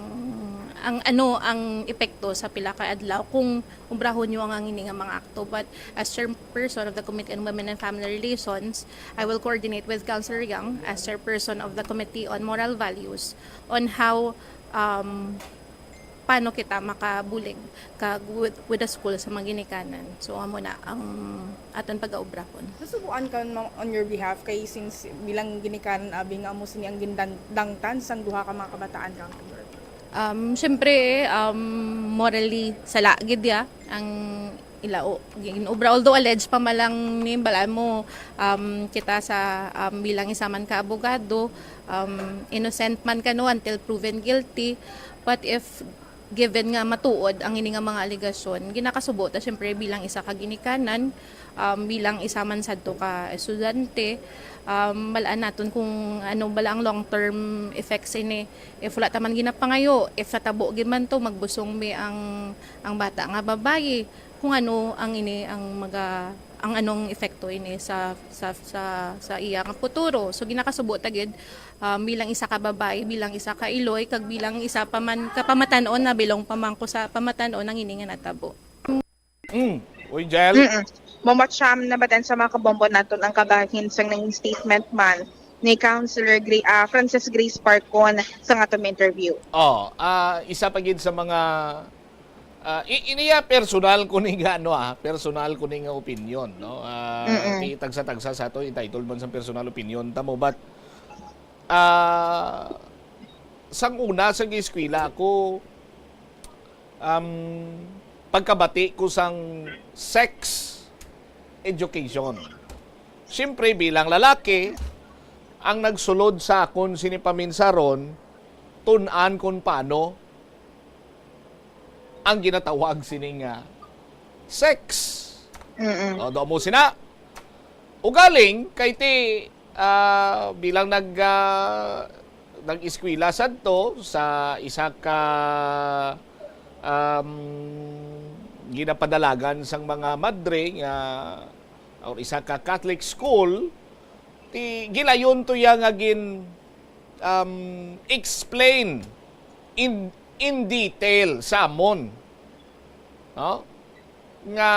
ang ano ang epekto sa pila ka adlaw kung obrahon nyo ang, ang ini nga mga akto. But as chairperson of the Committee on Women and Family Relations, I will coordinate with Councilor Young as chairperson of the Committee on Moral Values on how, um, paano kita makabulig kag with, with the school sa mga ginikanan. So, amo na ang aton pag-aubrahon. Nasubuan ka, ma'am, on your behalf, kay since bilang ginikanan, abi nga amo sini ang gindangtan sang duha ka mga kabataan, Councilor? Um, syempre, um, morally, sala gid ya ang ila o ginobra. Although alleged pa man lang ni, bala mo, um, kita sa, um, bilang isa man ka abogado, um, innocent man ka, no, until proven guilty. But if given nga matuod ang ini nga mga alegasyon, ginakasubo ta, syempre, bilang isa ka ginikanan, um, bilang isa man sadto ka estudyante, um, malaan naton kung ano bala ang long-term effects ini. If wala ta man ginapangayo, if natabo gid man to, magbusong mi ang, ang bata nga babayi, kung ano ang ini ang maga-, ang anong epekto ini sa, sa, sa, sa iya nga futuro. So, ginakasubo ta gid, um, bilang isa ka babayi, bilang isa ka iloy, kag bilang isa pa man ka pamatan-on, nabilong pa man ko sa pamatan-on ang ini nga natabo. Mm. Uy, Jel? Mm-mm. Mama Cham, nabatan sa mga kabombo naton ang kabahin sang nanging statement man ni Councilor Gre-, ah, Francis Grace Parcon sa nga aton interview. Oh, ah, isa pa gid sa mga, ah, i-, iniya personal ko ni nga, ano, ah, personal ko ni nga opinion, no? Ah, Mm-mm. Ti tagsa-tagsa sa ato, entitled man sa personal opinion ta mo, but, ah, sang una, sang eskwela ako, um, pagkabati ko sang sex education. Siyempre, bilang lalaki, ang nagsulod sa akon sini paminsaron, tun-an kung paano ang ginatawag sini nga sex. Mm-mm. O, do mo sina. Ugaling, kay ti, ah, bilang nag, ah, nag-eskwela sadto sa isa ka, um, ginapadalagan sang mga madre nga, or isa ka Catholic school, ti gilayon to iya nga gin, um, explain in, in detail sa amon, no? Nga,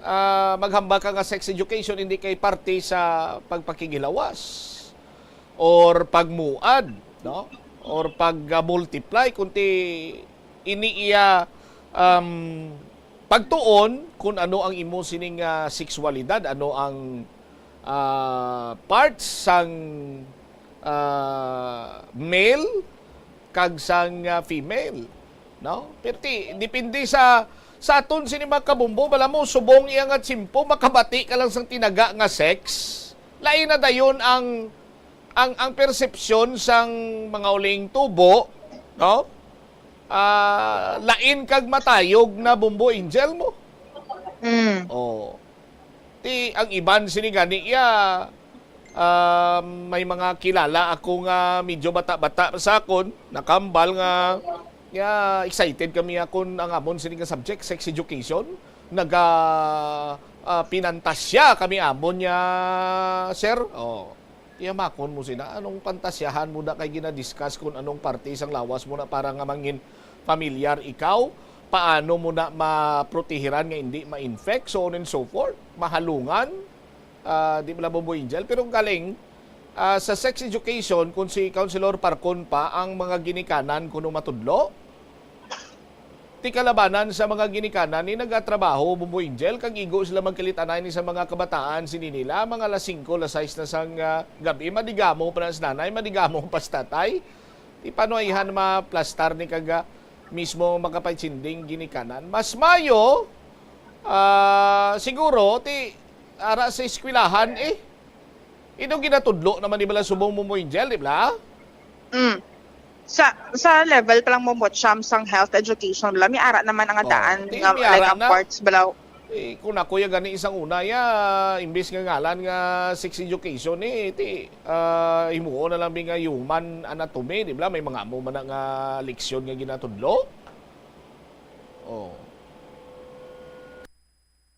ah, maghambal ka nga sex education hindi kay parte sa pagpakighilawas or pagmuad, no? Or pag, ah, multiply, kundi ini iya, um, pagtuon kung ano ang imo sining, ah, sexualidad, ano ang, ah, parts sang, ah, male kag sang, ah, female, no? Pero ti, depende sa, sa aton sini mga kabombo, bala mo, subong iya nga tiyempo, makabati ka lang sang tinaga nga sex. Lain na dayon ang, ang, ang persepsyon sang mga uling tubo, no? Ah, lain kag matayog na Bombo Angel mo. Mm. Oh. Ti, ang iban sini gani iya, ah, may mga kilala ako nga medyo bata-bata pa sa akon, nakambal nga, nga excited kami akon ang amon sini nga subject, sex education. Naga, ah, pinantasya kami amon niya, sir. Oh. Ti hamakon mo sina, anong pantasyahan mo na kay gina-discuss kung anong parte sang lawas mo na para nga mangin familiar ikaw? Paano mo na maprotehiran nga hindi ma-infect? So on and so forth. Mahalungan, ah, di bala Bombo Angel. Pero galing, ah, sa sex education, kung si Councilor Parcon pa ang mga ginikanan kuno matudlo, ti kalabanan sa mga ginikanan ni nagatrabaho, Bombo Angel, kag igo sila magkalit-anay ni sa mga kabataan sini nila, mga alas singko, alas sais na sang, ah, gab-i, madigamo pa na si nanay, madigamo pa si tatay. Ti paano ayhan maplastar ni kag, ah, mismo makapaitsinding ginikanan? Mas mayo, ah, siguro, ti ara sa eskwelahan, eh. Ino ginatudlo naman ni bala subong mo mo, Angel, di bala? Mm. Sa, sa level pa lang mo mo, Cham, sang health education, bala, may ara naman ang Oh, daan ti nga, may like, ara ang na. Parts, bala, Eh, kung ako ya gani isang una ya, imbis nga ngalan nga sex education, eh, ti, ah, himuon na lang mi nga human anatomy, di ba? May mga amo man na nga leksyon nga ginatudlo. Oh.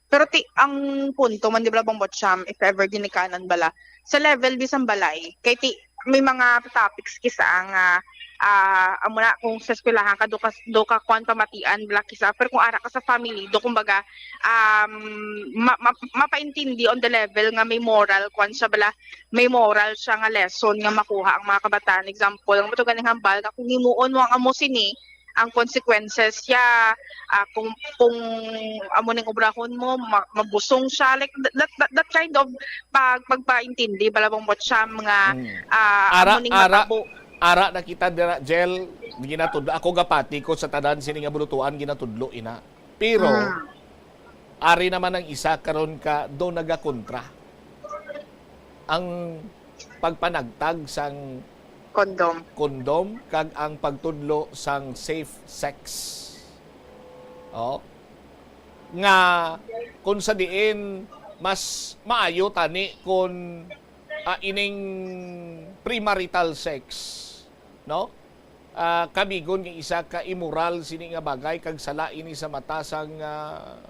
Pero ti, ang punto man, di ba, Bombo Cham, if ever ginikanan bala, sa level bisan balay, kay ti, may mga topics kisa nga, ah, amo na, kung sa eskwelahan ka, do ka, do ka kwan pamatian, bala kisa, pero kung ara ka sa family, do, kumbaga, um, ma, ma, mapaintindi on the level nga may moral, kwan siya bala, may moral siya nga lesson nga makuha ang mga kabataan. Example, ang matugang hambal nga kung himuon mo ang amo sini, ang consequences siya, ah, kung, kung amo ning obrahon mo, ma-, mabusong siya, like, that, that, that kind of pag-, pagpaintindi, bala, Bombo Cham, nga, Mm. ah, Ara, amo ning ara, matabo. Ara na kita dira, Jel, ginatudlo. Ako gapati ko sa tanan sining nga burutuan ginatudlo ina. Pero, Mm. ari naman ang isa karon ka do nagakontra. Ang pagpanagtag sang Condom. kondom kag ang pagtudlo sang safe sex. Oh. Nga kung sa diin mas maayo tani kung, ah, ining premarital sex, no? Ah, kabigon nga isa ka immoral sini nga bagay kag sala ini sa mata sang, ah,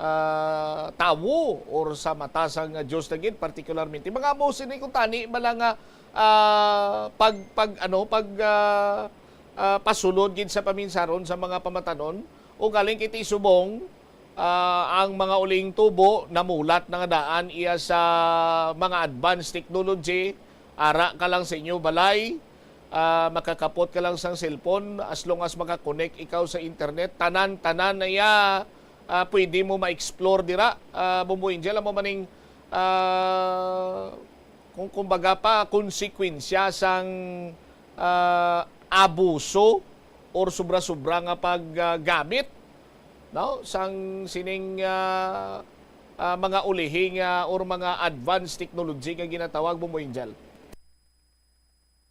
ah, tawo or sa mata sang Dios na gid, partikularmente mga amo sini kung tani bala nga, ah, pag, pag, ano, pag, ah, ah, pasulod gid sa paminsaron sa mga pamatanon o galing kay ti subong, ah, ang mga uling tubo namulat na nga daan iya sa mga advanced technology. Ara ka lang sa inyo balay, ah, makakapot ka lang sang cellphone, as long as makakonek ikaw sa internet, tanan-tanan na iya, ah, pwede mo ma-explore dira. Ah, Bombo Angel, amo maning, ah, kung kumbaga pa, konsekwensya sang, ah, abuso or sobra-sobra nga paggamit, no, sang sining, ah, ah, mga ulihi nga or mga advanced technology nga ginatawag, Bombo Angel.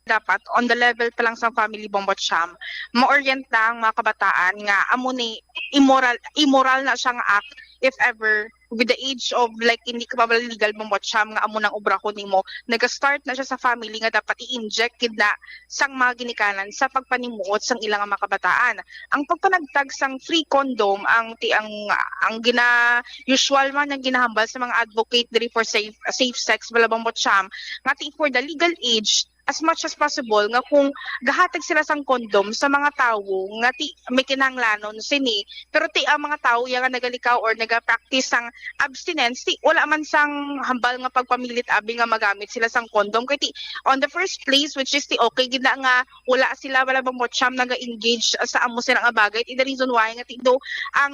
Dapat on the level pa lang sa family, Bombo Cham, ma-orient na ang mga kabataan nga amo ni immoral, immoral na siya nga act if ever with the age of, like, hindi ka pa legal, Bombo Cham, nga amo nang obrahon nimo. Naga-start na siya sa family nga dapat i-inject gid na sang mga ginikanan sa pagpanimuot sang ilang mga kabataan. Ang pagpanagtag sang free condom ang ti-, ang, ang gina-, usual man ang ginahambal sa mga advocate diri for safe, safe sex, bala, Bombo Cham, nga ti for the legal age, as much as possible, nga kung gahatag sila sang condom sa mga tawo nga ti may kinahanglanon sini, pero ti ang mga tawo ya nga nagalikaw or nagapractice sang abstinence, ti wala man sang hambal nga pagpamilit abi nga magamit sila sang condom, kay ti on the first place, which is ti okay gid na nga wala sila, bala, Bombo Cham, naga-engage sa amo sila nga bagay. Ti the reason why nga ti do ang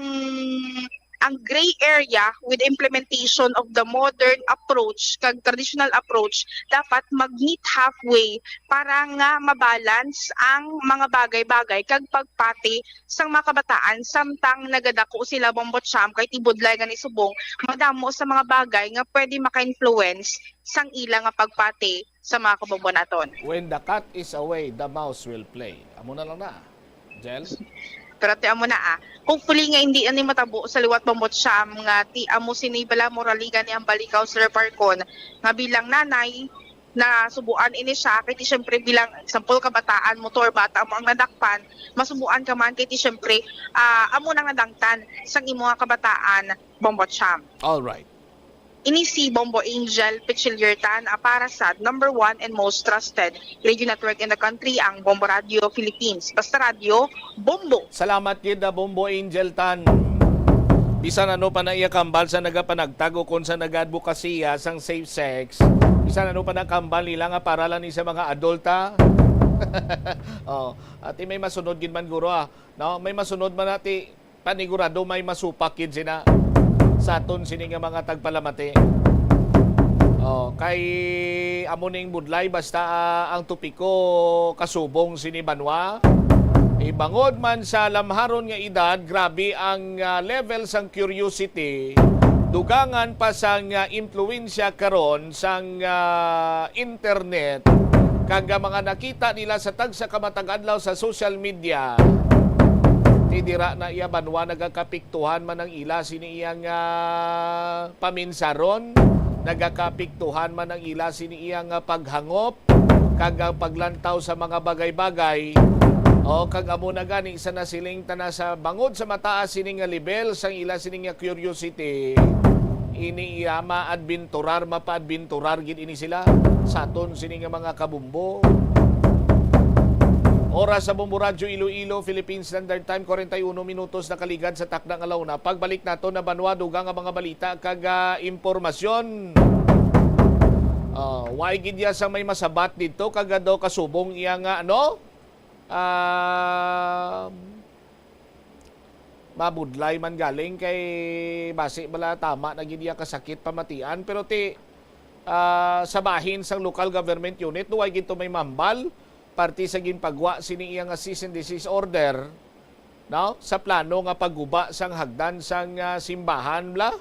ang gray area with implementation of the modern approach kag traditional approach, dapat mag-meet halfway para nga mabalance ang mga bagay-bagay kag pagpati sang mga kabataan samtang nagadako sila, Bombo Cham, kay ti budlay gani subong madamo sa mga bagay nga pwede maka-influence sang ila nga pagpati sa mga kabombo naton. When the cat is away, the mouse will play. Amo na lang na. Jel? Pero ti amo na, ah. Hopefully nga hindi ani matabo sa liwat, Bombo Cham, nga ti amo sini bala moraliga ni ang balikaw, Sir Parcon, nga bilang nanay, nasubuan ini siya, kay ti siyempre bilang example, kabataan mo to or bata mo ang nadakpan, masubuan ka man, kay ti siyempre, ah, amo nang nadangtan sang imo nga kabataan, Bombo Cham. All right. Ini si Bombo Angel Pichiliertan, ah, para sa number one and most trusted radio network in the country, ang Bombo Radio Philippines. Basta radyo, bombo! Salamat gid na Bombo Angel Tan. Bisan ano pa na iya kambal sa nagapanagtag o kung sa nag-advokasya sang safe sex, bisan ano pa na kambal nila nga para lang ni sa mga adulta. Oh, ati may masunod gid man guro, ah. No, may masunod man ati panigurado may masupak gid sina sa aton sini nga mga tagpalamati. Oh, kay amo ning budlay basta, ah, ang topiko kasubong sini banwa. Ibangod man sa lamharon nga edad, grabe ang, ah, level sang curiosity. Dugangan pa sang, ah, impluwensya karon sang, ah, internet kag ang mga nakita nila sa tagsa ka matag adlaw sa social media. Ti dira na iya banwa nagakapiktuhan man ang ila sini iyang, ah, paminsaron, nagakapiktuhan man ang ila sini iyang, ah, paghangop, kag ang paglantaw sa mga bagay-bagay. O, kag amo na gani sa nasiling ta na sa bangod sa mataas sini nga level sang ila sini nga curiosity, ini iya maadventurar, mapaadventurar gid ini sila sa aton sini nga mga kabumbo. Oras sa Bombo Radyo Iloilo, Philippine Standard Time, forty-one minutos nakaligad sa takna nga launa. Pagbalik nato na banwa, dugang nga mga balita kag, ah, impormasyon. Ah, way gid ya sa may masabat dito, kag, ah, daw kasubong iya nga, ano? Ah, mabudlay man galing kay basi bala tama na gid iya kasakit pamatian, pero ti, ah, sa bahin sang local government unit, no, way gid to may mambal parte sa ginpagwa sini iya nga cease and desist order, no, sa plano nga pagguba sang hagdan sang, ah, simbahan bala.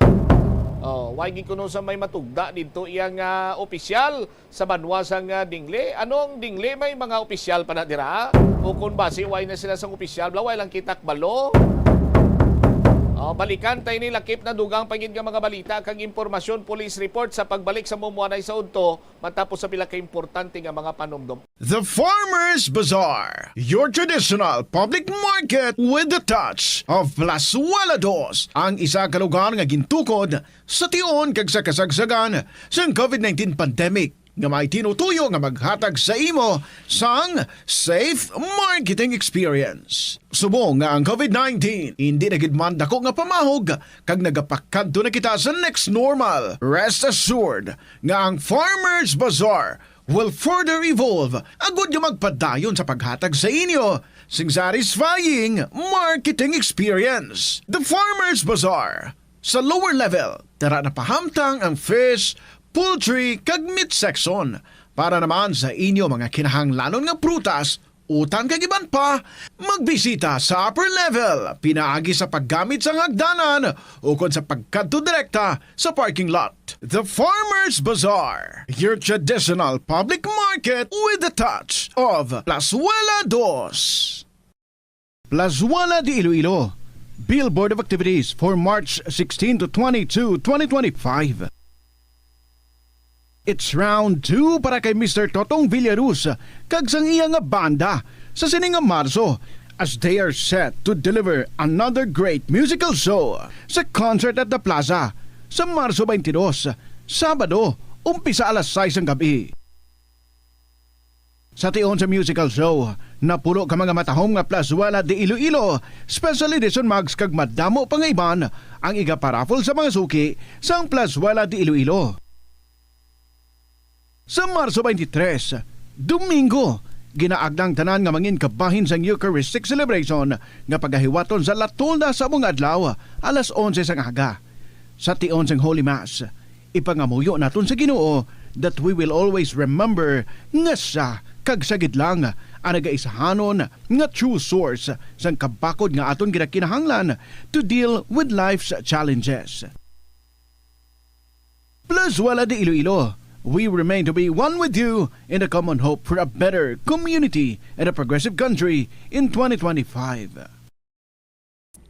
Oh, way gid kuno sa may matugda didto iya nga opisyal sa banwa sang, ah, Dingle. Ano ang Dingle? May mga opisyal pa na dira? O kung basi, way na sila sang opisyal, bala, way lang kita kabalo. Oh, balikan tayo ni lakip na dugang pa gid nga mga balita kag impormasyon, police report sa pagbalik sa mumuanay sa udto matapos sa pila ka importante nga mga panumdom. The Farmers Bazaar, your traditional public market with the touch of Plazuela Dos, ang isa ka lugar nga gintukod sa tion kag sa kasagsagan sang covid nineteen pandemic, nga may tinutuyo nga maghatag sa imo sang safe marketing experience. Subong nga ang covid nineteen indi na gid man dako nga pamahog kag nagapakadto na kita sa next normal, rest assured nga ang Farmers Bazaar will further evolve agud nga magpadayon sa paghatag sa inyo sing satisfying marketing experience. The Farmers Bazaar, sa lower level, dira na pahamtang ang fish, poultry, kag meat section. Para naman sa inyo mga kinahanglanon nga prutas, utan kag iban pa, magbisita sa upper level pinaagi sa paggamit sang hagdanan ukon sa pagkadto direkta sa parking lot. The Farmers Bazaar, your traditional public market with the touch of Plazuela Dos. Plazuela de Iloilo, Billboard of Activities for March sixteen to twenty-two, twenty twenty-five. It's round two para kay Mister Totong Villaruz kag sang iya nga banda sa sini nga Marso, as they are set to deliver another great musical show sa Concert at the Plaza sa Marso twenty-two, Sabado, umpisa alas sais sang gab-i. Sa tion sa musical show, napulo ka mga matahom nga Plazuela de Iloilo Special Edition mugs kag madamo pa nga iban ang igaparaffle sa mga suki sang Plazuela de Iloilo. Sa Marso twenty-three, Domingo, ginaagda ang tanan nga mangin kabahin sang Eucharistic celebration nga pagahiwaton sa La Tolda sa amo nga adlaw, alas onse sang aga. Sa tion sang Holy Mass, ipangamuyo naton sa Ginoo that we will always remember nga siya kag siya gid lang ang nagaisahanon nga true source sang kabakod nga aton ginakinahanglan to deal with life's challenges. Plazuela de Iloilo, we remain to be one with you in the common hope for a better community and a progressive country in twenty twenty-five.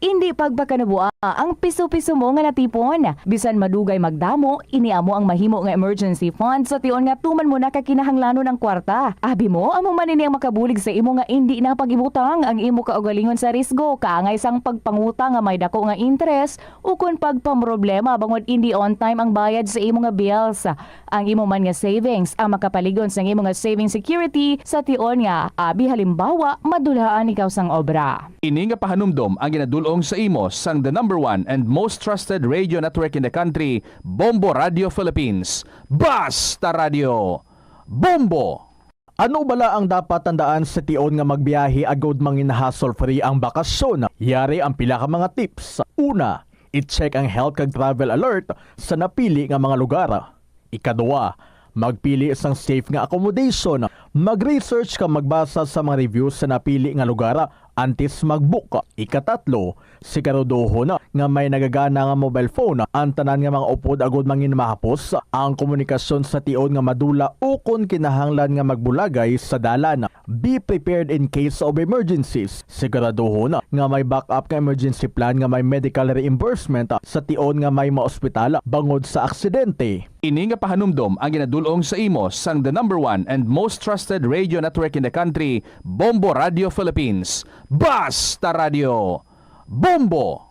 Indi pagpakanabua ang piso-piso mo nga natipon. Bisan madugay magdamo, ini amo ang mahimo nga emergency fund sa tion nga tuman mo na kakinahanglanon ang kwarta. Abi mo, amo man ini ang makabulig sa imo nga indi na pag-ibutang ang imo kaugalingon sa risgo, kaangay sang pagpangutang nga may dako nga interes, ukon pagpamroblema bangod indi on time ang bayad sa imo nga bills. Ang imo man nga savings ang makapalig-on sang imo nga saving security sa tion nga, abi halimbawa, madulhaan ikaw sang obra. Ini nga pahanumdom ang ginadul-ong sa imo sang the number one and most trusted radio network in the country, Bombo Radio Philippines. Basta Radio, Bombo! Ano bala ang dapat tandaan sa tion nga magbiyahe agud mangin hassle-free ang bakasyon? Yari ang pila ka mga tips. Una, i-check ang health kag travel alert sa napili nga mga lugar. Ikaduha, magpili sang safe nga accommodation. Mag-research kag magbasa sa mga reviews sa napili nga lugar antes mag-book. Ikatatlo, siguraduhon nga may nagagana nga mobile phone ang tanan nga mga upod agud mangin mahapos ang komunikasyon sa tion nga madula ukon kinahanglan nga magbulagay sa dalan. Be prepared in case of emergencies. Siguraduhon nga may backup nga emergency plan nga may medical reimbursement sa tion nga may maospital bangod sa aksidente. Ini nga pahanumdom ang ginadul-ong sa imo sang the number one and most trusted radio network in the country, Bombo Radio Philippines. Basta Radio! Bombo!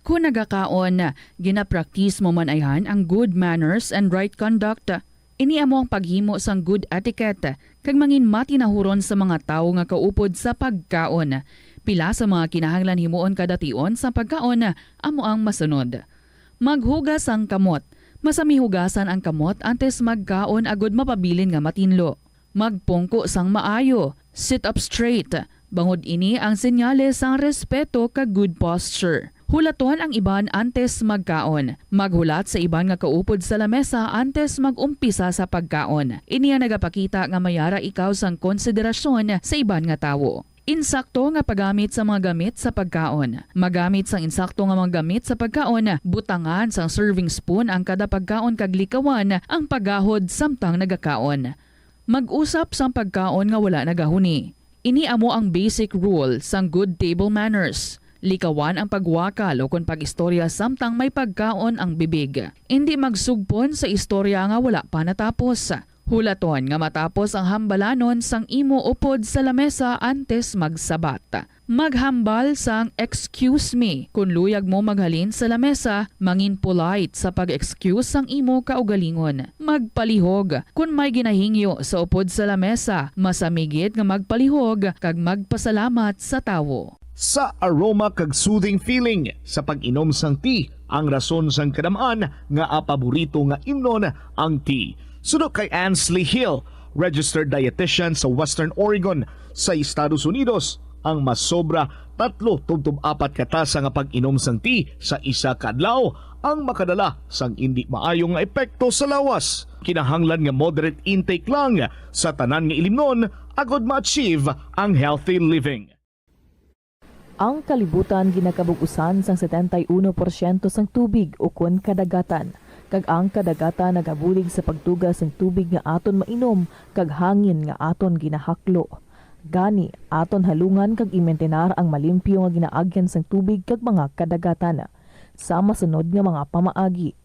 Kon nagakaon, ginapraktis mo man ayhan ang good manners and right conduct. Ini amo ang paghimo sang good etiquette kag mangin matinahuron sa mga tawo nga kaupod sa pagkaon. Pila sa mga kinahanglan himuon kada tion sa pagkaon amo ang masunod: maghugas sang kamot. Masami hugasan ang kamot antes magkaon agud mapabilin nga matinlo. Magpungko sang maayo, sit up straight, bangod ini ang senyales sang respeto kag good posture. Hulaton ang iban antes magkaon. Maghulat sa iban nga kaupod sa lamesa antes mag-umpisa sa pagkaon. Ini ang nagapakita nga may ara ikaw sang konsiderasyon sa iban nga tawo. Insakto nga paggamit sa mga gamit sa pagkaon. Magamit sang insakto nga mga gamit sa pagkaon, butangan sang serving spoon ang kada pagkaon kag likawan ang paggahod samtang nagakaon. Mag-usap sang pagkaon nga wala nagahuni. Ini amo ang basic rule sang good table manners. Likawan ang pagwakal ukon pag-istorya samtang may pagkaon ang bibig. Indi magsugpon sa istorya nga wala pa natapos. Hulaton nga matapos ang hambalanon sang imo upod sa lamesa antes magsabat. Maghambal sang "Excuse me" kon luyag mo maghalin sa lamesa. Mangin polite sa pag-excuse sang imo kaugalingon. Magpalihog. Kon may ginahingyo sa upod sa lamesa, masami gid nga magpalihog kag magpasalamat sa tawo. Sa aroma kag soothing feeling sa pag-inom sang tea, ang rason sang kadam-an nga paborito nga imnon ang tea. Suno kay Ansley Hill, registered dietitian sa Western Oregon sa Estados Unidos, ang masobra tatlo tubtob apat ka tasa nga pag-inom sang tea sa isa ka adlaw ang makadala sang indi maayo nga epekto sa lawas. Kinahanglan nga moderate intake lang sa tanan nga ilimnon agud ma-achieve ang healthy living. Ang kalibutan ginakabug-usan sang setenta y uno porsyento sang tubig ukon kadagatan, kag ang kadagatan nagabulig sa pagtuga sang tubig nga aton mainom kag hangin nga aton ginahaklo. Gani, aton halungan kag imintinar ang malimpyo nga ginaagyan sang tubig kag mga kadagatan. Sa masunod nga mga pamaagi,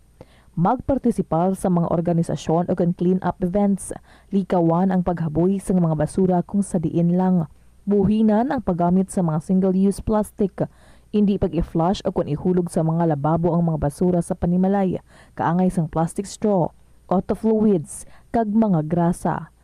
magpartisipar sa mga organisasyon ukon clean-up events. Likawan ang paghaboy sang mga basura kung sa diin lang. Buhinan ang paggamit sa mga single-use plastic. Indi pag-i-flush ukon ihulog sa mga lababo ang mga basura sa panimalay, kaangay sang plastic straw, auto fluids, kag mga grasa.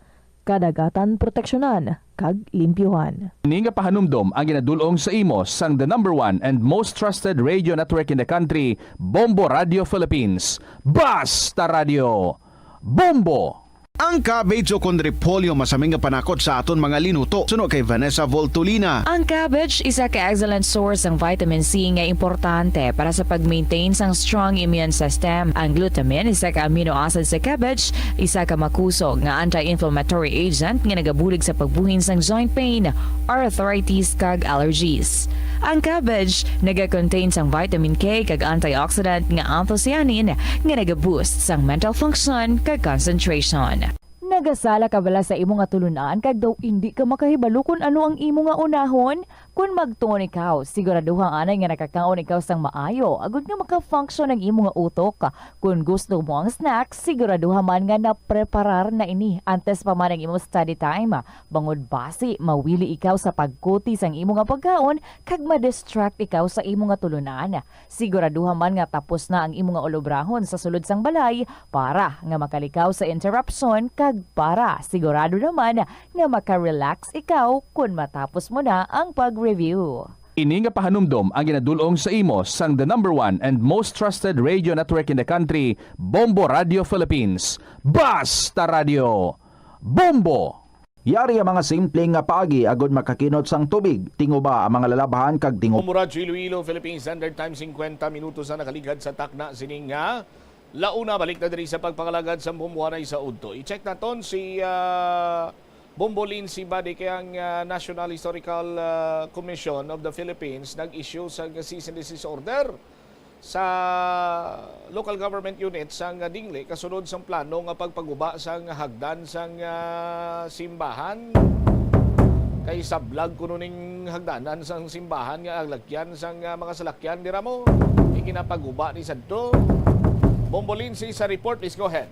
Kadagatan proteksyonan kag limpyuhan. Ini nga pahanumdom ang ginadul-ong sa imo sang the number one and most trusted radio network in the country, Bombo Radio Philippines. Basta Radio! Bombo! Ang cabbage o kon repolyo masami nga panakot sa aton mga linuto. Suno kay Vanessa Voltolina. Ang cabbage isa ka excellent source sang vitamin C nga importante para sa pag-maintain sang strong immune system. Ang glutamine, isa ka amino acid sa cabbage, isa ka makusog nga anti-inflammatory agent nga nagabulig sa pagbuhin sang joint pain, arthritis, kag allergies. Ang cabbage naga-contain sang vitamin K kag antioxidant nga anthocyanin nga naga-boost sang mental function kag concentration. Nagasala ka bala sa imo nga tulunan kag daw indi ka makahibalo kon ano ang imo nga unahon? Kon magtuon ikaw, siguraduha anay nga nakakaon ikaw sang maayo agud nga maka-function ang imo nga utok. Kon gusto mo ang snack, siguraduha man nga napreparar na ini antes pa man ang imo study time, bangod basi mawili ikaw sa pagkuti sang imo nga pagkaon kag ma-distract ikaw sa imo nga tulunan. Siguraduha man nga tapos na ang imo nga ulobrahon sa sulod sang balay para nga makalikaw sa interruption kag para sigurado naman nga maka-relax ikaw kon matapos mo na ang pag-review. Ini nga pahanumdom ang ginadul-ong sa imo sang the number one and most trusted radio network in the country, Bombo Radio Philippines. Basta Radio! Bombo! Yari ang mga simple nga paagi agud makakinot sang tubig, tinguba ang mga lalabhan kag tinguba. Mura, Iloilo, Philippine Standard Time, singkwenta minutos na nakaligad sa takna sining nga launa. Balik na diri sa pagpangalagad sa bumbuhanay sa udto. I-check naton si, ah, Bombo Lindsay, bali kay ang, ah, National Historical, ah, Commission of the Philippines nag-issue sa cease and desist order sa local government unit sang Dingle kasunod sang plano nga pagpaguba sang hagdan sang, ah, simbahan. Kay sablag kuno ning hagdanan sang simbahan nga alagyan sang, ah, mga salakyan dira mo. Iginapaguba ni sadto. Bombo Lindsay sa report, please go ahead.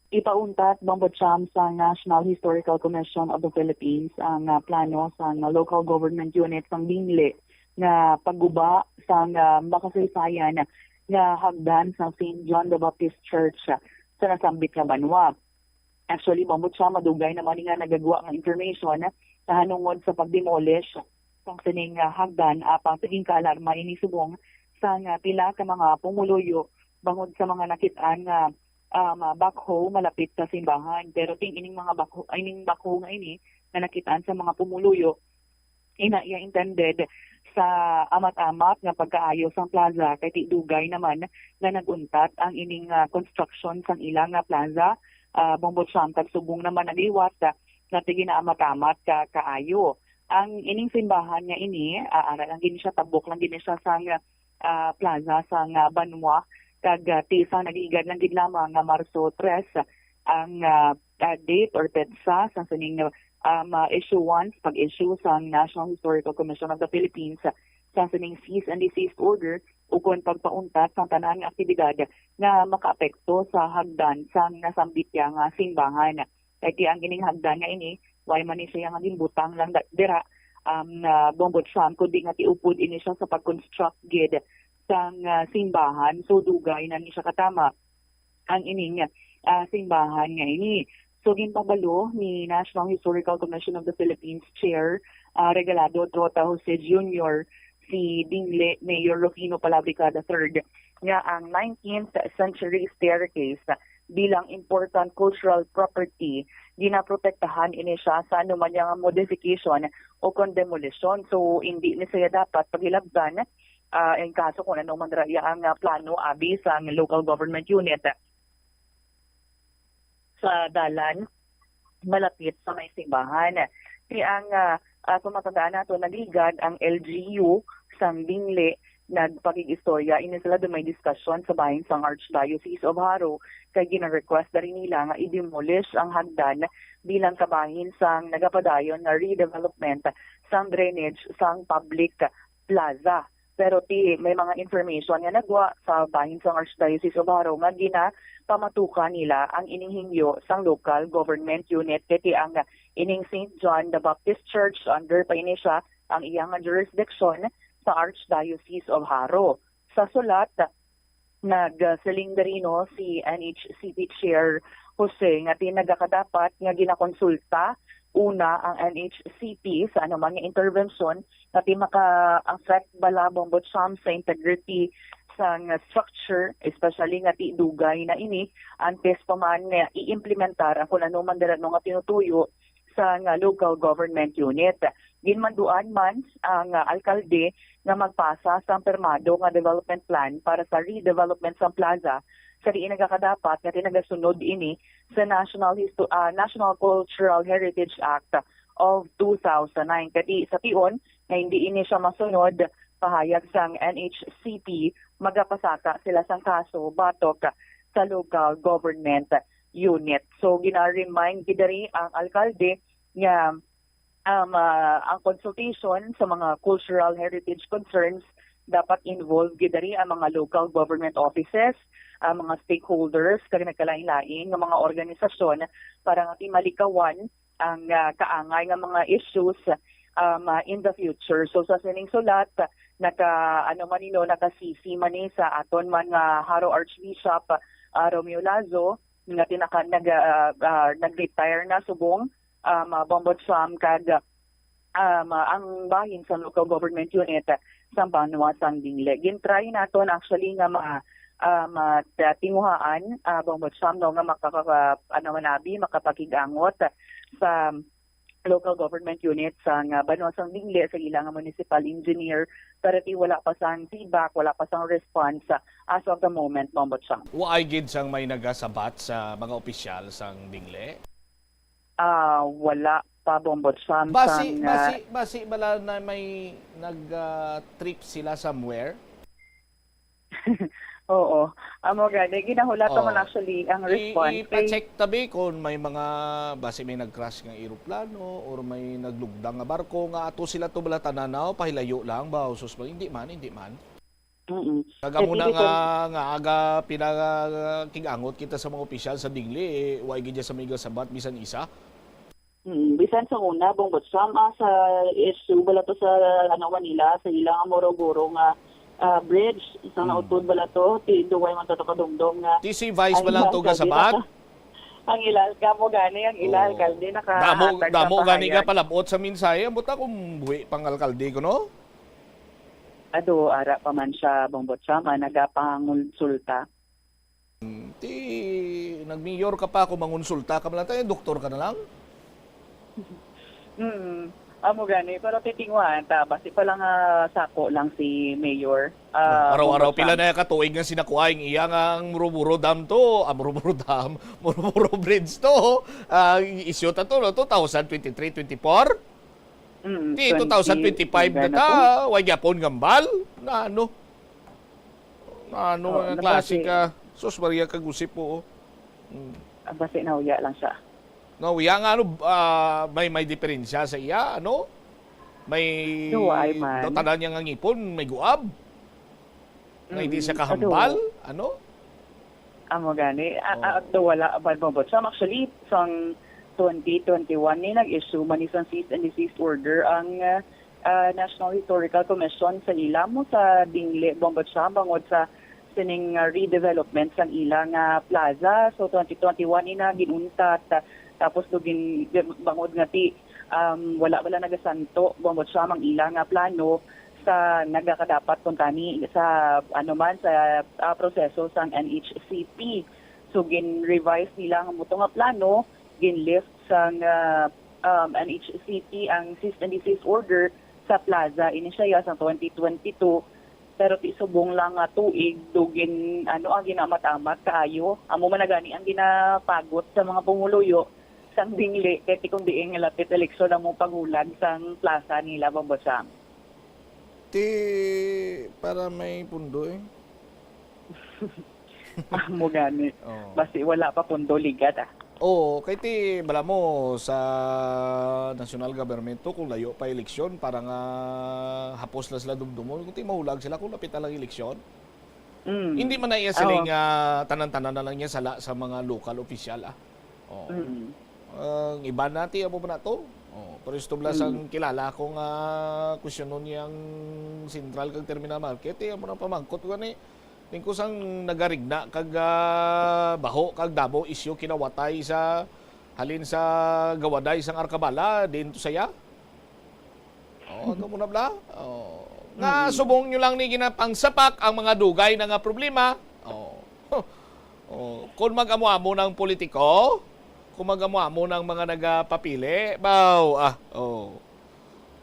Ipauntat, Bombo Cham, sa National Historical Commission of the Philippines ang, ah, plano sang local government unit sang Dingle nga pagguba sang, ah, makasaysayan nga hagdan sa Saint John the Baptist Church, ah, sa nasambit nga banwa. Actually, Bombo Cham, madugay naman ni nga nagagwa nga information nahanungod sa pag-demolish sang sining, ah, hagdan, apang naging kaalarma ini subong sang, ah, pila ka mga pumuluyo bangod sa mga nakit-an nga, um, ah, backhoe malapit sa simbahan. Pero ting ining mga backhoe, ining backhoe nga ini nga nakit-an sa mga pumuluyo, ina iya intended sa amat-amat nga pagkaayo sang plaza, kay ti dugay naman nga nag-untat ang ining, ah, construction sang ila nga plaza, ah, Bombo Cham, kag subong naman nagliwat, ah, nga ti ginaamat-amat ka kaayo. Ang ining simbahan nga ini, ah, ara lang gid siya, tabok lang gid siya sang, ah, plaza sang, ah, banwa, kag, ah, ti sa nagligad lang gid lamang nga Marso tres ang, ah, ah, date or petsa sa sining, um, ah, issuance, pag-issue sang National Historical Commission of the Philippines sa sining cease and desist order ukon pagpauntat sang tanan nga aktibidad nga makaapekto sa hagdan sang nasambit niya nga simbahan. Kay ti ang ining hagdan nga ini, wala man ni siya nga ginbutang lang da-, dira, um, na Bombo Cham, kundi nga tiupod ini siya sa pag-construct gid sang, ah, simbahan. So, dugay na ni siya katama ang ining, ah, simbahan nga ini. So, ginpabalo ni National Historical Commission of the Philippines Chair, ah, Regalado Trota Jose Junior, si Dingle Mayor Rufino Palabrica the third, nga ang nineteenth century staircase bilang important cultural property, ginaprotektahan ini siya sa anuman nga modification o kon demolition. So, hindi ni siya dapat paghilabtan, ah, in kaso kung ano man ra iya ang, ah, plano abi sang local government unit sa dalan malapit sa may simbahan. Ti ang, ah, ah, kung matandaan nato, nagligad ang L G U sang Dingle, nagpakig-istorya. Ini sila do may diskusyon sa bahin sang Archdiocese of Jaro, kay gina-request diri nila nga i-demolish ang hagdan bilang kabahin sang nagapadayon nga redevelopment sang drainage sang public plaza. Pero ti may mga information nga nagwa sa bahin sang Archdiocese of Jaro nga ginapamatukan nila ang ining hingyo sang local government unit, kay ti ang ining Saint John the Baptist Church, under pa ini siya ang iya nga jurisdiction sa Archdiocese of Jaro. Sa sulat, nagsiling diri, no, si N H C P Chair Jose nga ti nagakadapat nga ginakonsulta una ang N H C P sa anuman nga intervention nga ti maka-affect bala, Bombo Cham, sa integrity sang structure, especially nga ti dugay na ini antes pa man nga i-implementar ang kun ano man dira, no, nga tinutuyo sang local government unit. Ginmanduan man ang, ah, alkalde nga magpasa sang pirmado nga development plan para sa redevelopment sang plaza, sa diin nagakadapat nga ti nagasunod ini sa National Histo-, ah, National Cultural Heritage Act of two thousand nine. Kay ti sa tion nga hindi ini siya masunod, pahayag sang N H C P, magapasaka sila sang kaso batok sa local government unit. So, gina-remind gid diri ang alkalde nga, um, ah, ang consultation sa mga cultural heritage concerns, dapat involved gid diri ang mga local government offices, ang mga stakeholders, kag nagkalain-lain nga mga organisasyon para nga ti malikawan ang, ah, kaangay nga mga issues, um, ah, in the future. So, sa sining sulat, naka, ano man, you know, naka-C C man ni sa aton man nga Jaro Archbishop, ah, Romeo Lazo, nga ti naka-, nag-, ah, ah, nag-retire na subong, um, ah, Bombo Cham, kag, um, ah, ang bahin sa local government unit sa banwa sang Dingle. Gin-try naton actually nga ma-, ah, ma-, ta-, tinguhaan, ah, Bombo Cham, no, nga makaka-, ano man abi, makapakig-angot sa local government unit sang banwa sang Dingle sa ila nga municipal engineer, pero ti wala pa sang feedback, wala pa sang response, ah, as of the moment, Bombo Cham. Waay gid sang may nagasabat sa mga opisyal sang Dingle? ah, wala pa, Bombo Sam, Basi, sang, ah, basi, basi bala na may nag, ah, trip sila somewhere? Oo. Amo gani, ginahulat man Oh. actually ang I-, response kay ipa-check tabi kung may mga, basi may nag-crash nga eroplano or may naglugdang nga barko nga ato sila to bala tananaw, pahilayo lang ba? Sus, hindi man, hindi man. Mm. Kag amo na nga, nga aga pinakig-angot kita sa mga opisyal sa Dingli, eh, wa gid sa mga sabat bisan isa. Mm, bisan sa una, Bong Botsam, ah, sa issue bala to sa, ano, Manila, sa ilang Muruguru nga, ah, bridge, sa Mm. nautod bala to, ti duway man to kadumdom nga Ti si Vice ang bala ilang to alkalde gasabat? naka-, ang ilang, kamo gani, ang ilang Oh. alkalde Damo, nakahatag sa damo gani nga pahayag. palabot sa mensahe. Ambot na kung buhi pang alkalde ko, no? Ado, ara pa man siya, Bong Botsam, ah, nagapangonsulta. Hmm, ti nagmayor ka pa, kung mangonsulta ka man lang, tay doktor ka na lang. Mm, amo gani, pero titingwaan ta, basi pa lang, ah, sako lang si Mayor, ah, Araw-araw, Bong pila Botsam. na ka tuig nga sinakuha ang iya nga ang Murumuro Dam to, ah, Murumuro Dam, Murumuro Bridge to, ah, isyu ta to, no, two thousand twenty-three, twenty-four? Mm, Ti, twenty, two thousand twenty-five na gana ta, po. Way gyapon ngambal? Na ano? Na ano, Oo, mga klase nabati. ka? Sus, Maria, kagusip po, oh. Mm. Ah, basi nauya lang siya. Nauya nga, ano, ah, may, may diferensya sa iya, ano? May Duway man. daw tanan niya nga ngipon, may guab. Nga hindi siya Mm, kahambal, ado. ano? Amo gani. A-, Oh. a-, do wala ba, Bong Botsam? Actually, sang twenty twenty-one ni nag-issue man ni sang cease and desist order ang, ah, ah, National Historical Commission sa ila mo sa Dingli, Bong Botsam, bangod sa sining, ah, redevelopment sang ila nga plaza. So, twenty twenty-one ni na ginuntat, ah, tapos do gin-, bangod nga ti, um, wala, wala nagasanto, Bong Botsam, ang ila nga plano sa nagakadapat kuntani sa, ano man, sa, ah, proseso sang N H C P. So, gin-revise nila ang muto nga plano, gin-lift sang, ah, um, N H C P ang cease and desist order sa plaza. Ini siya ya sa twenty twenty-two, pero ti subong lang nga tuig, do gin-, ano, ang ginamat-amat kaayo. Amo man na gani ang ginapagot sa mga pumuluyo sang Dingli, kay ti kung diin nga lapit eleksyon ang mong paghulag sang plaza nila, Bong Botsam. Ti, para may pundo, eh. Amo gani. Oo. Basi wala pa pundo, ligat, ah. Oo, kay ti, bala mo, sa national government to, kung layo pa eleksyon, para nga hapos lang sila dumdumon, kung ti mahulag sila kung lapit na lang eleksyon. Mm. Hindi man na iya sila Oo. nga tanan-tanan na lang niya sala sa mga local official, ah. Oo. Mm. Ang iba na, ti, amo ba na to? Oo, pero isto bala sang Mm. kilala ko nga kwestiyonon niya ang Central kag Terminal Market, eh, amo na pamangkot ko gani. Tingko sang nagarigna kag, ah, baho kag damo isyu kinawatay sa halin sa gawaday sang Arkabala, diin to saya? Oh, ano mo na bala? Oh. Nga Mm. subong nyo lang ni ginapangsapak ang mga dugay na nga problema. Oh. Oh, kung mag-amo-amo ng politiko, kung mag-amo-amo ng mga nagapapili, baw, ah, oh.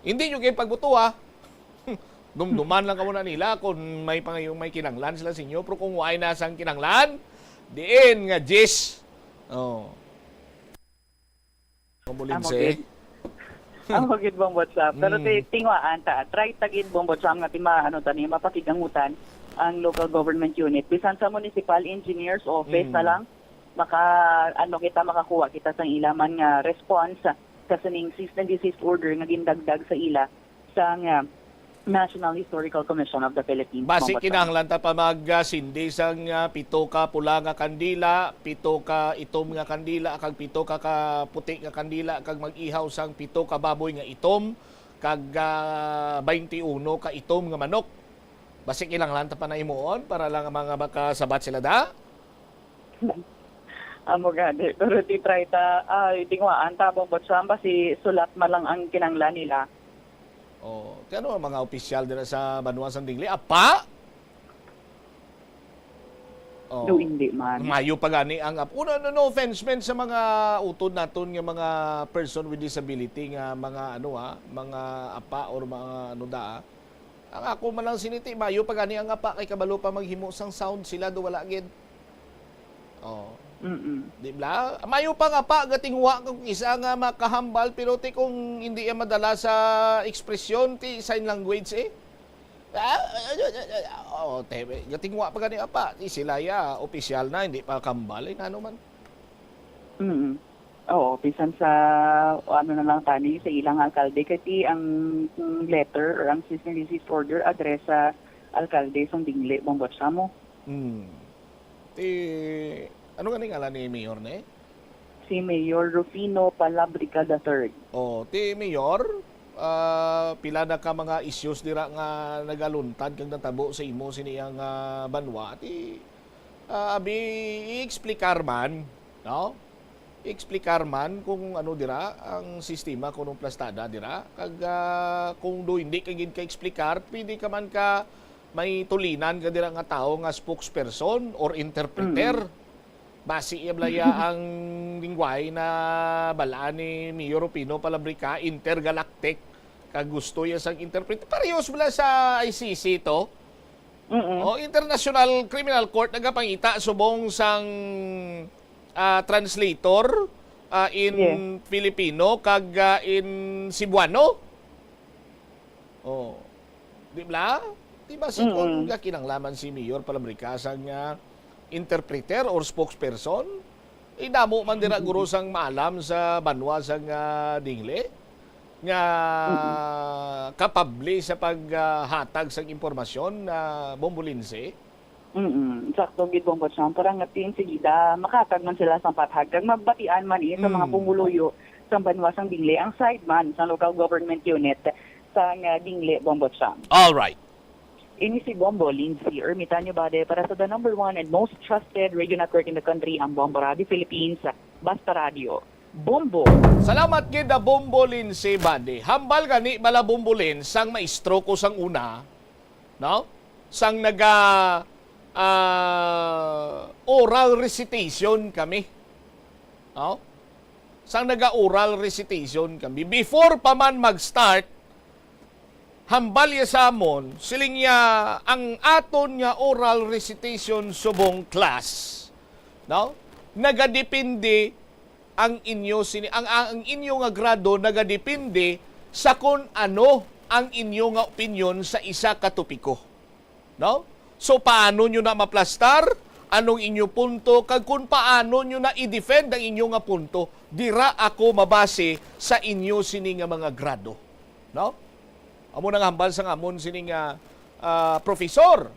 Hindi nyo kayo pagbuto, ah. Dumduman lang kamo na nila kung may pangayong may kinanglan sila sa inyo, pero kung waay na sang kinanglan, diin nga jis. Oh. Amo Mabulinse. gid. Amo gid, Bong Botsam. Pero Mm. ti-, tingwaan ta. Try ta gid, Bong Botsam, nga ti ma-, ano ta ni, mapakigangutan ang local government unit. Bisan sa municipal engineer's office Mm. na lang, maka, ano kita, makakuha kita sang ila man nga response sa sining cease and desist order nga gindagdag sa ila sang, ah, National Historical Commission of the Philippines, Basi Bong Botsam. kinahanglan ta pa mag, ah, sindi sang, ah, pito ka pula nga kandila, pito ka itom nga kandila, kag pito ka, ka puti nga kandila, kag mag-ihaw sang pito ka baboy nga itom, kag, ah, twenty-uno ka itom nga manok. Basi kinahanglan ta pa na himuon para lang ang mga makasabat sila da? Amo gani. Pero ti try ta, ah, tingwaan ta, Bong Botsam, basi sulat man lang ang kinanglan nila. Oh, kano ang mga opisyal dira sa banwa sang Dingli? Apa? Oh. Do hindi man. Mayo pa gani ang ap-, una, no, no offense man sa mga utod naton nga mga person with disability nga mga, ano, ha, mga apa or mga, ano, da, ha. Ang ako man lang siniti, mayo pa gani ang apa kay kabalo pa maghimo sang sound sila do wala gid. Oh. Mm-mm. Di ba? Mayo pa nga pa, gatingwa kung isa nga makahambal, pero ti kung hindi iya madala sa ekspresyon, ti sign language eh. Ah, ah, ah, ah, ah, oh, te, gatingwa pa gani apa. Ti sila ya, opisyal na, hindi pa kambal eh, ngano man. Mm. Oo, bisan sa, ano na lang tani, sa ilang alkalde, kay ti ang, ang letter or ang cease and desist order address sa alkalde sang Dingle, Bombo Chamo. Hmm. Ti, ano gani ngalan ni Mayor ni? Si Mayor Rufino Palabrica the third. Oh, ti Mayor, ah, pila na ka mga issues dira nga nagaluntad kag natabo sa imo sini ang, ah, banwa? Ti, ah, abi, i-explicar man, no? I-explicar man kung ano dira ang sistema kuno plastada dira. Kag, ah, kung do hindi ka gid ka-explicar, pwede ka man ka may tulinan ka dira nga tawo nga spokesperson or interpreter. Mm. Basi iya bala ya ang lingwahe na balaan ni Mayor Rufino Palabrica, intergalactic, kag gusto iya sang interpret. Parehos bala sa I C C to. Mm-mm. O, International Criminal Court nagapangita subong sang, ah, translator, ah, in Yes. Filipino kag, ah, in Cebuano. Oh. Di bala? Di ba si Mm-mm. Kung kinanglaman si Mayor Palabrica sang, ah, interpreter or spokesperson? Idamo man dira guro sang maalam sa banwa sang, ah, Dingle nga Mm-mm. kapable sa paghatag sang impormasyon na bombolinse. Mm-mm. Sakto gid, Bombo Cham. Para nga ti enseguida, makatag man sila sang pathag kag mabatian man eh sa mga Mm. pumuluyo sang banwa sang Dingle, ang side man sang local government unit sang, ah, Dingle, Bombo Cham. All right. Ini si Bombo Lindsay Ermitanio Bade para sa the number one and most trusted radio network in the country, ang Bombo Radio Philippines, Basta Radio. Bombo. Salamat gid, ah, Bombo Lindsay Bade. Hambal gani bala, Bombo Lin, sang maestro ko sang una, no? Sang naga, ah, oral recitation kami. No? Sang naga-oral recitation kami. Before pa man mag-start, hambal iya sa amon, siling niya, ang aton nga oral recitation subong class, no? Nagadepende ang inyo sini, ang, ang inyo nga grado nagadepende sa kun ano ang inyo nga opinyon sa isa ka topiko. No? So, paano nyo na maplastar? Anong inyo punto? Kag kung paano nyo na i-defend ang inyo nga punto? Dira ako mabase sa inyo sini nga mga grado. No? Amo na nga hambal sang amon sini nga, ah, professor.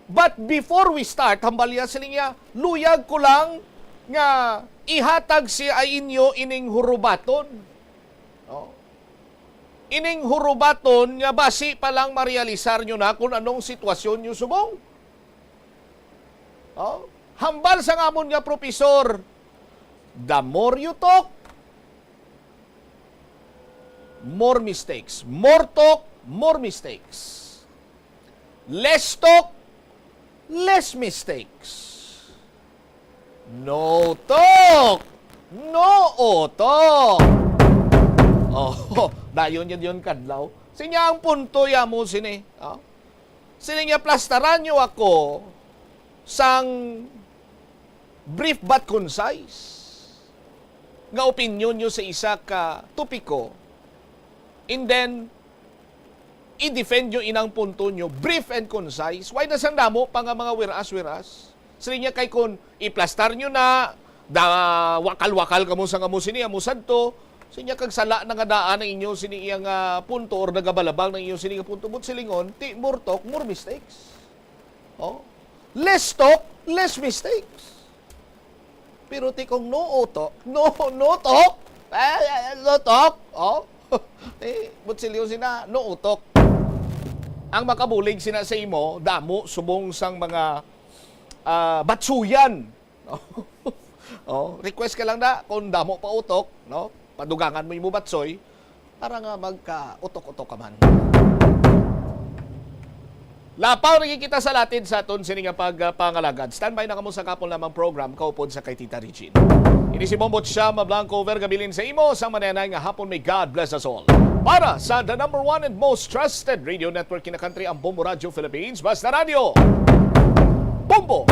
But before we start, hambal niya sini nga, luyag ko lang nga ihatag sa inyo ining hurubaton. Oh. Ining hurubaton nga basi pa lang marealisar nyo na kung anong sitwasyon nyo subong. Oh, hambal sang amon nga professor, the more you talk, more mistakes. More talk, more mistakes. Less talk, less mistakes. No talk, no utok. Oh, dayon yun yun kadlaw. Sinya ang punto ya mo sini. Oh? Sini niya, plastaran nyo ako sang brief but concise nga opinyon nyo sa isa ka topiko, and then i-defend nyo inang punto nyo, brief and concise. Why na sang damo pa nga mga whereas, whereas? Sila niya kay kun iplastar nyo na, da, wakal-wakal kamo sa amo sini, amo sadto, sinya kag sala na nga daan ang inyo sini iya nga punto or nagabalabang ang inyo sini nga punto, but silingon, ti more talk, more mistakes. Oh. Less talk, less mistakes. Pero ti kung no utok, no, no talk, eh, no talk, oh. Eh, but silyo sina, no utok. Ang makabulig sina sa imo, damo subong sang mga, ah, batsuyan. Oh, request ka lang na kung damo pa utok, no? Padugangan mo imo batsoy para nga magka-utok-utok ka man. Lapaw na kita sa latid sa aton sini nga pagpangalagad. Standby na kamo sa kapon lamang program, kaupod sa kay Tita Regine. Ini si Bombo Chama Blanco, Vergabilin sa imo, sa manenay nga hapon, may God bless us all. Para sa the number one and most trusted radio network in the country, ang Bombo Radio Philippines, Basta Radio. Bombo!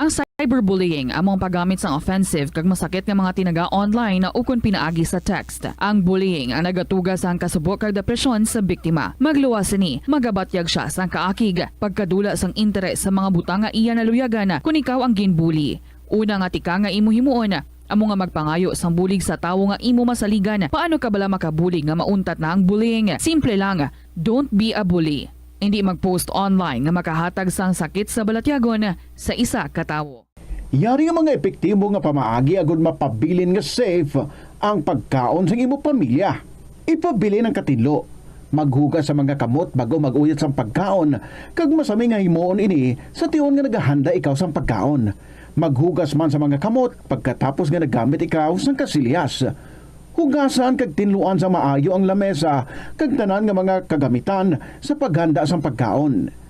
Ang Cyberbullying amo ang paggamit sang offensive kag masakit nga mga tinaga online ukon pinaagi sa text. Ang bullying ang nagatuga sang kasubo kag depresyon sa biktima. Magluwas sini, magabatyag sia sang kaakig, pagkadula sang interes sa mga butang nga iya naluyagan kon ikaw ang ginbully. Una nga tika nga imo himuon amo nga magpangayo sang bulig sa tawo nga imo masaligan. Paano ka bala makabulig nga mauntat na ang bullying? Simple lang, don't be a bully. Indi mag-post online nga makahatag sang sakit sa balatyagon sa isa ka tawo. Yari nga mga epektibo nga pamaagi agud mapabilin nga safe ang pagkaon sang imo pamilya. Ipabilin ang katinlo. Maghugas sa mga kamot bag-o mag-uyat sang pagkaon, kag masami nga himuon ini sa tion nga nagahanda ikaw sang pagkaon. Maghugas man sa mga kamot pagkatapos nga naggamit ikaw sang kasilyas. Hugasan kag tinluan sa maayo ang lamesa kag tanan nga mga kagamitan sa paghanda sang pagkaon.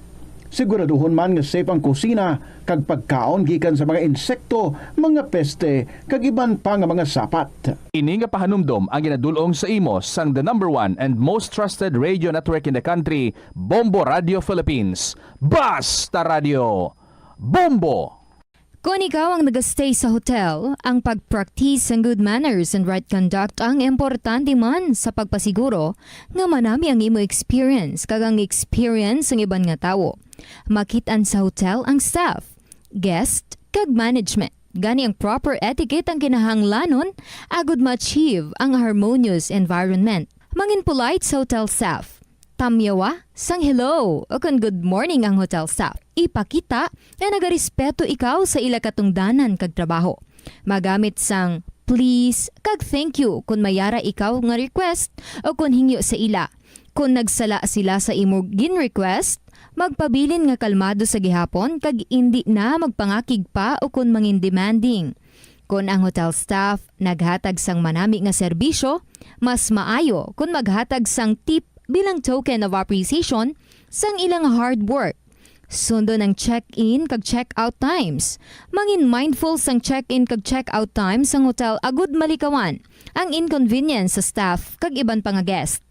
Siguraduhon man nga safe ang kusina kag pagkaon gikan sa mga insekto, mga peste, kag iban pa nga mga sapat. Ini nga pahanumdom ang ginadul-ong sa imo sang the number one and most trusted radio network in the country, Bombo Radio Philippines. Basta Radio! Bombo! Kon ikaw ang nagastay sa hotel, ang pag-practice sang good manners and right conduct ang importante man sa pagpasiguro nga manami ang imo experience kag ang experience sang iban nga tawo. Makit-an sa hotel ang staff, guest, kag management. Gani ang proper etiquette ang kinahanglanon agud ma-achieve ang harmonious environment. Mangin polite sa hotel staff. Tamyawa sang hello ukon good morning ang hotel staff. Ipakita nga nagarespeto ikaw sa ila katungdanan kag trabaho. Magamit sang please kag thank you kon may ara ikaw nga request ukon hingyo sa ila. Kon nagsala sila sa imo gin-request, magpabilin nga kalmado sa gihapon kag indi na magpangakig pa ukon mangin demanding. Kon ang hotel staff naghatag sang manami nga serbisyo, mas maayo kon maghatag sang tip bilang token of appreciation sang ilang hard work. Sundon ang check-in kag check-out times. Mangin mindful sang check-in kag check-out times sang hotel agud malikawan ang inconvenience sa staff kag iban pa nga guest.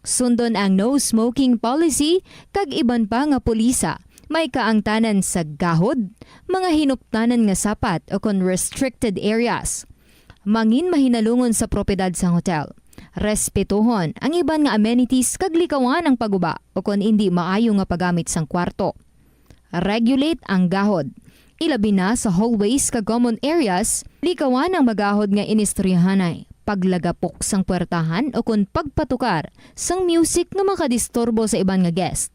Sundon ang no smoking policy kag iban pa nga pulisa. May kaangtanan sa gahod, mga hinuptanan nga sapat ukon restricted areas. Mangin mahinalungon sa propiedad sang hotel. Respetuhon ang iban nga amenities kag likawan ang paguba ukon indi maayo nga paggamit sang kwarto. Regulate ang gahod. Ilabi na sa hallways kag common areas, likawan ang magahod nga inistoryahanay, paglagapok sang puwertahan ukon pagpatukar sang music nga makadisturbo sa iban nga guest.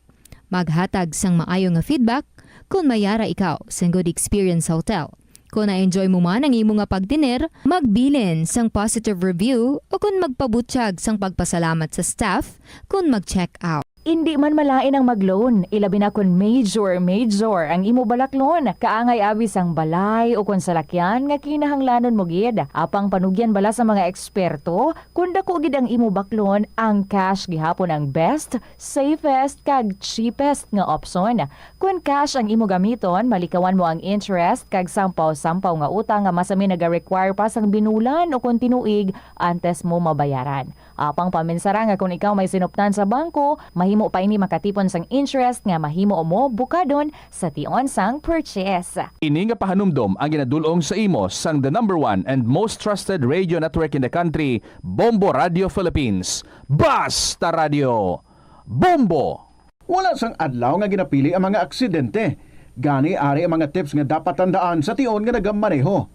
Maghatag sang maayo nga feedback kon may ara ikaw sang good experience sa hotel. Kon na-enjoy mo man ang imo nga pagtener, magbilin sang positive review ukon magpabutyag sang pagpasalamat sa staff kon mag-check out. Indi man malain ang mag-loan, ilabi na kon major, major ang imo balaklon. Kaangay abi sang balay ukon salakyan nga kinahanglanon mo gid. Apang panugyan bala sa mga eksperto, kon dako gid ang imo baklon, ang cash gihapon ang best, safest, kag cheapest nga opsyon. Kon cash ang imo gamiton, malikawan mo ang interest kag sampaw-sampaw nga utang nga masami naga-require pa sang binulan ukon tinuig antes mo mabayaran. Apang paminsara nga kon ikaw may sinuptan sa bangko, mahimo pa ini makatipon sang interest nga mahimo mo bukadon sa tion sang purchase. Ini nga pahanumdom ang ginadul-ong sa imo sang the number one and most trusted radio network in the country, Bombo Radio Philippines. Basta Radio! Bombo! Wala sang adlaw nga ginapili ang mga aksidente. Gani, ari ang mga tips nga dapat tandaan sa tion nga nagamaneho.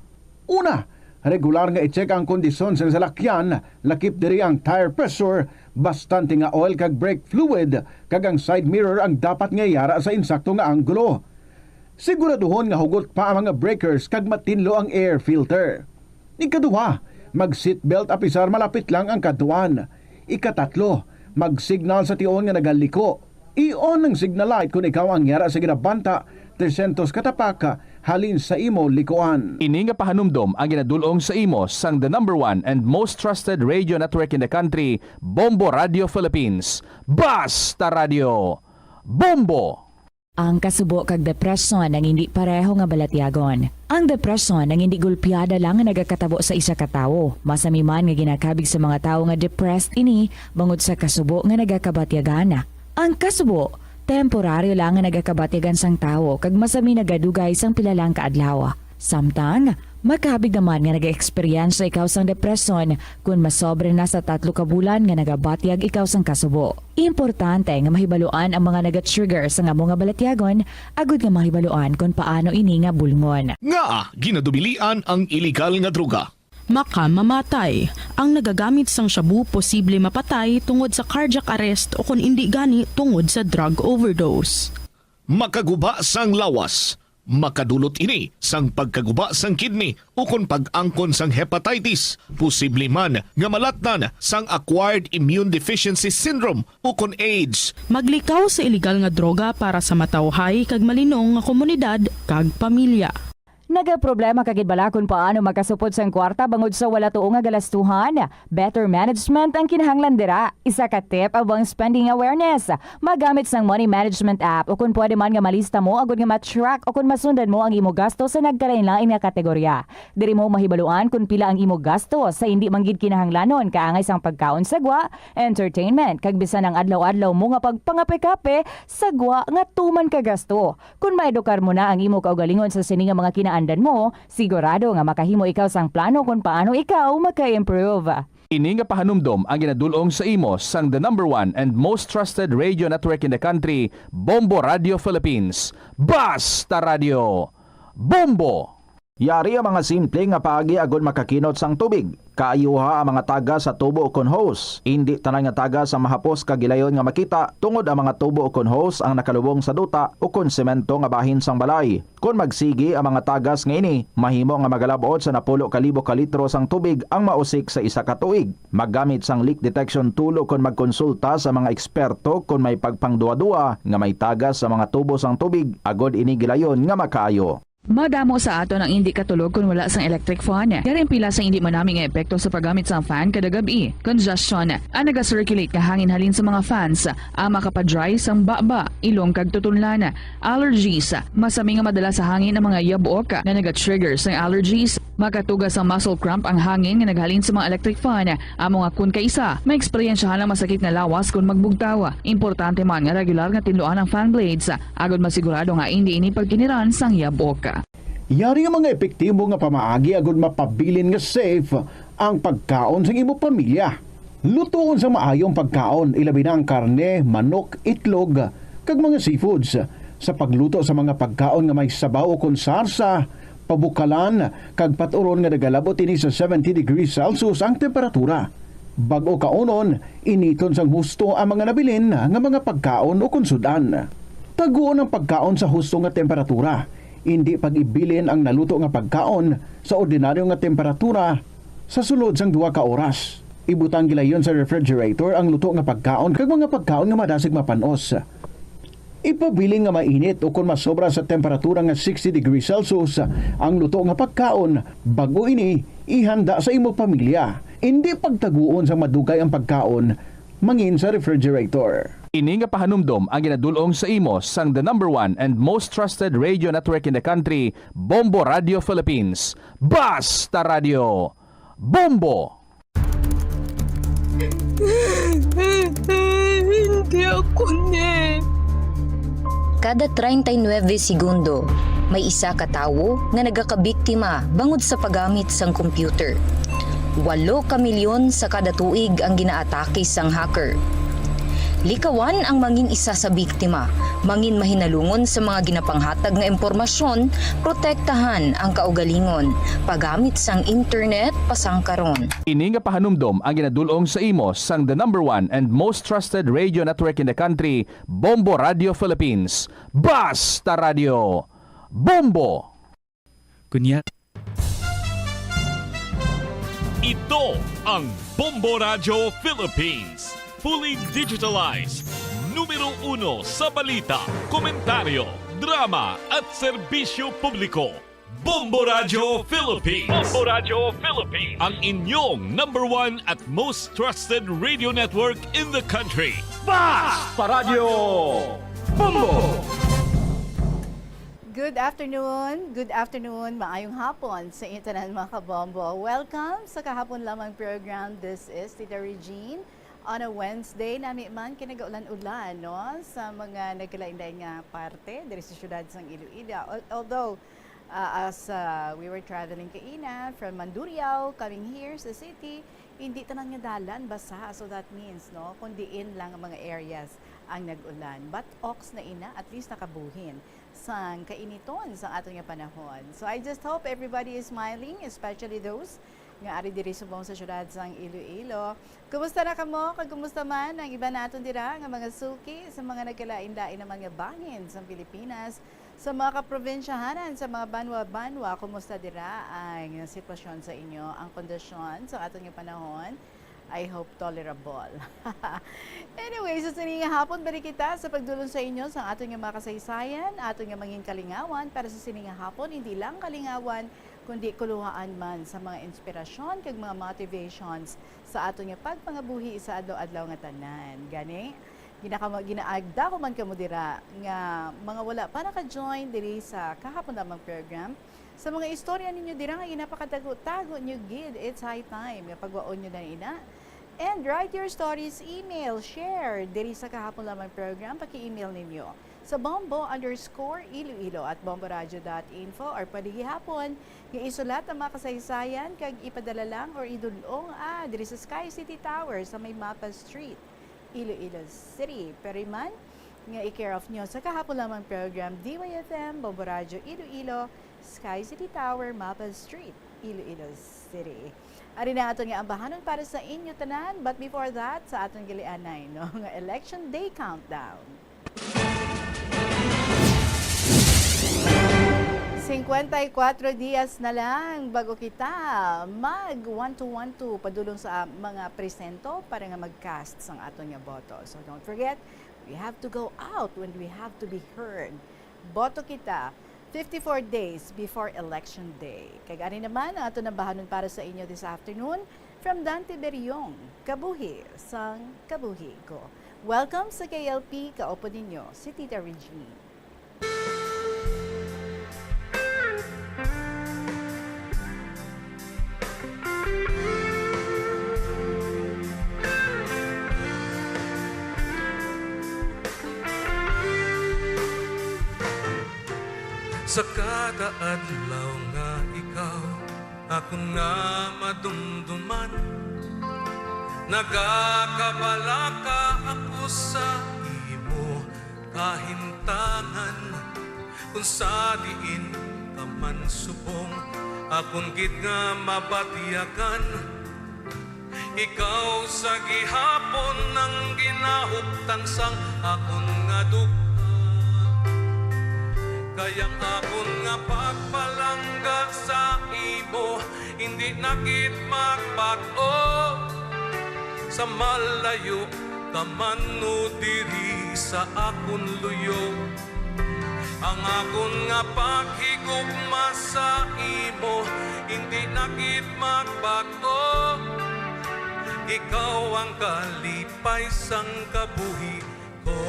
Una, regular nga i-check ang kondisyon sang salakyan, lakip diri ang tire pressure, bastante nga oil kag brake fluid, kag ang side mirror ang dapat nga yara sa insakto nga anggulo. Siguraduhon nga hugot pa ang mga breakers kag matinlo ang air filter. Ikaduha, mag-seatbelt apisar malapit lang ang kadtuan. Ikatatlo, mag-signal sa tion nga nagaliko. I-on ang signal light kon ikaw ang yara sa ginabanta tresyentos ka tapak halin sa imo likuan. Ini nga pahanumdom ang ginadul-ong sa imo sang the number one and most trusted radio network in the country, Bombo Radio Philippines. Basta Radio! Bombo! Ang kasubo kag depresyon ang indi pareho nga balatyagon. Ang depresyon ang indi gulpiada lang nga nagakatabo sa isa ka tawo. Masami man nga ginakabig sa mga tawo nga depressed ini bangod sa kasubo nga nagakabatyagan. Ang kasubo, temporaryo lang nga nagakabatyagan sang tawo kag masami nagadugay sang pila lang ka adlaw. Samtang, makabig naman nga nag-eksperyensya ikaw sang depresyon kon masobra na sa tatlo ka bulan nga nagabatyag ikaw sang kasubo. Importante nga mahibaluan ang mga naga-trigger sang amo nga balatyagon agud nga mahibaluan kon paano ini nga bulngon. Ngaa ginadubilian ang iligal nga droga? Makamamatay. Ang nagagamit sang shabu posible mapatay tungod sa cardiac arrest o kon indi gani tungod sa drug overdose. Makaguba sang lawas. Makadulot ini sang pagkaguba sang kidney ukon pag-angkon sang hepatitis, posible man nga malatnan sang acquired immune deficiency syndrome ukon AIDS. Maglikaw sa iligal nga droga para sa matawhay kag malinong nga komunidad kag pamilya. Nagaproblema ka gid bala kon paano makasupod sang kwarta bangod sa wala tuo nga galastuhan? Better management ang kinahanglan dira. Isa ka tip amo ang spending awareness. Magamit sang money management app, o kon pwede man nga malista mo agud nga ma-track o kon masundan mo ang imo gasto sa nagkalainlain nga kategorya. Diri mo mahibaluan kon pila ang imo gasto sa indi man gid kinahanglanon, kaangay sang pagkaon sa gwa, entertainment, kag bisan ang adlaw-adlaw mo nga pagpangape-kape sa gwa nga tuman ka gasto. Kon maedukar mo na ang imo kaugalingon sa sini nga mga kinaandan mo, sigurado nga makahimo ikaw sang plano kon paano ikaw maka-improve. Ini nga pahanumdom ang ginadul-ong sa imo sang the number one and most trusted radio network in the country, Bombo Radio Philippines. Basta Radio! Bombo! Yari ang mga simple nga paagi agod makakinot sang tubig. Kaayuha ang mga tagas sa tubo ukon hose. Indi tanan nga tagas ang mahapos kag gilayon nga makita, tungod ang mga tubo ukon hose ang nakalubong sa duta ukon semento nga bahin sang balay. Kon magsigi ang mga tagas nga ini, mahimo nga magalab-ot sa napulo ka libo ka litro sang tubig ang mausik sa isa ka tuig. Maggamit sang leak detection tool ukon magkonsulta sa mga eksperto kon may pagpangduwa-duwa nga may tagas sa mga tubo sang tubig, agod ini gilayon nga makaayo. Madamo sa aton ang indi katulog kon wala sang electric fan. Yari ang pila sang indi manami nga epekto sa paggamit sang fan kada gab-i. Congestion, ang naga-circulate nga hangin halin sa mga fans, ang makapadry sang baba, ilong kag tutunlan. Allergies, masami nga madala sa hangin ang mga yabok nga naga-trigger sang allergies. Makatuga sang muscle cramp ang hangin nga naghalin sa mga electric fan. Amo nga kon kaisa, maeksperiensyahan ang masakit nga lawas kon magbugtaw. Importante man nga regular nga tinluan ang fan blades, agod masigurado nga indi ini pagkiniran sang yabok. Yari ang mga epektibo nga pamaagi agud mapabilin nga safe ang pagkaon sang imo pamilya. Lutoon sa maayo ang pagkaon, ilabi na ang karne, manok, itlog, kag mga seafoods. Sa pagluto sa mga pagkaon nga may sabaw ukon sarsa, pabukalan, kag pat-uron nga nagalabot ini sa seventy degrees Celsius ang temperatura. Bag-o kaunon, initon sang husto ang mga nabilin nga mga pagkaon ukon sud-an. Taguon ang pagkaon sa husto nga temperatura. Indi pag-ibilin ang naluto nga pagkaon sa ordinaryo nga temperatura sa sulod sang duha ka oras. Ibutang gilayon sa refrigerator ang luto nga pagkaon kag mga pagkaon nga madasig mapan-os. Ipabilin nga mainit ukon masobra sa temperatura nga sixty degrees Celsius ang luto nga pagkaon bag-o ini ihanda sa imo pamilya. Indi pagtaguon sang madugay ang pagkaon mangin sa refrigerator. Ini nga pahanumdom ang ginadul-ong sa imo sang the number one and most trusted radio network in the country, Bombo Radio Philippines. Basta Radio! Bombo! Hindi ako ni. Kada treinta y nueve segundo, may isa ka tawo nga nagakabiktima bangod sa paggamit sang computer. Walo ka milyon sa kada tuig ang ginaatake sang hacker. Likawan ang mangin isa sa biktima, mangin mahinalungon sa mga ginapanghatag nga impormasyon, protektahan ang kaugalingon, paggamit sang internet pasangkaron. Ini nga pahanumdom ang ginadul-ong sa imo sang the number one and most trusted radio network in the country, Bombo Radio Philippines. Basta Radio! Bombo! Kunya, Ito ang Bombo Radyo Philippines. Fully digitalized. Numero uno sa balita, komentaryo, drama at serbisyo publiko. Bombo Radyo Philippines. Bombo Radyo Philippines. Ang inyong number one at most trusted radio network in the country. Basta Radyo Bombo! Good afternoon, good afternoon, maayong hapon sa inyo tanan, mga kabombo. Welcome sa kahapon lamang program. This is Tita Regine. On a Wednesday, nami man kinagaulan-ulan, no, sa mga nagkalain-lain nga parte diri sa siyudad sang Iloilo. Al- Although, Ah, as, ah, we were traveling kaina from Mandurriao coming here sa city, hindi tanan nga dalan basa. So that means, no, kung diin lang ang mga areas ang nag-ulan. But ox na ina, at least nakabuhin sang kainiton sa aton nga panahon. So I just hope everybody is smiling, especially those nga ari diri subong sa siyudad sang Iloilo. Kumusta na kamo? Kag kumusta man ang iban naton dira nga mga suki sa mga nagkalain-lain naman nga bahin sang Pilipinas, sa mga kaprobinsyahanan, sa mga banwa-banwa? Kumusta dira ang sitwasyon sa inyo, ang kondisyon sa aton nga panahon? I hope tolerable. Anyway, sa sini nga hapon, balik kita sa pagdulong sa inyo sa aton nga mga kasaysayan, aton nga mangin kalingawan para sa sini nga hapon, hindi lang kalingawan, kundi kuluhaan man sa mga inspirasyon kag mga motivations sa aton nga pagpangabuhi sa adlaw-adlaw nga tanan. Gani, ginakama-, ginaagda ko man kamo dira nga mga wala pa naka-join diri sa kahapon lamang program, sa mga istorya ninyo dira nga ginapakatago-tago nyo gid, it's high time nga pagwaon nyo na ina. And write your stories, email, share diri sa kahapon lamang program, paki-email ninyo sa bombo underscore iloilo at bomboradio dot info, or pwede gihapon nga isulat ang mga kasaysayan kag ipadala lang or idul-ong, ah, diri sa Sky City Tower sa may Mapa Street, Iloilo City. Pero man nga i-care of nyo sa kahapon lamang program, D Y F M, Bombo Radio Iloilo, Sky City Tower, Mapa Street, Iloilo City. Ari na aton nga ambahanon para sa inyo tanan, but before that, sa aton gilianay, no, nga Election Day Countdown. Singkwenta y kuwatro dias na lang bago kita mag one two one two padulong sa mga presento para nga mag-cast sang aton nga boto. So don't forget, we have to go out when we have to be heard. Boto kita fifty-four days before Election Day. Kag ari naman ang aton ambahanon para sa inyo this afternoon from Dante Beriong, Kabuhi sang Kabuhi Ko. Welcome sa K L P, kaupod ninyo si Tita Regine. Sa kada adlaw nga ikaw akon nga madumduman, nagakabalaka ako sa imo kahimtangan. Kung sa diin ka man subong, akon gid nga mabatyagan. Ikaw sa gihapon ang ginahuptan sang akon nga duga. Kay ang akon nga pagpalangga sa imo hindi na gid magbag-o. Sa malayo ka man o diri sa akon luyo, ang akon nga paghigugma sa imo hindi na gid magbag-o. Ikaw ang kalipay sang kabuhi ko.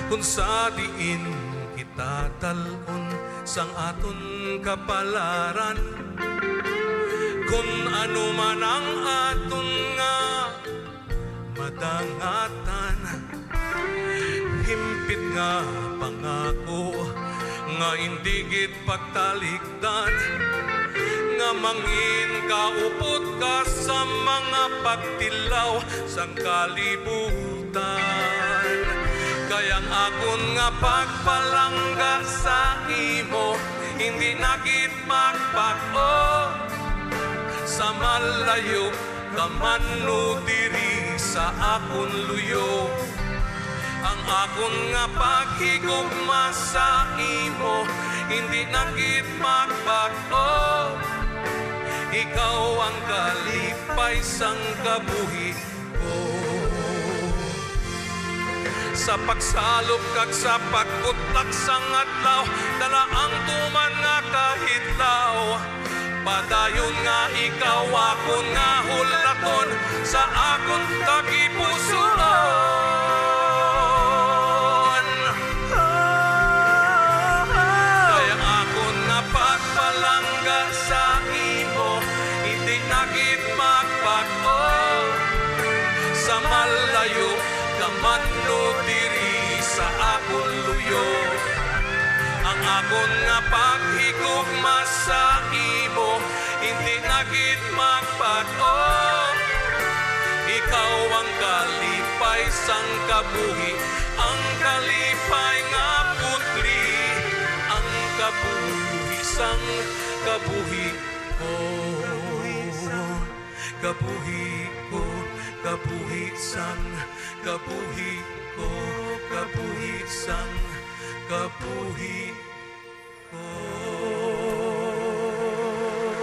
Kung sa diin kita dal-on sang aton kapalaran, kun ano man ang aton nga madangatan, himpit nga pangako nga indi gid pagtalikdan, nga mangin kaupod ka sa mga pagtilaw sang kalibutan. Kay ang akon nga pagpalangga sa imo hindi na gid magbag-o. Sa malayo ka man o diri sa akon luyo, ang akon nga paghigugma sa imo hindi na gid magbag-o. Ikaw ang kalipay sang kabuhi ko. Sa pagsalop kag sa pagkutlak sang adlaw, dala ang tuman nga kahitlaw. Padayon nga ikaw akon nga hulaton sa akon tagipusoon. Kay ang akon nga pagpalangga sa imo hindi na gid magbag-o. Sa malayo ka Manlo diri sa akon luyo, ang akon nga paghigugma sa imo, hindi na gid magpad-on. Ikaw ang kalipay sang kabuhi, ang kalipay nga putli, ang kabuhi sang kabuhi ko. Kabuhi ko, kabuhi sang kabuhi ko, kabuhi sang kabuhi ko.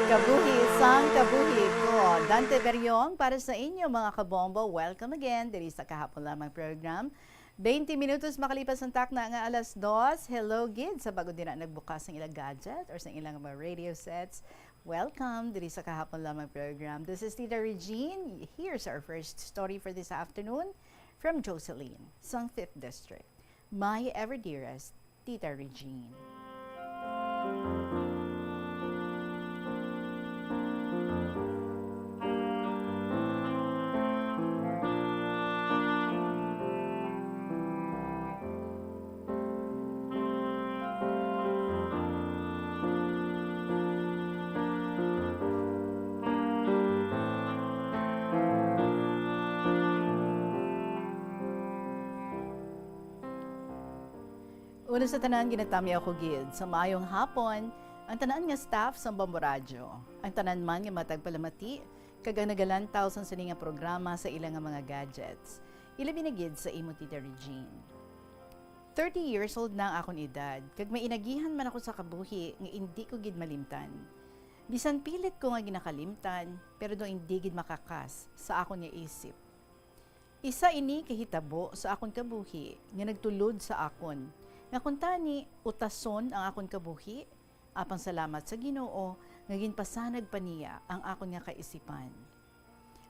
Kabuhi sang kabuhi ko. Dante Beriong para sa inyo, mga kabombo. Welcome again diri sa Kahapon Lamang program. Twenty minutos makalipas ang takna nga alas dos. Hello gid sa bago din na nagbukas ang ilang gadget or sa ilang mga radio sets. Welcome diri sa Kahapon Lamang program. This is Tita Regine. Here's our first story for this afternoon from Jocelyn, sang Fifth District. My ever dearest, Tita Regine. Una sa tanan, ginatamyaw ko gid sa maayong hapon ang tanan nga staff sang Bambo Radyo, ang tanan man nga matagpalamati, kag ang nagalantaw sang sini nga programa sa ila nga mga gadgets, ilabi na gid sa imo, Tita Regine. Thirty years old na ang akon edad, kag may inagihan man ako sa kabuhi nga indi ko gid malimtan. Bisan pilit ko nga ginakalimtan, pero daw indi gid makakas sa akon nga isip. Isa ini ka hitabo sa akon kabuhi nga nagtulod sa akon, nga kuntani utason ang akon kabuhi, apang salamat sa Ginoo nga ginpasanag pa niya ang akon nga kaisipan.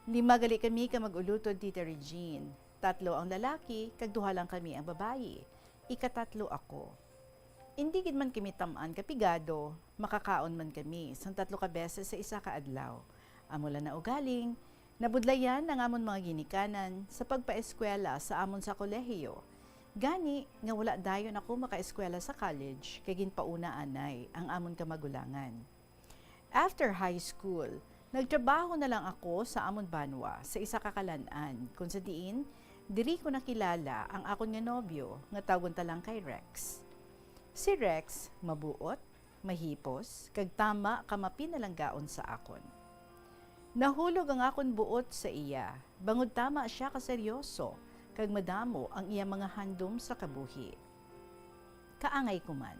Lima gali kami ka mag-ulutod, Tita Regine. Tatlo ang lalaki, kag duha lang kami ang babayi. Ikatatlo ako. Indi gid man kami tam-an ka pigado, makakaon man kami sang tatlo ka beses sa isa ka adlaw. Amo lang na ugaling, nabudlayan ang amon mga ginikanan sa pagpaeskwela sa amon sa kolehiyo. Gani nga wala dayon ako makaeskwela sa college kay ginpauna anay ang amon kamagulangan. After high school, nagtrabaho na lang ako sa amon banwa sa isa ka kalan-an, kung sa diin diri ko nakilala ang akon nga nobyo nga tawgon ta lang kay Rex. Si Rex mabuot, mahipos, kag tama ka mapinalanggaon sa akon. Nahulog ang akon buot sa iya, bangod tama sia ka seryoso kag madamo ang iya mga handom sa kabuhi. Kaangay ko man.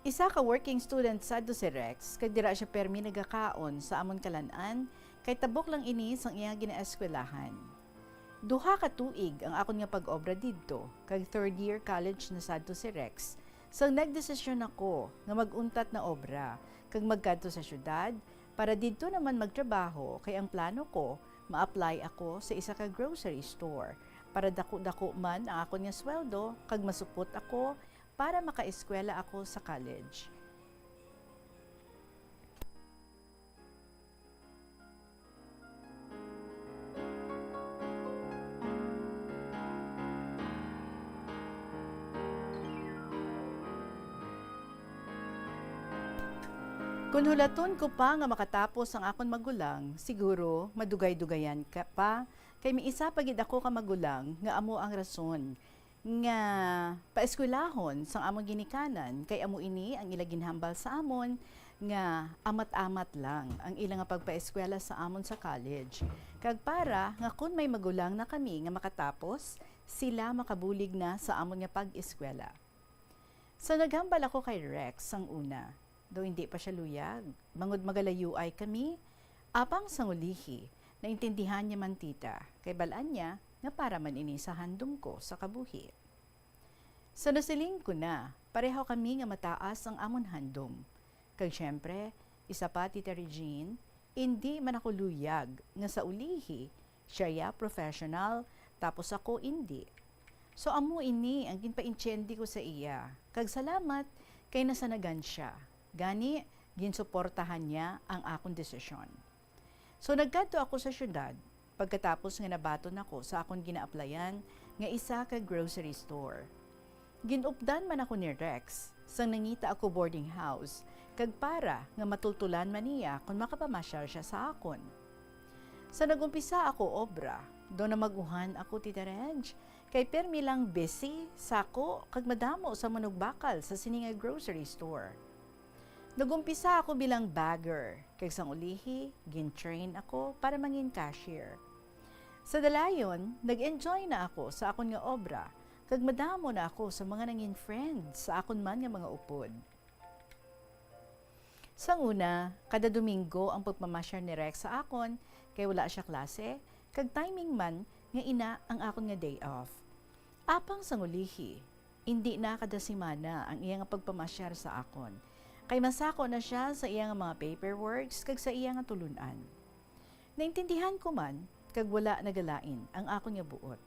Isa ka working student sadto si Rex, kag dira sia permi nagakaon sa amon kalan-an, kay tabok lang ini sang iya ginaeskwelahan. Duha ka tuig ang akon nga pag-obra didto, kag third year college na sadto si Rex, sang nagdesisyon ako nga mag-untat na obra kag magkadto sa syudad para didto naman magtrabaho, kay ang plano ko, ma-apply ako sa isa ka grocery store para daku-daku man ang akon nga sweldo kag masupot ako para makaeskwela ako sa college. Kon hulaton ko pa nga makatapos ang akon magulang, siguro madugay-dugayan ka pa, kay may isa pa gid ako ka magulang nga amo ang rason nga paeskwelahon sang amon ginikanan, kay amo ini ang ila ginhambal sa amon nga amat-amat lang ang ila nga pagpaeskwela sa amon sa college, kag para nga kon may magulang na kami nga makatapos, sila makabulig na sa amon nga pag-eskwela. So, naghambal ako kay Rex sang una, daw indi pa sia luyag, bangod magalayuay kami, apang sang ulihi, naintindihan niya man, Tita, kay bal-an niya nga para man ini sa handom ko sa kabuhi. Sa nasiling ko na, pareho kami nga mataas ang amon handom. Kag siyempre, isa pa, Tita Regine, indi man ako luyag nga sa ulihi, siya ya professional, tapos ako indi. So, amo ini ang ginpaintiende ko sa iya. Kag salamat kay nasanagan siya. Gani, ginsuportahan niya ang akon desisyon. So, nagkadto ako sa syudad. pagkatapos nga nabaton ako sa akon ginaaplayan nga isa ka grocery store. Gin-updan man ako ni Rex sang nangita ako boarding house kag para nga matultulan man niya kon makapamasyal siya sa akon. Sa nag-umpisa ako obra, daw namag-uhan ako, Tita Reg, kay permi lang busy, sako, kag madamo sa manugbakal sa sini nga grocery store. Nag-umpisa ako bilang bagger, kag sang ulihi, gin-train ako para mangin cashier. Sa dalayon, nag-enjoy na ako sa akon nga obra, kag madamo na ako sa mga nangin friends sa akon man nga mga upod. Sang una, kada Domingo ang pagpamasyar ni Rex sa akon, kay wala sia klase, kag timing man nga ina ang akon nga day off. Apang sang ulihi, indi na kada semana ang iya nga pagpamasyar sa akon, kay masako na sia sa iya nga mga paperworks kag sa iya nga tulon-an. Naintindihan ko man, kag wala nagalain ang akon nga buot.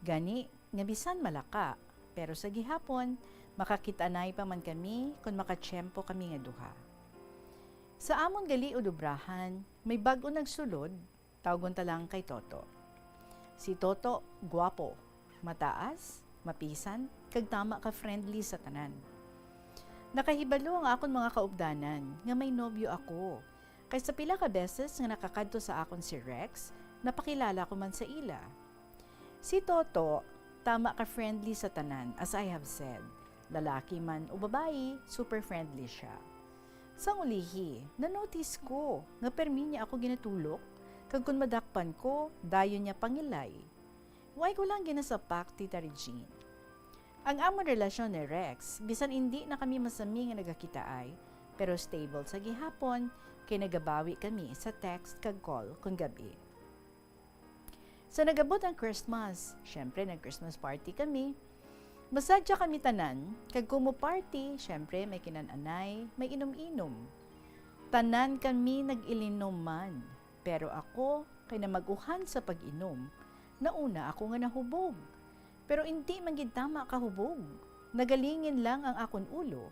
Gani nga bisan malaka, pero sa gihapon, makakit-anay pa man kami kon makatiyempo kami nga duha. Sa amon gali udobrahan, may bag-o nagsulod, tawgon ta lang kay Toto. Si Toto, guwapo, mataas, mapisan, kag tama ka friendly sa tanan. Nakahibalo ang akon mga kaupdanan nga may nobyo ako, kay sa pila ka beses nga nakakadto sa akon si Rex, napakilala ko man sa ila. Si Toto, tama ka friendly sa tanan, as I have said. Lalaki man o babayi, super friendly sia. Sang ulihi, na-notice ko nga permi niya ako ginatulok, kag kon madakpan ko, dayon niya pangilay. Why ko lang ginasapak, Tita Regine? Ang amon relasyon ni Rex, bisan indi na kami masami nga nagakitaay, pero stable sa gihapon, kay nagabawi kami sa text kag call kon gab-i. Sa nag-abot ang Christmas, syempre nag-Christmas party kami. Masadya kami tanan, kag kumo party, syempre may kinan-anay, may inom-inom. Tanan kami nag-ilinom man, pero ako, kay namag-uhan sa pag-inom, nauna ako nga nahubog. Pero indi man gid tama kahubog. Nagalingin lang ang akon ulo.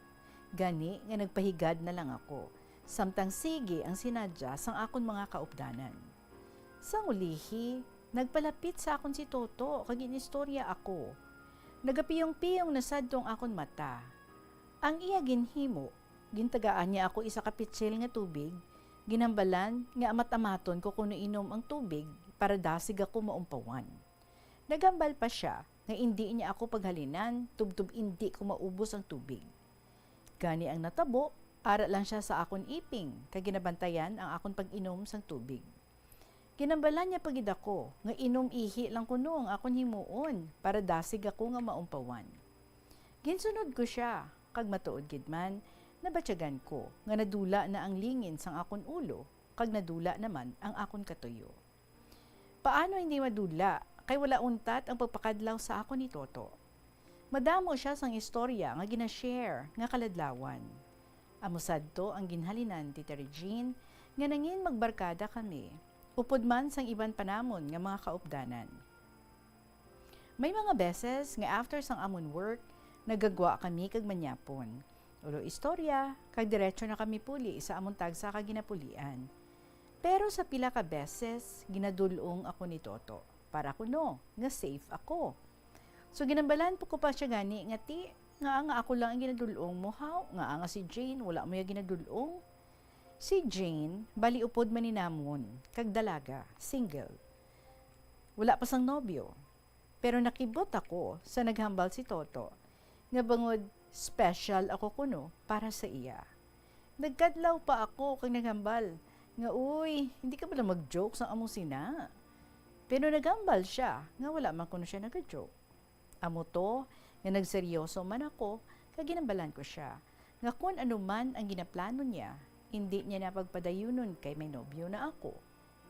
Gani nga nagpahigad na lang ako, samtang sige ang sinadya sang akon mga kaupdanan. Sang ulihi, nagpalapit sa akon si Toto kag ginistorya ako. Nagapiyong-piyong na sadto ang akon mata. Ang iya ginhimo, gintagaan niya ako isa ka pitsil nga tubig, ginhambalan nga amat-amaton ko kuno inom ang tubig para dasig ako maumpawan. Naghambal pa sia nga indi niya ako paghalinan tubtob indi ko maubos ang tubig. Gani ang natabo, ara lang sia sa akon iping kag ginabantayan ang akon pag-inom sang tubig. Ginhambalan niya pa gid ako nga inom ihi lang kuno ang akon himuon para dasig ako nga maumpawan. Ginsunod ko sia, kag matuod gid man, nabatyagan ko nga nadula na ang lingin sang akon ulo kag nadula naman ang akon katuyo. Paano hindi madula, kay wala untat ang pagpakadlaw sa akon ni Toto? Madamo sia sang istorya nga gina-share nga kaladlawan. Amo sadto ang ginhalinan, Tita Regine, nga nangin magbarkada kami, upod man sang iban pa namon nga mga kaupdanan. May mga beses nga after sang amon work, nagagwa kami kag manyapon. Ulo istorya, kag diretso na kami puli sa amon tagsa ka ginapulian. Pero sa pila ka beses, ginadul-ong ako ni Toto, para kuno nga safe ako. So, ginhambalan pa ko pa sia gani nga, "Ti, ngaa nga ako lang ang ginadul-ong mo, haw? Ngaa nga si Jane, wala mo ya ginadul-ong?" Si Jane, bali upod man ni namon, kag dalaga, single. Wala pa sang nobyo. Pero nakibot ako sa naghambal si Toto nga bangod special ako kuno para sa iya. Nagkadlaw pa ako kag naghambal nga, "Uy, hindi ka bala mag-joke sang amo sina?" Pero naghambal sia nga wala man kuno sia naga-joke. Amo to nga nagseryoso man ako kag ginhambalan ko sia nga kon ano man ang ginaplano niya, hindi niya na pagpadayunon kay may nobyo na ako.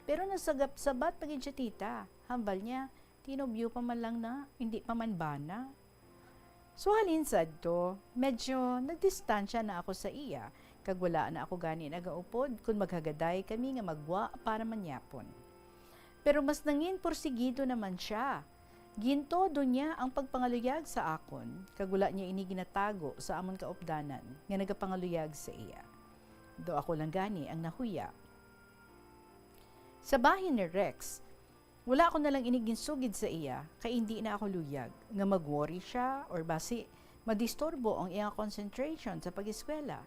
Pero nagsagap-sabat pa gid sia, tita. Hambal niya, "Tinobyo pa man lang na, hindi pa man bana." So, halin sadto, medyo nagdistansya na ako sa iya, kag wala na ako gani nagaupod kon maghagaday kami nga magwa para manyapon. Pero mas nangin porsigido naman sia. Gintodo niya ang pagpangaluyag sa akon, kag wala niya ini ginatago sa amon kaupdanan nga nagapangaluyag sa iya. Daw ako lang gani ang nahuya. Sa bahin ni Rex, Wala ko na lang ini ginsugid sa iya, kay indi na ako luyag nga mag-worry siya or basi madisturbo ang iyang concentration sa pag-eskwela.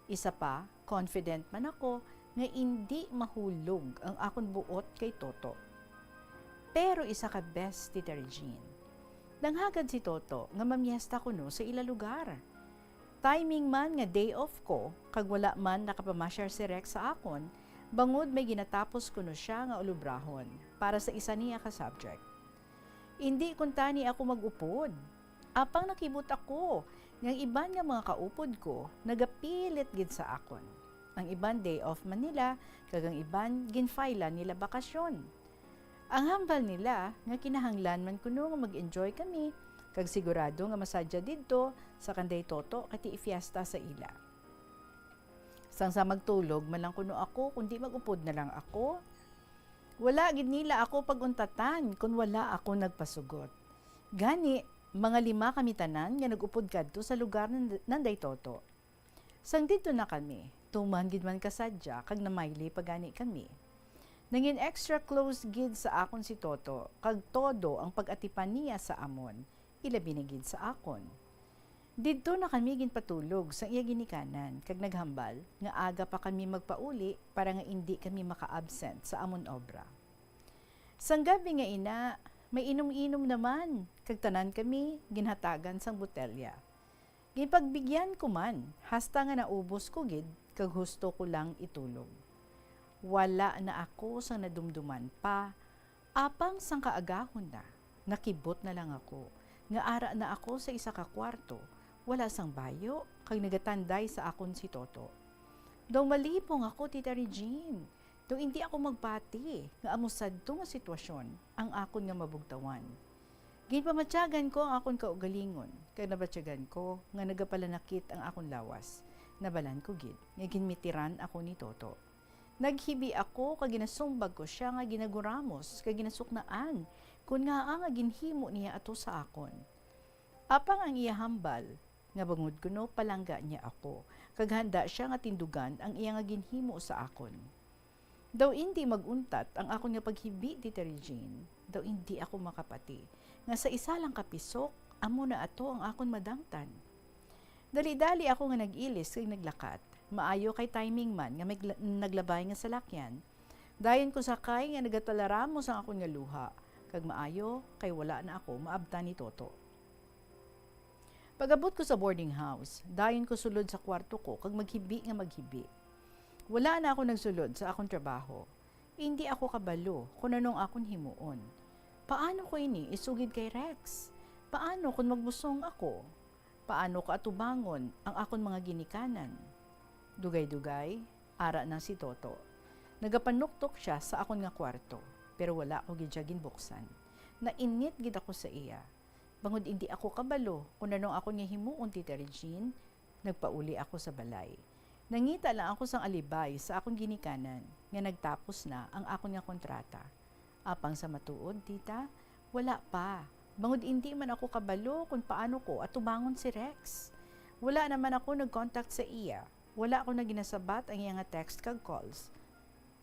Isa pa, confident man ako nga indi mahulog ang akon buot kay Toto. Pero isa ka bes, Tita Regine. Nanghagad si Toto nga mamiesta kuno sa ila lugar. Timing man nga day off ko, kag wala man nakapamasyar si Rex sa akon, bangod may ginatapos kuno siya nga ulubrahon para sa isa niya ka subject. Indi kuntani ako mag-upod. Apang nakibot ako nga ang iban nga mga kaupod ko nagapilit gid sa akon. Ang iban day off man nila, kag ang iban ginfailan nila bakasyon. Ang hambal nila nga kinahanglan man kuno nga mag-enjoy kami, kag sigurado nga masadya didto sa kanday Toto kay ti fiesta sa ila. Sang sa magtulog man lang kuno ako, kundi mag-upod na lang ako. Wala gid nila ako pag-untatan kon wala ako nagpasugot. Gani, mga lima kami tanan nga nag-upod kadto sa lugar nan-, nanday Toto. Sang didto na kami, tuman gid man kasadya kag namayli pa gani kami. Nangin extra close gid sa akon si Toto, kag todo ang pag-atipan niya sa amon, ilabi na gid sa akon. Didto na kami ginpatulog sa iya ginikanan, kag naghambal nga aga pa kami magpauli para nga indi kami maka-absent sa amon obra. Sang gabi nga ina, may inom-inom naman, kag tanan kami ginhatagan sang botelya. Ginpagbigyan ko man, hasta nga naubos ko gid, kag husto ko lang itulog. Wala na ako sang nadumduman pa, apang sang kaagahon na, nakibot na lang ako, nga ara na ako sa isa ka kwarto, wala sang bayo, kag nagatanday sa akon si Toto. Daw malipong ako, Tita Regine, daw indi ako magpati nga amo sadto nga sitwasyon ang akon nga mabugtawan. Ginpamatyagan ko ang akon kaugalingon, kag nabatyagan ko nga nagapalanakit ang akon lawas. Nabalan ko gid nga ginmitiran ako ni Toto. Naghibi ako kag ginasumbag ko sia nga ginaguramos kag ginasuknaan kon ngaa nga ginhimo niya ato sa akon. Apang ang iya hambal, nga bangod kuno palangga niya ako, kag handa sia nga tindugan ang iya nga ginhimo sa akon. Daw indi mag-untat ang akon nga paghibi, Tita Regine, daw indi ako makapati, nga sa isa lang ka pisok, amo na ato ang akon madangtan. Dali-dali ako nga nag-ilis kag naglakat. Maayo kay timing man nga may gla-, naglabay nga salakyan. Dayon ko sakay nga nagatalaramos ang akon nga luha, kag maayo kay wala na ako maabtan ni Toto. Pag-abot ko sa boarding house, dayon ko sulod sa kwarto ko kag maghibi nga maghibi. Wala na ako nagsulod sa akon trabaho. Indi ako kabalo kon ano ang akon himuon. Paano ko ini isugid kay Rex? Paano kon magbusong ako? Paano ko atubangon ang akon mga ginikanan? Dugay-dugay, ara na si Toto. Nagapanuktok sia sa akon nga kwarto, pero wala ko gid sia ginbuksan. Nainit gid ako sa iya. Bangod indi ako kabalo kon ano ang akon nga himuon, Tita Regine, nagpauli ako sa balay. Nangita lang ako sang alibay sa akon ginikanan nga nagtapos na ang akon nga kontrata. Apang sa matuod, tita, wala pa. Bangod indi man ako kabalo kon paano ko atubangon si Rex. Wala naman ako nag-contact sa iya. Wala ko na ginasabat ang iya nga text kag calls.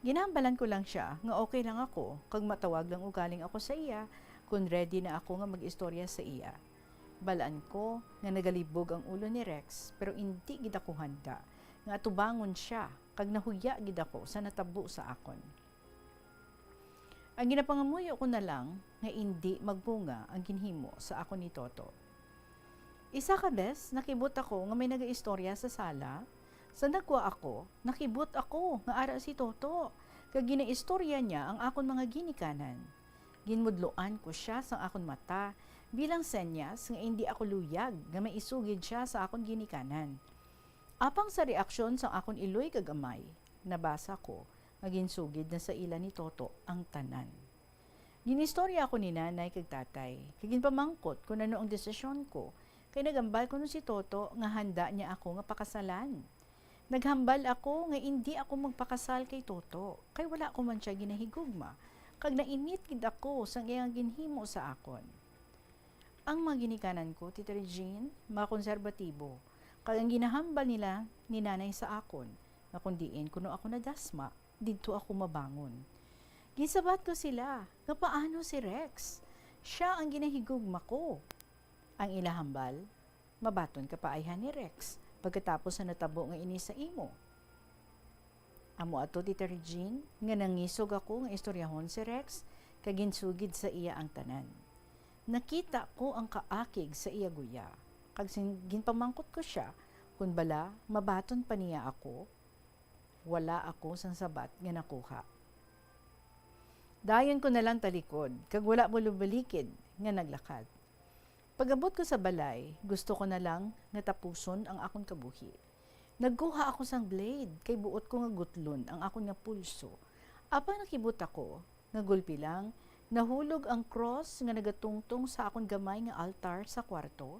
Ginambalan ko lang sia nga okay lang ako kag matawag lang ugaling ako sa iya kon ready na ako nga mag-istorya sa iya. Balaan ko nga nagalibog ang ulo ni Rex, pero indi gid ako handa nga atubangon sia, kag nahuya gid ako sa natabo sa akon. Ang ginapangamuyo ko na lang nga indi magbunga ang ginhimo sa akon ni Toto. Isa ka bes, nakibot ako nga may nagaistorya sa sala. Sa nagwa ako, nakibot ako nga ara si Toto, kag ginaistorya niya ang akon mga ginikanan. Ginmudloan ko sia sang akon mata bilang senyas nga indi ako luyag nga maisugid sia sa akon ginikanan. Apang sa reaksyon sang akon iloy kag amay, nabasa ko nga ginsugid na sa ila ni Toto ang tanan. Ginistorya ako ni nanay kag tatay, kag ginpamangkot kon ano ang desisyon ko, kay nagambal kuno si Toto nga handa niya ako nga pakasalan. Naghambal ako nga indi ako magpakasal kay Toto, kay wala ko man sia ginahigugma, kag nainit gid ako sang iyang ginhimo sa akon. Ang mga ginikanan ko, Tita Regine, mga konserbatibo, kag ang ginahambal nila ni Nanay sa akon, nga kon diin kuno ako nadasma, didto ako mabangon. Ginsabat ko sila nga paano si Rex? Siya ang ginahigugma ko. Ang ila hambal, "Mabaton ka pa ayhan ni Rex pagkatapos sa natabo nga ini sa imo." Amo ato, Tita Regine, nga nangisog ako nga istoryahon si Rex kag ginsugid sa iya ang tanan. Nakita ko ang kaakig sa iya guya, kag sin-, ginpamangkot ko sia kon bala mabaton pa niya ako. Wala ako sang sabat nga nakuha. Dayon ko na lang talikod, kag wala bulubalikid nga naglakad. Pag-abot ko sa balay, gusto ko na lang nga tapuson ang akon kabuhi. Nagkuha ako sang blade, kay buot ko nga gutlon ang akon nga pulso. Apang nakibot ako nga gulpi lang, nahulog ang cross nga nagatungtong sa akon gamay nga altar sa kwarto.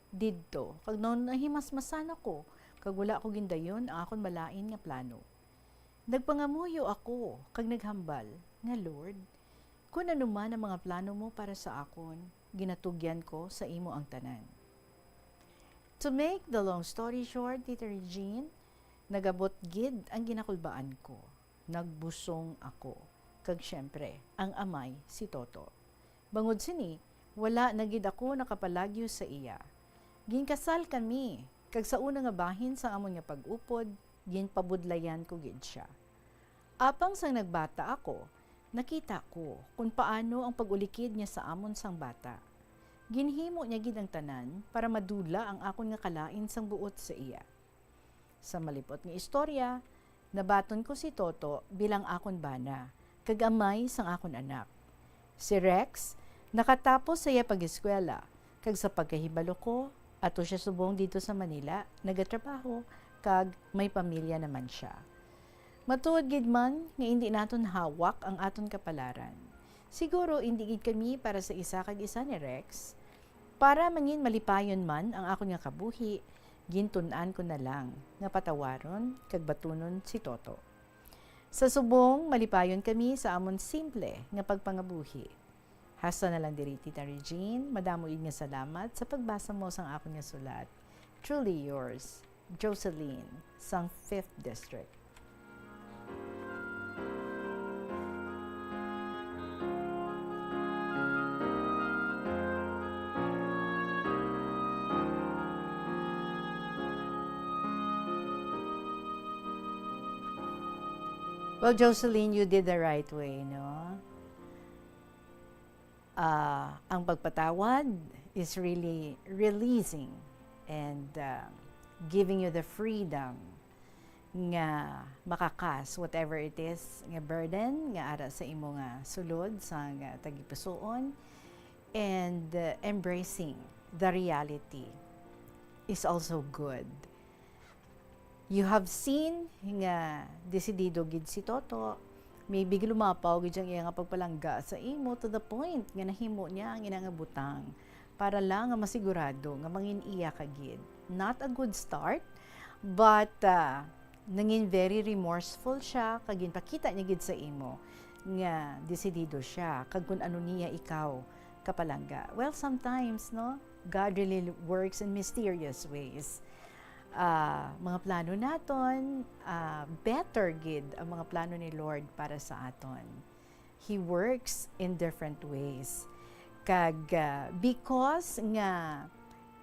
Didto, kag nahimasmasan ako, kag wala ko gindayon ang akon malain nga plano. Nagpangamuyo ako kag naghambal nga, "Lord, kun ano man ang mga plano mo para sa akon, ginatugyan ko sa imo ang tanan." To make the long story short, Tita Regine, nag-abot gid ang ginakulbaan ko. Nagbusong ako, kag siyempre, ang amay si Toto. Bangod sini, wala na gid ako nakapalagyo sa iya. Ginkasal kami, kag sa una nga bahin sang amon nga pag-upod, ginpabudlayan ko gid sia. Apang sang nagbata ako, nakita ko kon paano ang pag-ulikid niya sa amon sang bata. Ginhimo niya gid ang tanan para madula ang akon nga kalain sang buot sa iya. Sa malipot nga istorya, nabaton ko si Toto bilang akon bana, kag amay sang akon anak. Si Rex, nakatapos sa iya pag-eskwela, kag sa pagkahibalo ko, ato sia subong didto sa Manila, nagatrabaho, kag may pamilya naman sia. Matuod gid man nga indi naton hawak ang aton kapalaran. Siguro indi gid kami para sa isa kag isa ni Rex. Para mangin malipayon man ang akon nga kabuhi, gintun-an ko na lang nga patawaron kag batunon si Toto. Sa subong, malipayon kami sa amon simple nga pagpangabuhi. Hasta na lang diri, Tita Regine, madamo gid nga salamat sa pagbasa mo sang akon nga sulat. Truly yours, Jocelyn, sang Fifth District. Well, Jocelyn, you did the right way, no? Ah, ang pagpatawad is really releasing and, ah, giving you the freedom nga makakas whatever it is nga burden nga ara sa imo nga sulod sa nga tagipusoon, and, uh, embracing the reality is also good. You have seen nga desidido gid si Toto. Maybe gilumapaw gid ang iya nga pagpalangga sa imo to the point nga nahimo niya ang ina nga butang para lang nga masigurado nga mangin iya ka gid. Not a good start, but, uh, nangin very remorseful siya kag ginpakita niya gid sa imo nga desidido siya kag kun ano niya ikaw kapalangga. Well, sometimes, no, God really works in mysterious ways. Ah, mga plano naton, ah, better gid ang mga plano ni Lord para sa aton. He works in different ways. Kag, ah, because nga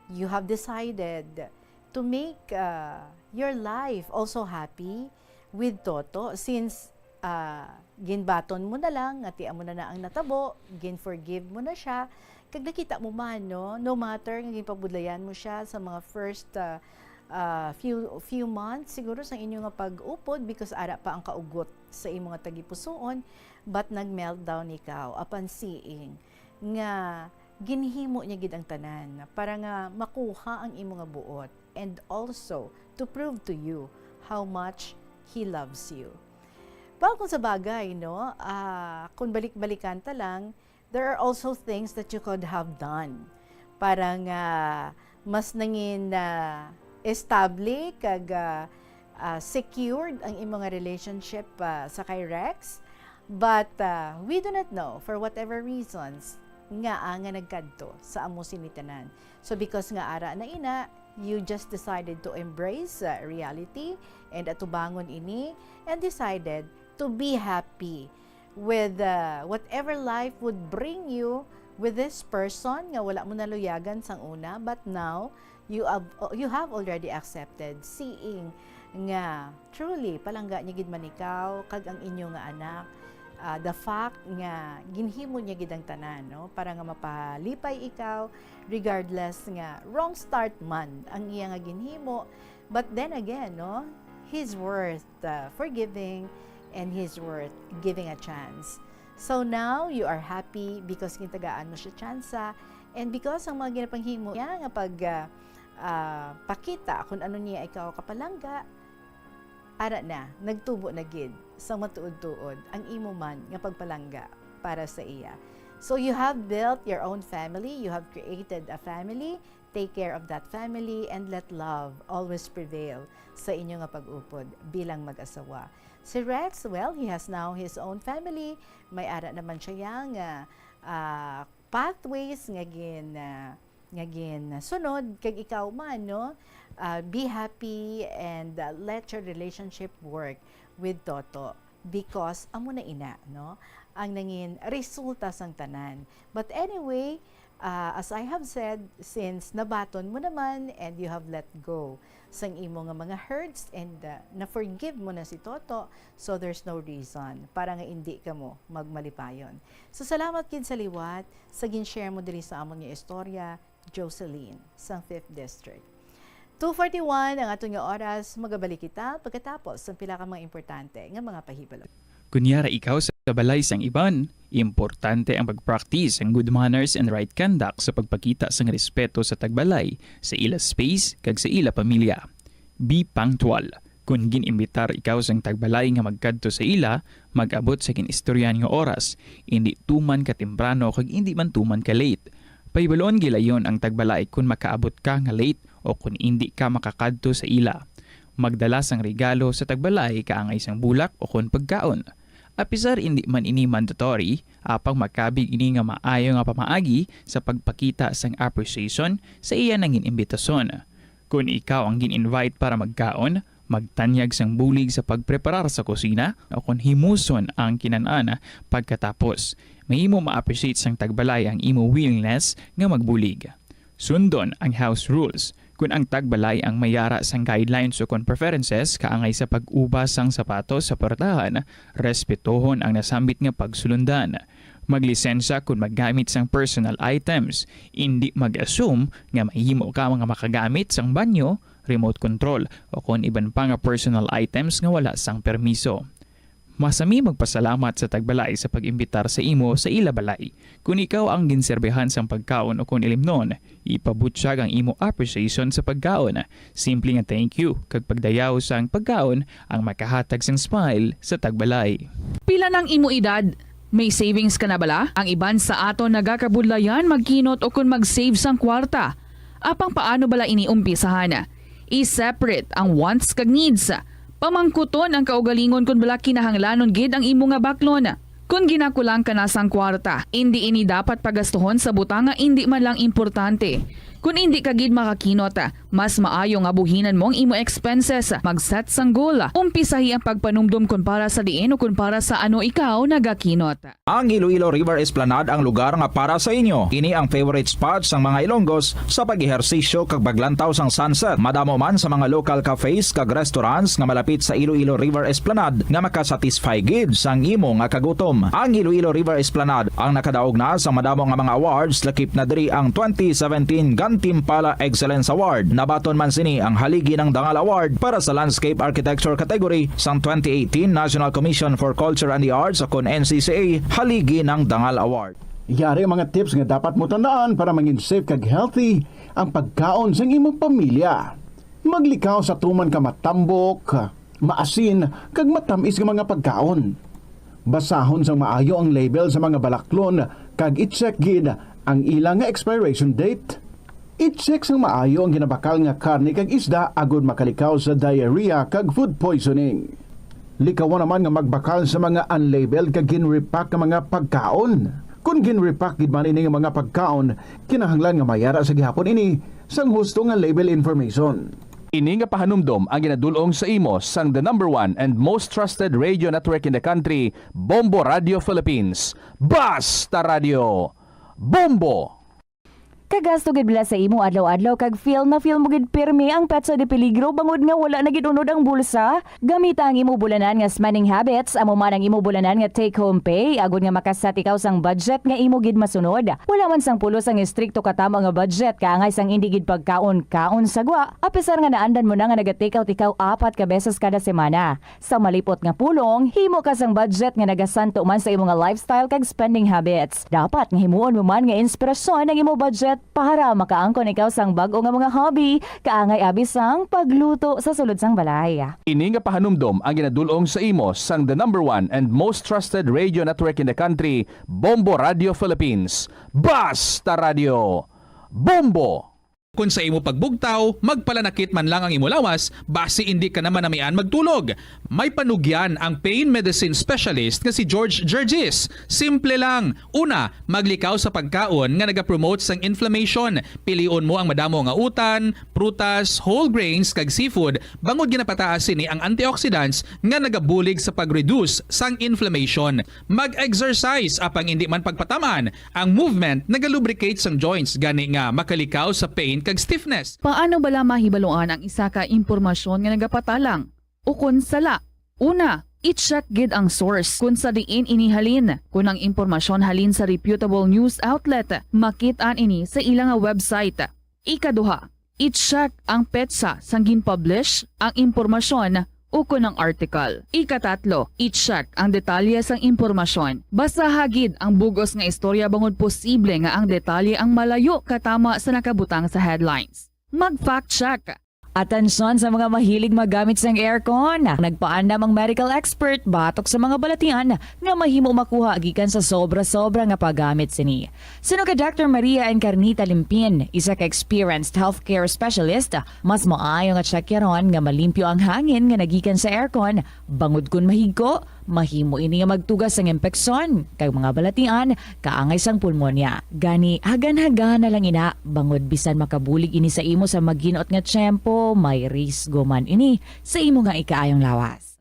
you have decided to make, ah, your life also happy with Toto, since, ah, ginbaton mo na lang nga ti amo na na ang natabo, gin-forgive mo na siya, kag nakita mo man, no, no matter nga ginpabudlayan mo siya sa mga first, ah, ah, few, few months siguro sa inyo nga pag-upod, because ara pa ang kaugot sa imo nga tagipusoon, but nag-meltdown ikaw upon seeing nga ginhimo niya gid ang tanan para nga makuha ang imo nga buot, and also to prove to you how much he loves you. Well, kung sa bagay, no, ah, kung balik-balikan ta lang, there are also things that you could have done para nga mas nangin, ah, estable kag, ah, ah, secured ang imo nga relationship, ah, sa kay Rex. But, ah, we do not know, for whatever reasons, nga, ah, nga nagkadto sa amo sini tanan. So, because nga ara na ina, you just decided to embrace, ah, reality and atubangon ini and decided to be happy with uh, whatever life would bring you with this person nga wala mo naluyagan sang una, but now you have, you have already accepted, seeing nga truly palangga niya gid man ikaw kag ang inyo nga anak, uh, the fact nga ginhimo niya gid ang tanan, no, para nga mapalipay ikaw, regardless nga wrong start man ang iya nga ginhimo. But then again, no, he's worth uh, forgiving, and he's worth giving a chance. So now you are happy because gintagaan mo siya tsansa, and because ang mga ginapanghimo niya nga pag uh, uh, pakita kung ano niya ikaw kapalangga, ara na, nagtubo na gid sa matuod-tuod ang imo man nga pagpalangga para sa iya. So you have built your own family, you have created a family, take care of that family, and let love always prevail sa inyo nga pag-upod bilang mag-asawa. Si Rex, well, he has now his own family. May ara naman siya yang uh, uh, pathways nga gin uh, nga gin sunod, kag ikaw man, no? Uh, be happy and uh, let your relationship work with Toto, because amo na ina, no, ang nangin resulta sang tanan. But anyway, uh, as I have said, since nabaton mo naman and you have let go sang imo nga mga hurts and uh, na-forgive mo na si Toto, so there's no reason para nga indi kamo magmalipayon. So salamat gid sa liwat sa gin-share mo diri sa amon nga istorya, Jocelyn, sang Fifth District. Two forty-one ang aton nga oras, magabalik kita pagkatapos sang pila ka mga importante nga mga pahibalo. Kunyara ikaw sa balay sang iban, importante ang pag-practice ang good manners and right conduct sa pagpakita sang respeto sa tagbalay, sa ila space, kag sa ila pamilya. Be punctual. Kon gin-imbitar ikaw sang tagbalay nga magkadto sa ila, mag-abot sa gin-istoryahan nga oras, indi tuman ka temprano kag indi man tuman ka late. Pahibalon gilayon ang tagbalay kon makaabot ka nga late o kon indi ka makakadto sa ila. Magdala sang regalo sa tagbalay kaangay sang bulak o kon pagkaon. Apisar indi man ini mandatory, apang makabig ini nga maayo nga pamaagi sa pagpakita sang appreciation sa iya nangin imbitason. Kon ikaw ang gin-invite para magkaon, magtanyag sang bulig sa pagpreparar sa kusina, o kon himuson ang kinan-an pagkatapos, mahimo ma-appreciate sang tagbalay ang imo willingness nga magbulig. Sundon ang house rules. Kon ang tagbalay ang mayara sang guidelines o kon preferences kaangay sa pag-ubas sang sapatos sa puertahan, respetohon ang nasambit nga pagsulundan. Maglisensya kon maggamit sang personal items. Indi mag-assume nga mahimo ka nga makagamit sang banyo, remote control, o kon iban pa nga personal items nga wala sang permiso. Masami magpasalamat sa tagbalay sa pag-imbitar sa imo sa ila balay. Kon ikaw ang ginserbihan sang pagkaon o kon ilimnon, ipabutyag ang imo appreciation sa pagkaon. Simple nga thank you kag pagdayaw sang pagkaon ang makahatag sang smile sa tagbalay. Pila nang imo edad? May savings ka na bala? Ang iban sa aton nagakabudlayan magkinot o kon mag-save sang kwarta. Apang paano bala ini umpisahan? I-separate ang wants kag needs. Pamangkuton ang kaugalingon kon bala kinahanglanon gid ang imo nga baklon. Kon ginakulang ka na sang kwarta, indi ini dapat pagastuhon sa butang nga indi man lang importante. Kon indi ka gid makakinot, mas maayo nga buhinan mo ang imo expenses, mag-set sang goal, umpisahi ang pagpanumdom kon para sa diin o kon para sa ano ikaw nagakinot. Ang Iloilo River Esplanade ang lugar nga para sa inyo. Ini ang favorite spot sang mga Ilonggos sa pag-ehersisyo kag paglantaw sang sunset. Madamo man sa mga local cafes kag restaurants nga malapit sa Iloilo River Esplanade nga makasatisfy gid sang imo nga kagutom. Ang Iloilo River Esplanade ang nakadaog na sa madamo nga mga awards, lakip na diri ang twenty seventeen Gantimpala Excellence Award. Nabaton man sini ang Haligi ng Dangal Award para sa Landscape Architecture category sang twenty eighteen National Commission for Culture and the Arts o kon N C C A Haligi ng Dangal Award. Yari ang mga tips nga dapat mo tandaan para mangin safe kag healthy ang pagkaon sang imong pamilya. Maglikaw sa tuman ka matambok, maasin, kag matamis nga mga pagkaon. Basahon sang maayo ang label sa mga balaklon kag i-check gid ang ila nga expiration date. I-check sang maayo ang ginabakal nga karne kag isda agod makalikaw sa diarrhea kag food poisoning. Likawan naman nga magbakal sa mga unlabeled kag gin-repack nga mga pagkaon. Kon gin-repack gid man ini nga mga pagkaon, kinahanglan nga mayara sa gihapon ini sang husto nga label information. Ini nga pahanumdom ang ginadul-ong sa imo sang the number one and most trusted radio network in the country, Bombo Radio Philippines. Basta Radio Bombo! Kagasto gid bala sa imo adlaw-adlaw kag feel na feel mo gid pirmi ang petsa de peligro bangod nga wala na gid unod ang bulsa? Gamita ang imo bulanan nga spending habits, amo man ang imo bulanan nga take-home pay, agod nga makaset ikaw sang budget nga imo gid masunod. Wala man sang pulos ang estrikto katama nga budget, kaangay sang indi gid pagkaon-kaon sa gwa, apisar nga naandan mo na nga naga-take out ikaw apat ka beses kada semana. Sa malipot nga pulong, himo ka sang budget nga nagasanto man sa imo nga lifestyle kag spending habits. Dapat nga himuon mo man nga inspirasyon ang imo budget para makaangkon ikaw sang bag-o nga mga hobby, kaangay abi sang pagluto sa sulod sang balay. Ini nga pahanumdom ang ginadul-ong sa imo sang the number one and most trusted radio network in the country, Bombo Radio Philippines. Basta Radio Bombo! Kon sa imo pagbugtaw, magpalanakit man lang ang imo lawas, basi indi ka na manamian magtulog. May panugyan ang pain medicine specialist nga si George Gergis. Simple lang. Una, maglikaw sa pagkaon nga nagapromote sang inflammation. Pilion mo ang madamo nga utan, prutas, whole grains, kag seafood, bangod ginapataas sini ang antioxidants nga nagabulig sa pag-reduce sang inflammation. Mag-exercise, apang indi man pagpataman. Ang movement nagalubricate sang joints, gani nga makalikaw sa pain kag stiffness. Paano bala mahibaluan ang isa ka impormasyon nga nagapatalang ukon sala? Una, i-check gid ang source kon sa diin ini halin. Kon ang impormasyon halin sa reputable news outlet, makit-an ini sa ila nga website. Ikaduha, i-check ang petsa sang gin-publish ang impormasyon ukon ang article. Ikatatlo, i-check ang detalye sang impormasyon. Basaha gid ang bug-os nga istorya bangod posible nga ang detalye ang malayo katama sa nakabutang sa headlines. Mag-fact check. Atensyon sa mga mahilig maggamit sang aircon. Nagpaandam ang medical expert batok sa mga balatian nga mahimo makuha gikan sa sobra-sobra nga paggamit sini. Suno kay Doctor Maria Encarnita Limpin, isa ka experienced healthcare specialist, mas maayo nga tsakyaron nga malimpyo ang hangin nga nagikan sa aircon, bangod kon mahigko, mahimo ini nga magtuga sang impeksyon kag mga balatian kaangay sang pulmonya. Gani, hagan-hagana lang ina, bangod bisan makabulig ini sa imo sa maginot nga tiyempo, may risgo man ini sa imo nga ikaayong lawas.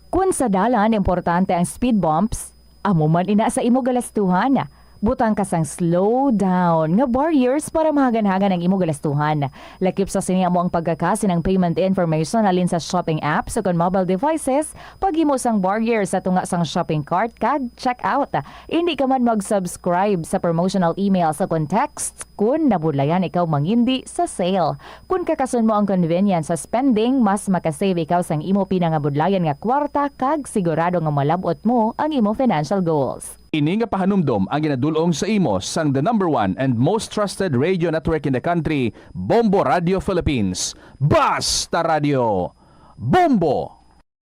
Kon sa dalan importante ang speed bumps, amo man ina sa imo galastuhan. Butang ka sang slow down nga barriers para mahagan-hagan ang imo galastuhan. Lakip sa sini amo ang pagkakasin ang payment information halin sa shopping apps o kon mobile devices, paghimo sang barrier sa tunga sang shopping cart kag checkout. Indi ka man mag-subscribe sa promotional emails o kon texts kon nabudlayan ikaw mangindi sa sale. Kon kakason mo ang convenience sa spending, mas makasave ikaw sang imo pinangabudlayan nga kwarta kag sigurado nga malab-ot mo ang imo financial goals. Ini nga pahanumdom ang ginadul-ong sa imo sang the number one and most trusted radio network in the country, Bombo Radio Philippines. Basta Radio Bombo!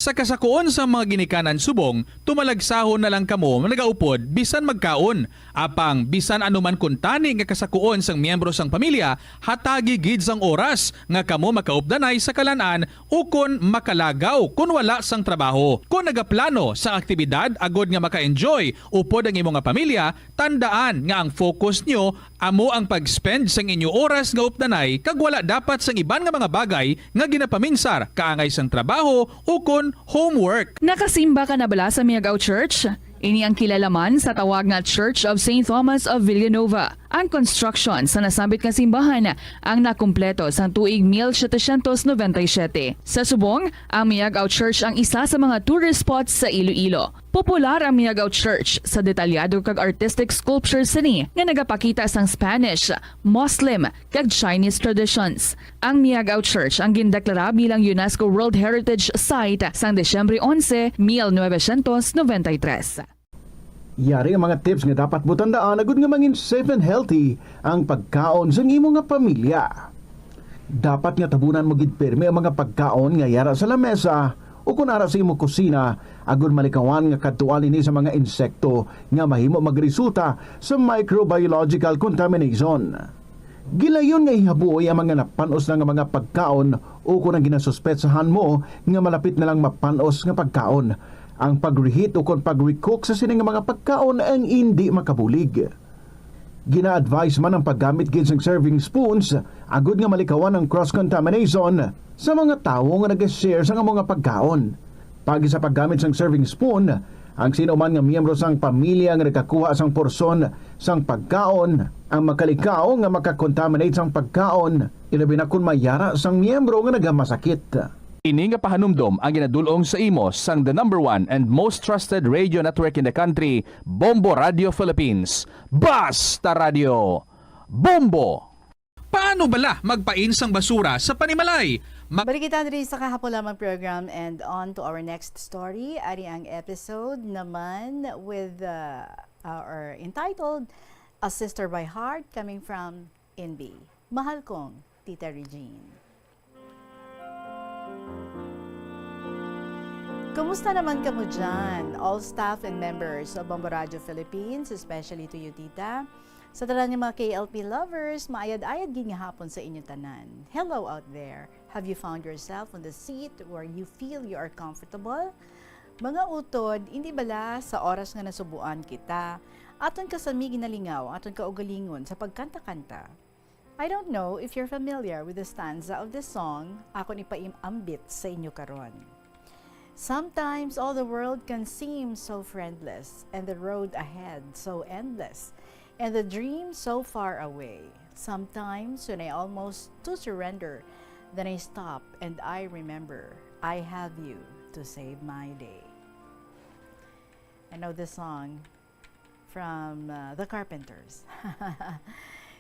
Sa kasakuon sa mga ginikanan subong, tumalagsahon na lang kamo nagaupod bisan magkaon. Apang bisan ano man kuntani nga kasakuon sang miyembro sang pamilya, hatagi gid sang oras nga kamo makaupdanay sa kalan-an ukon makalagaw kon wala sang trabaho. Kon nagaplano sang aktibidad agod nga maka-enjoy upod ang imo nga pamilya, tandaan nga ang focus nyo amo ang pag-spend sang inyo oras nga updanay kag wala dapat sang iban nga mga bagay nga ginapaminsar kaangay sang trabaho ukon homework. Nakasimba ka na bala sa Miagao Church? Ini ang kilala man sa tawag nga Church of Saint Thomas of Villanova. Ang construction sa nasambit nga simbahan ang nakumpleto sang tuig mil setecientos noventa y siete. Sa subong, ang Miagao Church ang isa sa mga tourist spots sa Iloilo. Popular ang Miagao Church sa detalyado kag artistic sculpture sini nga nagapakita sang Spanish, Muslim, kag Chinese traditions. Ang Miagao Church ang gindeklara bilang UNESCO World Heritage Site sang Disyembre onse, mil novecientos noventa y tres. Yari ang mga tips nga dapat mo tandaan agud nga mangin safe and healthy ang pagkaon sang imo nga pamilya. Dapat nga tabunan mo gid pirmi ang mga pagkaon nga yara sa lamesa o kon ara sa imo kusina, agud malikawan nga kadtuan ini sa mga insekto nga mahimo magresulta sa microbiological contamination. Gilayon nga ihabuoy ang mga napan-os na nga mga pagkaon o kon ang ginasuspetsahan mo nga malapit na lang mapan-os nga pagkaon. Ang pag-reheat o kon pag-recook sa sini nga mga pagkaon ang indi makabulig. Gina-advise man ang paggamit gid sang serving spoons agud nga malikawan ang cross-contamination sa mga tawo nga nag-share sang amo nga pagkaon. Paagi sa paggamit sang serving spoon, ang sino man nga miyembro sang pamilya nga nagakuha sang porsyon sang pagkaon ang makalikaw nga makakontaminate sang pagkaon, ilabi na kon may yara sang miyembro nga nagamasakit. Ini nga pahanumdom ang ginadul-ong sa imo sang the number one and most trusted radio network in the country, Bombo Radio Philippines. Basta Radio, Bombo! Paano bala magpain sang basura sa panimalay? Ma- Balik kita diri sa kahapon lamang program, and on to our next story. Ari ang episode naman with, uh, uh, or entitled A Sister by Heart, coming from N B. Mahal kong Tita Regine. Kumusta naman kamo dyan, all staff and members of Bombo Radio Philippines, especially to you, Tita? Sa tanan nga mga K L P lovers, maayad-ayad gid nga hapon sa inyo tanan. Hello out there. Have you found yourself on the seat where you feel you are comfortable? Mga utod, indi bala sa oras nga nasubuan kita, aton kasami ginalingaw ang aton kaugalingon sa pagkanta-kanta? I don't know if you're familiar with the stanza of this song, akon ipaambit sa inyo karon. Sometimes all the world can seem so friendless, and the road ahead so endless, and the dream so far away. Sometimes when I almost to surrender, then I stop and I remember I have you to save my day. I know this song from, uh, The Carpenters.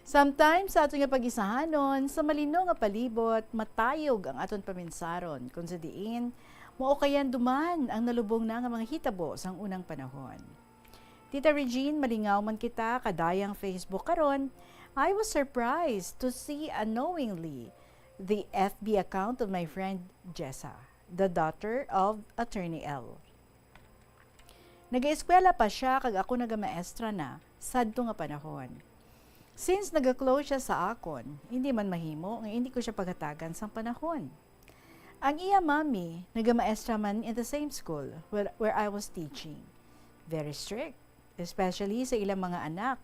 Sometimes, sa aton nga pag-isahanon, sa malino nga palibot, matayog ang aton paminsaron, kung sa diin, maukayan duman ang nalubong na nga mga hitabo sang unang panahon. Tita Regine, malingaw man kita kadayang Facebook karon, I was surprised to see unknowingly the F B account of my friend Jessa, the daughter of Attorney L. Nagaeskwela pa sia kag ako nagamaestra na sadto nga panahon. Since naga-close sia sa akon, hindi man mahimo nga hindi ko sia paghatagan sang panahon. Ang iya mami nagamaestra man in the same school where, where I was teaching. Very strict, especially sa ilang mga anak,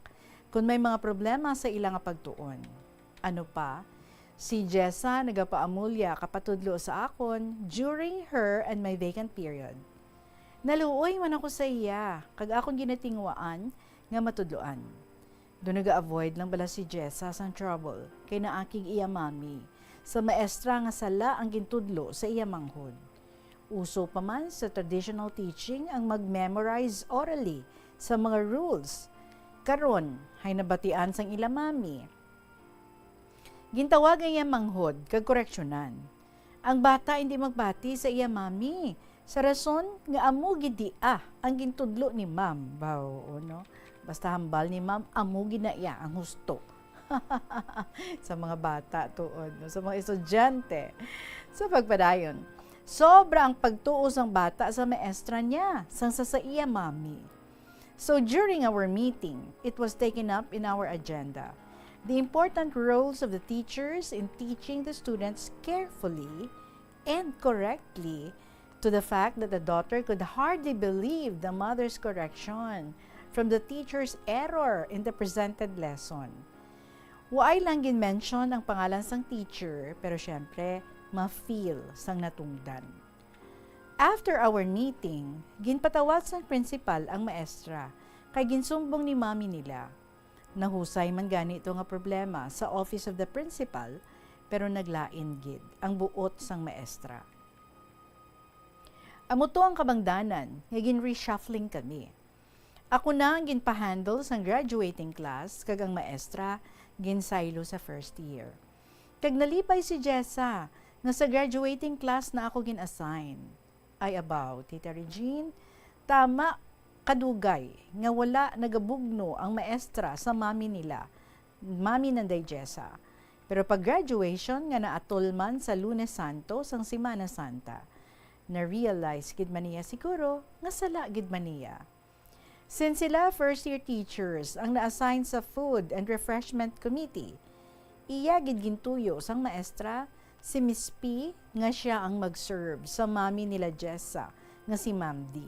kon may mga problema sa ila nga pagtuon. Ano pa, si Jessa nagapaamulya kapatudlo sa akon during her and my vacant period. Naluoy man ako sa iya, kag akon ginatinguhaan nga matudloan. Do naga-avoid lang bala si Jessa sang trouble kay naakig iya mami sa maestra nga sala ang gintudlo sa iya manghod. Uso pa man sa traditional teaching ang mag-memorize orally sa mga rules. Karon, hay nabatian sang ila mami. Gintawag ang iya manghod kag koreksyonan. Ang bata indi magbati sa iya mami, sa rason nga amo gid dia ang gintudlo ni ma'am. Baw, no? Basta hambal ni ma'am, amo gid na iya ang husto. Sa mga bata tuod, no? Sa mga estudyante. Sa pagpadayon, sobra ang pagtuo sang bata sa maestra niya, sang sa, sa iya mami. So during our meeting, it was taken up in our agenda the important roles of the teachers in teaching the students carefully and correctly, to the fact that the daughter could hardly believe the mother's correction from the teacher's error in the presented lesson. Waay lang gin-mention ang pangalan sang teacher, pero syempre, ma-feel sang natungdan. After our meeting, ginpatawag sang principal ang maestra, kay ginsumbong ni mami nila. Nahusay man gani ito nga problema sa office of the principal, pero naglain gid ang buot sang maestra. Amo to ang kabangdanan nga gin-reshuffling kami. Ako na ang ginpa-handle sang graduating class, kag ang maestra ginsaylo sa first year. Kag nalipay si Jessa nga sa graduating class na ako gin-assign. Ay, abaw, Tita Regine, tama kadugay nga wala nagabugno ang maestra sa mami nila, Mami Nanday Jessa. Pero pag graduation nga naatol man sa Lunes Santo sang Semana Santa, na-realize gid man niya siguro nga sala gid man niya. Since sila first year teachers ang na-assign sa Food and Refreshment Committee, iya gid gintuyo sang maestra si Miss P nga sia ang mag-serve sa mami nila Jessa nga si Ma'am D.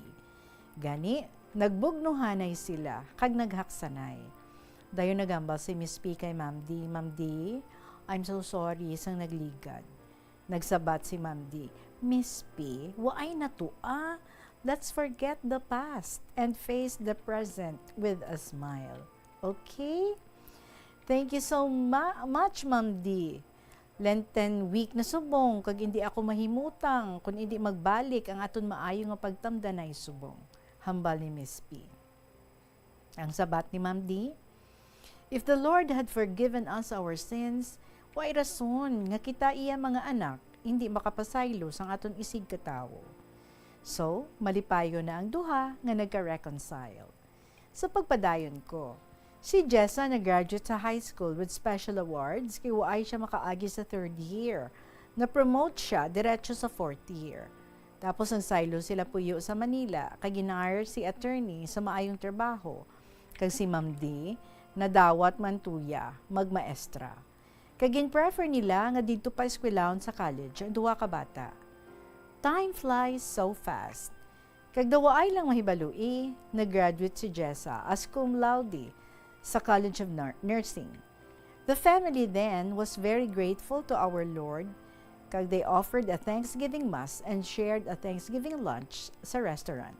Gani, nagbugnohanay sila kag naghaksanay. Dayon naghambal si Miss P kay Ma'am D, "Ma'am D, I'm so sorry sang nagligad." Nagsabat si Ma'am D, "Miss P, waay na to, ah. Let's forget the past and face the present with a smile. Okay?" Thank you so ma- much, Ma'am D. Lenten week na subong, kag indi ako mahimutang kon indi magbalik ang aton maayo nga pagtamdanay subong, hambal ni Miss P. Ang sabat ni Ma'am D, "If the Lord had forgiven us our sins, way rason nga kita iya mga anak indi makapasaylo sang aton isigkatawo." So, malipayon na ang duha nga nagka-reconcile. Sa pagpadayon ko, si Jessa nag-graduate sa high school with special awards kay waay siya makaagi sa third year. Na-promote siya diretso sa fourth year. Tapos nagsaylo sila puyo sa Manila kag gin-hire si attorney sa maayong trabaho. Kag si Ma'am D, nadawat man tuya magmaestra. Kag gin-prefer nila nga didto pa eskwelahon sa college ang duha ka bata. Time flies so fast. Kag daw waay lang mahibaloi, nag-graduate si Jessa as cum laude sa College of Nur- Nursing. The family then was very grateful to our Lord, kag they offered a Thanksgiving Mass and shared a Thanksgiving lunch sa restaurant.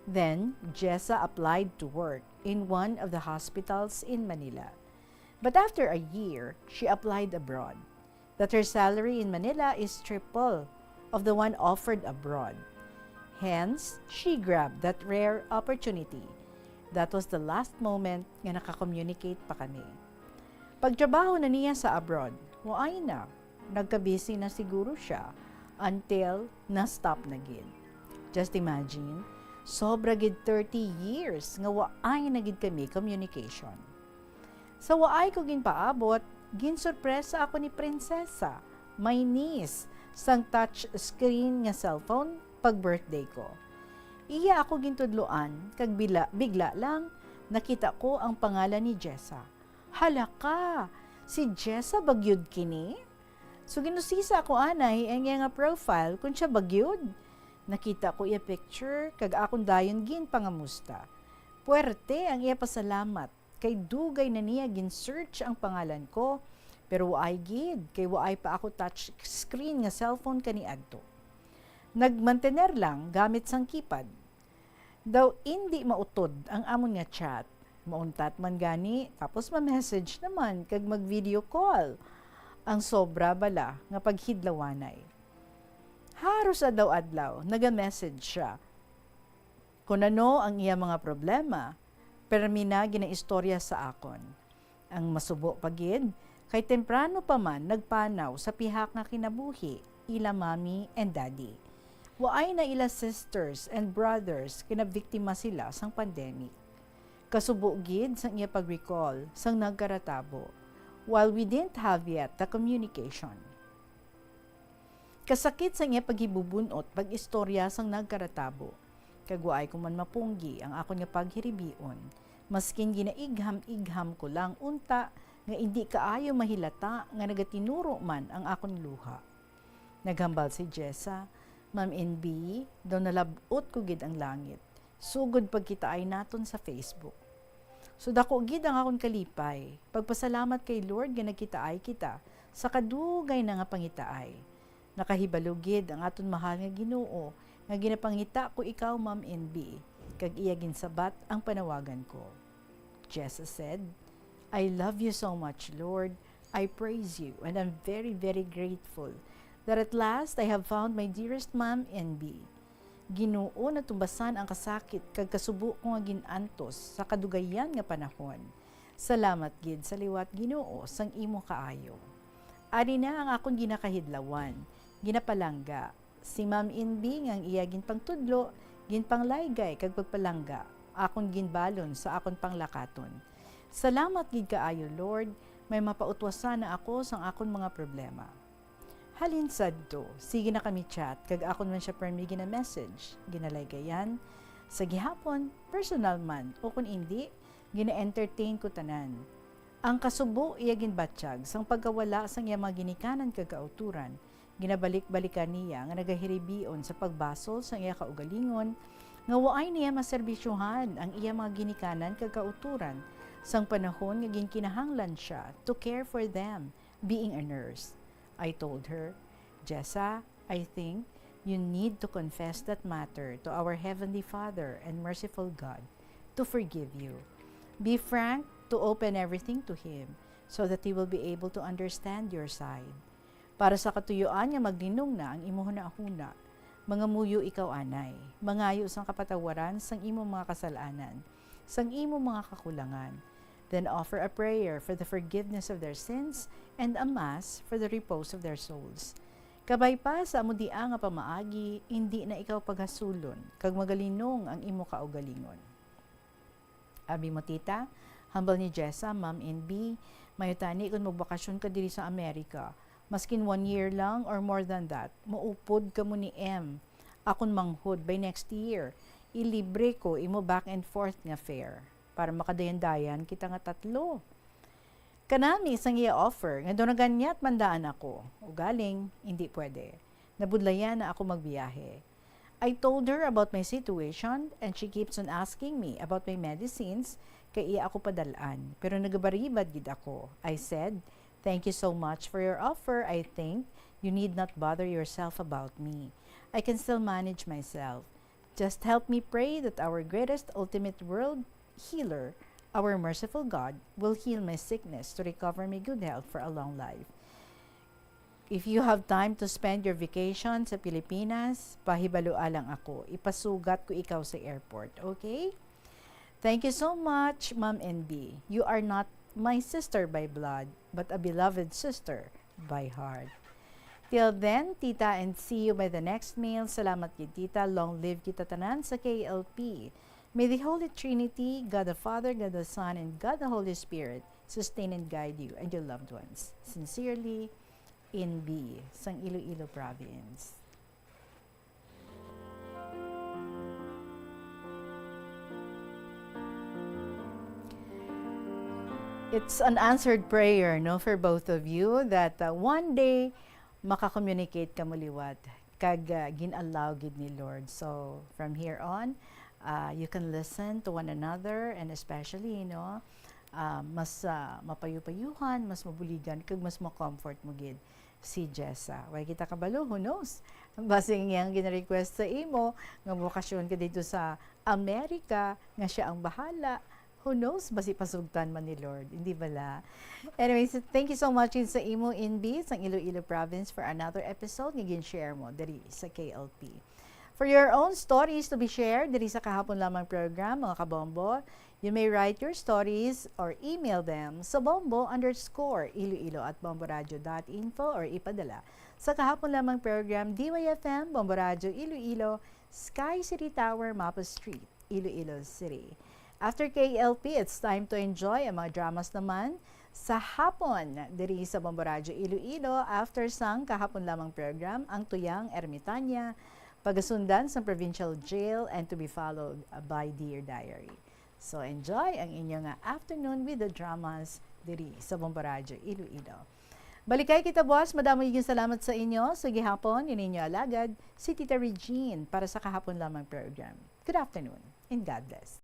Then, Jessa applied to work in one of the hospitals in Manila. But after a year, she applied abroad. That her salary in Manila is triple of the one offered abroad. Hence, she grabbed that rare opportunity. That was the last moment nga naka-communicate pa kami. Pagtrabaho na niya sa abroad, waay na. Nagkabisi na siguro siya until na-stop na gid. Just imagine, sobra gid thirty years nga waay na gid kami communication. Sa waay ko ginpaabot, ginsurpresa ako ni Prinsesa, my niece, sang touch screen nga cellphone pag birthday ko. Iya ako gintudloan, kag bila, bigla lang, nakita ko ang pangalan ni Jessa. "Hala ka! Si Jessa ba gyud kini?" So, ginusisa ako anay ang iya nga profile kung siya ba gyud. Nakita ko iya picture, kag akon dayon ginpangamusta. Puwerte ang iya pasalamat, kay dugay na niya gin-search ang pangalan ko, pero waay gid, kay waay pa ako touch screen nga cellphone kaniadto. Nagmantener lang gamit sang keypad. Daw indi mautod ang amon nga chat. Mauntat man gani, tapos ma-message naman kag mag-video call. Ang sobra bala nga paghidlawanay. Haros adlaw-adlaw, naga-message siya. Kon ano ang iya mga problema, permi na ginaistorya sa akon. Ang masubo pa gid, kay temprano pa man nagpanaw sa pihak nga kinabuhi ila mommy and daddy. Waay na ila sisters and brothers kay nabiktima sila sang pandemic. Kasubo gid sang iya pag-recall sang nagkaratabo, while we didn't have yet the communication. Kasakit sang iya paghibubun-ot pag-istorya sang nagkaratabo, kag waay ko man mapunggi ang akon nga paghiribion, maskin ginaigham-igham ko lang unta nga indi kaayo mahilata nga nagatinuro man ang akon luha. Naghambal si Jessa, "Ma'am N B, daw nalab-ot ko gid ang langit, sugod pagkitaay naton sa Facebook. So, dako gid ang akon kalipay, pagpasalamat kay Lord nga nagkitaay kita sa kadugay na nga pangitaay. Nakahibalo gid ang aton mahal nga Ginoo nga ginapangita ko ikaw, Ma'am N B, kag iya ginsabat ang panawagan ko." Jessa said, "I love you so much, Lord. I praise you, and I'm very, very grateful that at last I have found my dearest Ma'am N B. Ginoo, natumbasan ang kasakit kag kasubo ko nga gin-antos sa kadugayan nga panahon. Salamat gid sa liwat, Ginoo, sang imo kaayo." Ari na ang akon ginakahidlawan, ginapalangga. Si Ma'am N B nga ang iya ginpangtudlo, ginpanglaygay kag pagpalangga, akon ginbalon sa akon panglakaton. Salamat gid kaayo, Lord, may mapautwasan na ako sang akon mga problema. Halin sadto, sige na kami chat, kag akon man siya permi gina-message, ginalaygayan. Sa gihapon, personal man, o kon indi, gina-entertain ko tanan. Ang kasubo iya ginbatyag sang pagkawala sang iya mga ginikanan kag kautoran, ginabalik-balikan niya nga nagahiribion sa pagbasol sang iya kaugalingon nga waay niya maserbisyohan ang iya mga ginikanan kag kautoran sang panahon nga ginkinahanglan siya to care for them, being a nurse. I told her, "Jessa, I think you need to confess that matter to our Heavenly Father and merciful God to forgive you. Be frank to open everything to Him so that He will be able to understand your side." Para sa katuyuan nga maglinong na ang imo hunahuna, mangamuyo ikaw anay, mangayo sang kapatawaran sang imo mga kasal-anan, sang imo mga kakulangan. Then offer a prayer for the forgiveness of their sins and a mass for the repose of their souls. Kabay pa sa amo dia nga pamaagi, indi na ikaw paghasulon, kag magalinong ang imo kaugalingon. Abi mo, tita, hambal ni Jessa, Ma'am N B, "Mayo tani kon magbakasyon ka diri sa Amerika. Maskin one year lang or more than that, maupod kamo ni M. Akon manghod by next year, ilibre ko imo back and forth nga fare para makadayan-dayan kita nga tatlo." Kanami sang iya offer nga daw naganyat man daan ako. Ugaling, hindi pwede. Nabudlayan na ako magbiyahe. I told her about my situation and she keeps on asking me about my medicines kay iya ako padal-an, pero nagabaribad gid ako. I said, "Thank you so much for your offer. I think you need not bother yourself about me. I can still manage myself. Just help me pray that our greatest ultimate world healer, our merciful God, will heal my sickness to recover me good health for a long life. If you have time to spend your vacation sa Pilipinas, pahibalua lang ako. Ipasugat ko ikaw sa airport, okay?" Thank you so much, Ma'am N B. You are not my sister by blood, but a beloved sister by heart. Till then, tita, and see you by the next mail. Salamat gid, tita. Long live kita tanan sa K L P. May the Holy Trinity, God the Father, God the Son, and God the Holy Spirit sustain and guide you and your loved ones. Sincerely, N B, sang Iloilo Province. It's an answered prayer, no, for both of you, that, uh, one day maka-communicate kamo liwat, kag, uh, gin-allow gid ni Lord. So, from here on, uh, you can listen to one another, and especially, you know, uh, mas, uh, mapayupayuhan, mas mabuligan, kag mas ma-comfort mo gid si Jessa. Way kita kabalo, who knows? Basi ang iyang gina-request sa imo nga bakasyon ka didto sa Amerika, nga siya ang bahala, who knows? Basi pasugtan man ni Lord, hindi bala? Anyways, thank you so much gid sa imo, N B, sang Iloilo Province, for another episode nga gin-share mo diri sa K L P. For your own stories to be shared diri sa Kahapon Lamang program, mga kabombo, you may write your stories or email them sa bombo underscore iloilo at bomboradio dot info or ipadala sa Kahapon Lamang program, D Y F M, Bombo Radio Iloilo, Sky City Tower, Mapa Street, Iloilo City. After K L P, it's time to enjoy ang mga dramas naman sa hapon diri sa Bombo Radio Iloilo after sang Kahapon Lamang program, Ang Tuyang Ermitanya, pagasundan sang Provincial Jail, and to be followed by Dear Diary. So, enjoy ang inyo nga afternoon with the dramas diri sa Bombo Radio Iloilo. Balikay kita buwas. Madamo gid salamat sa inyo. Sa gihapon, ini inyo alagad, si Tita Regine, para sa Kahapon Lamang program. Good afternoon and God bless.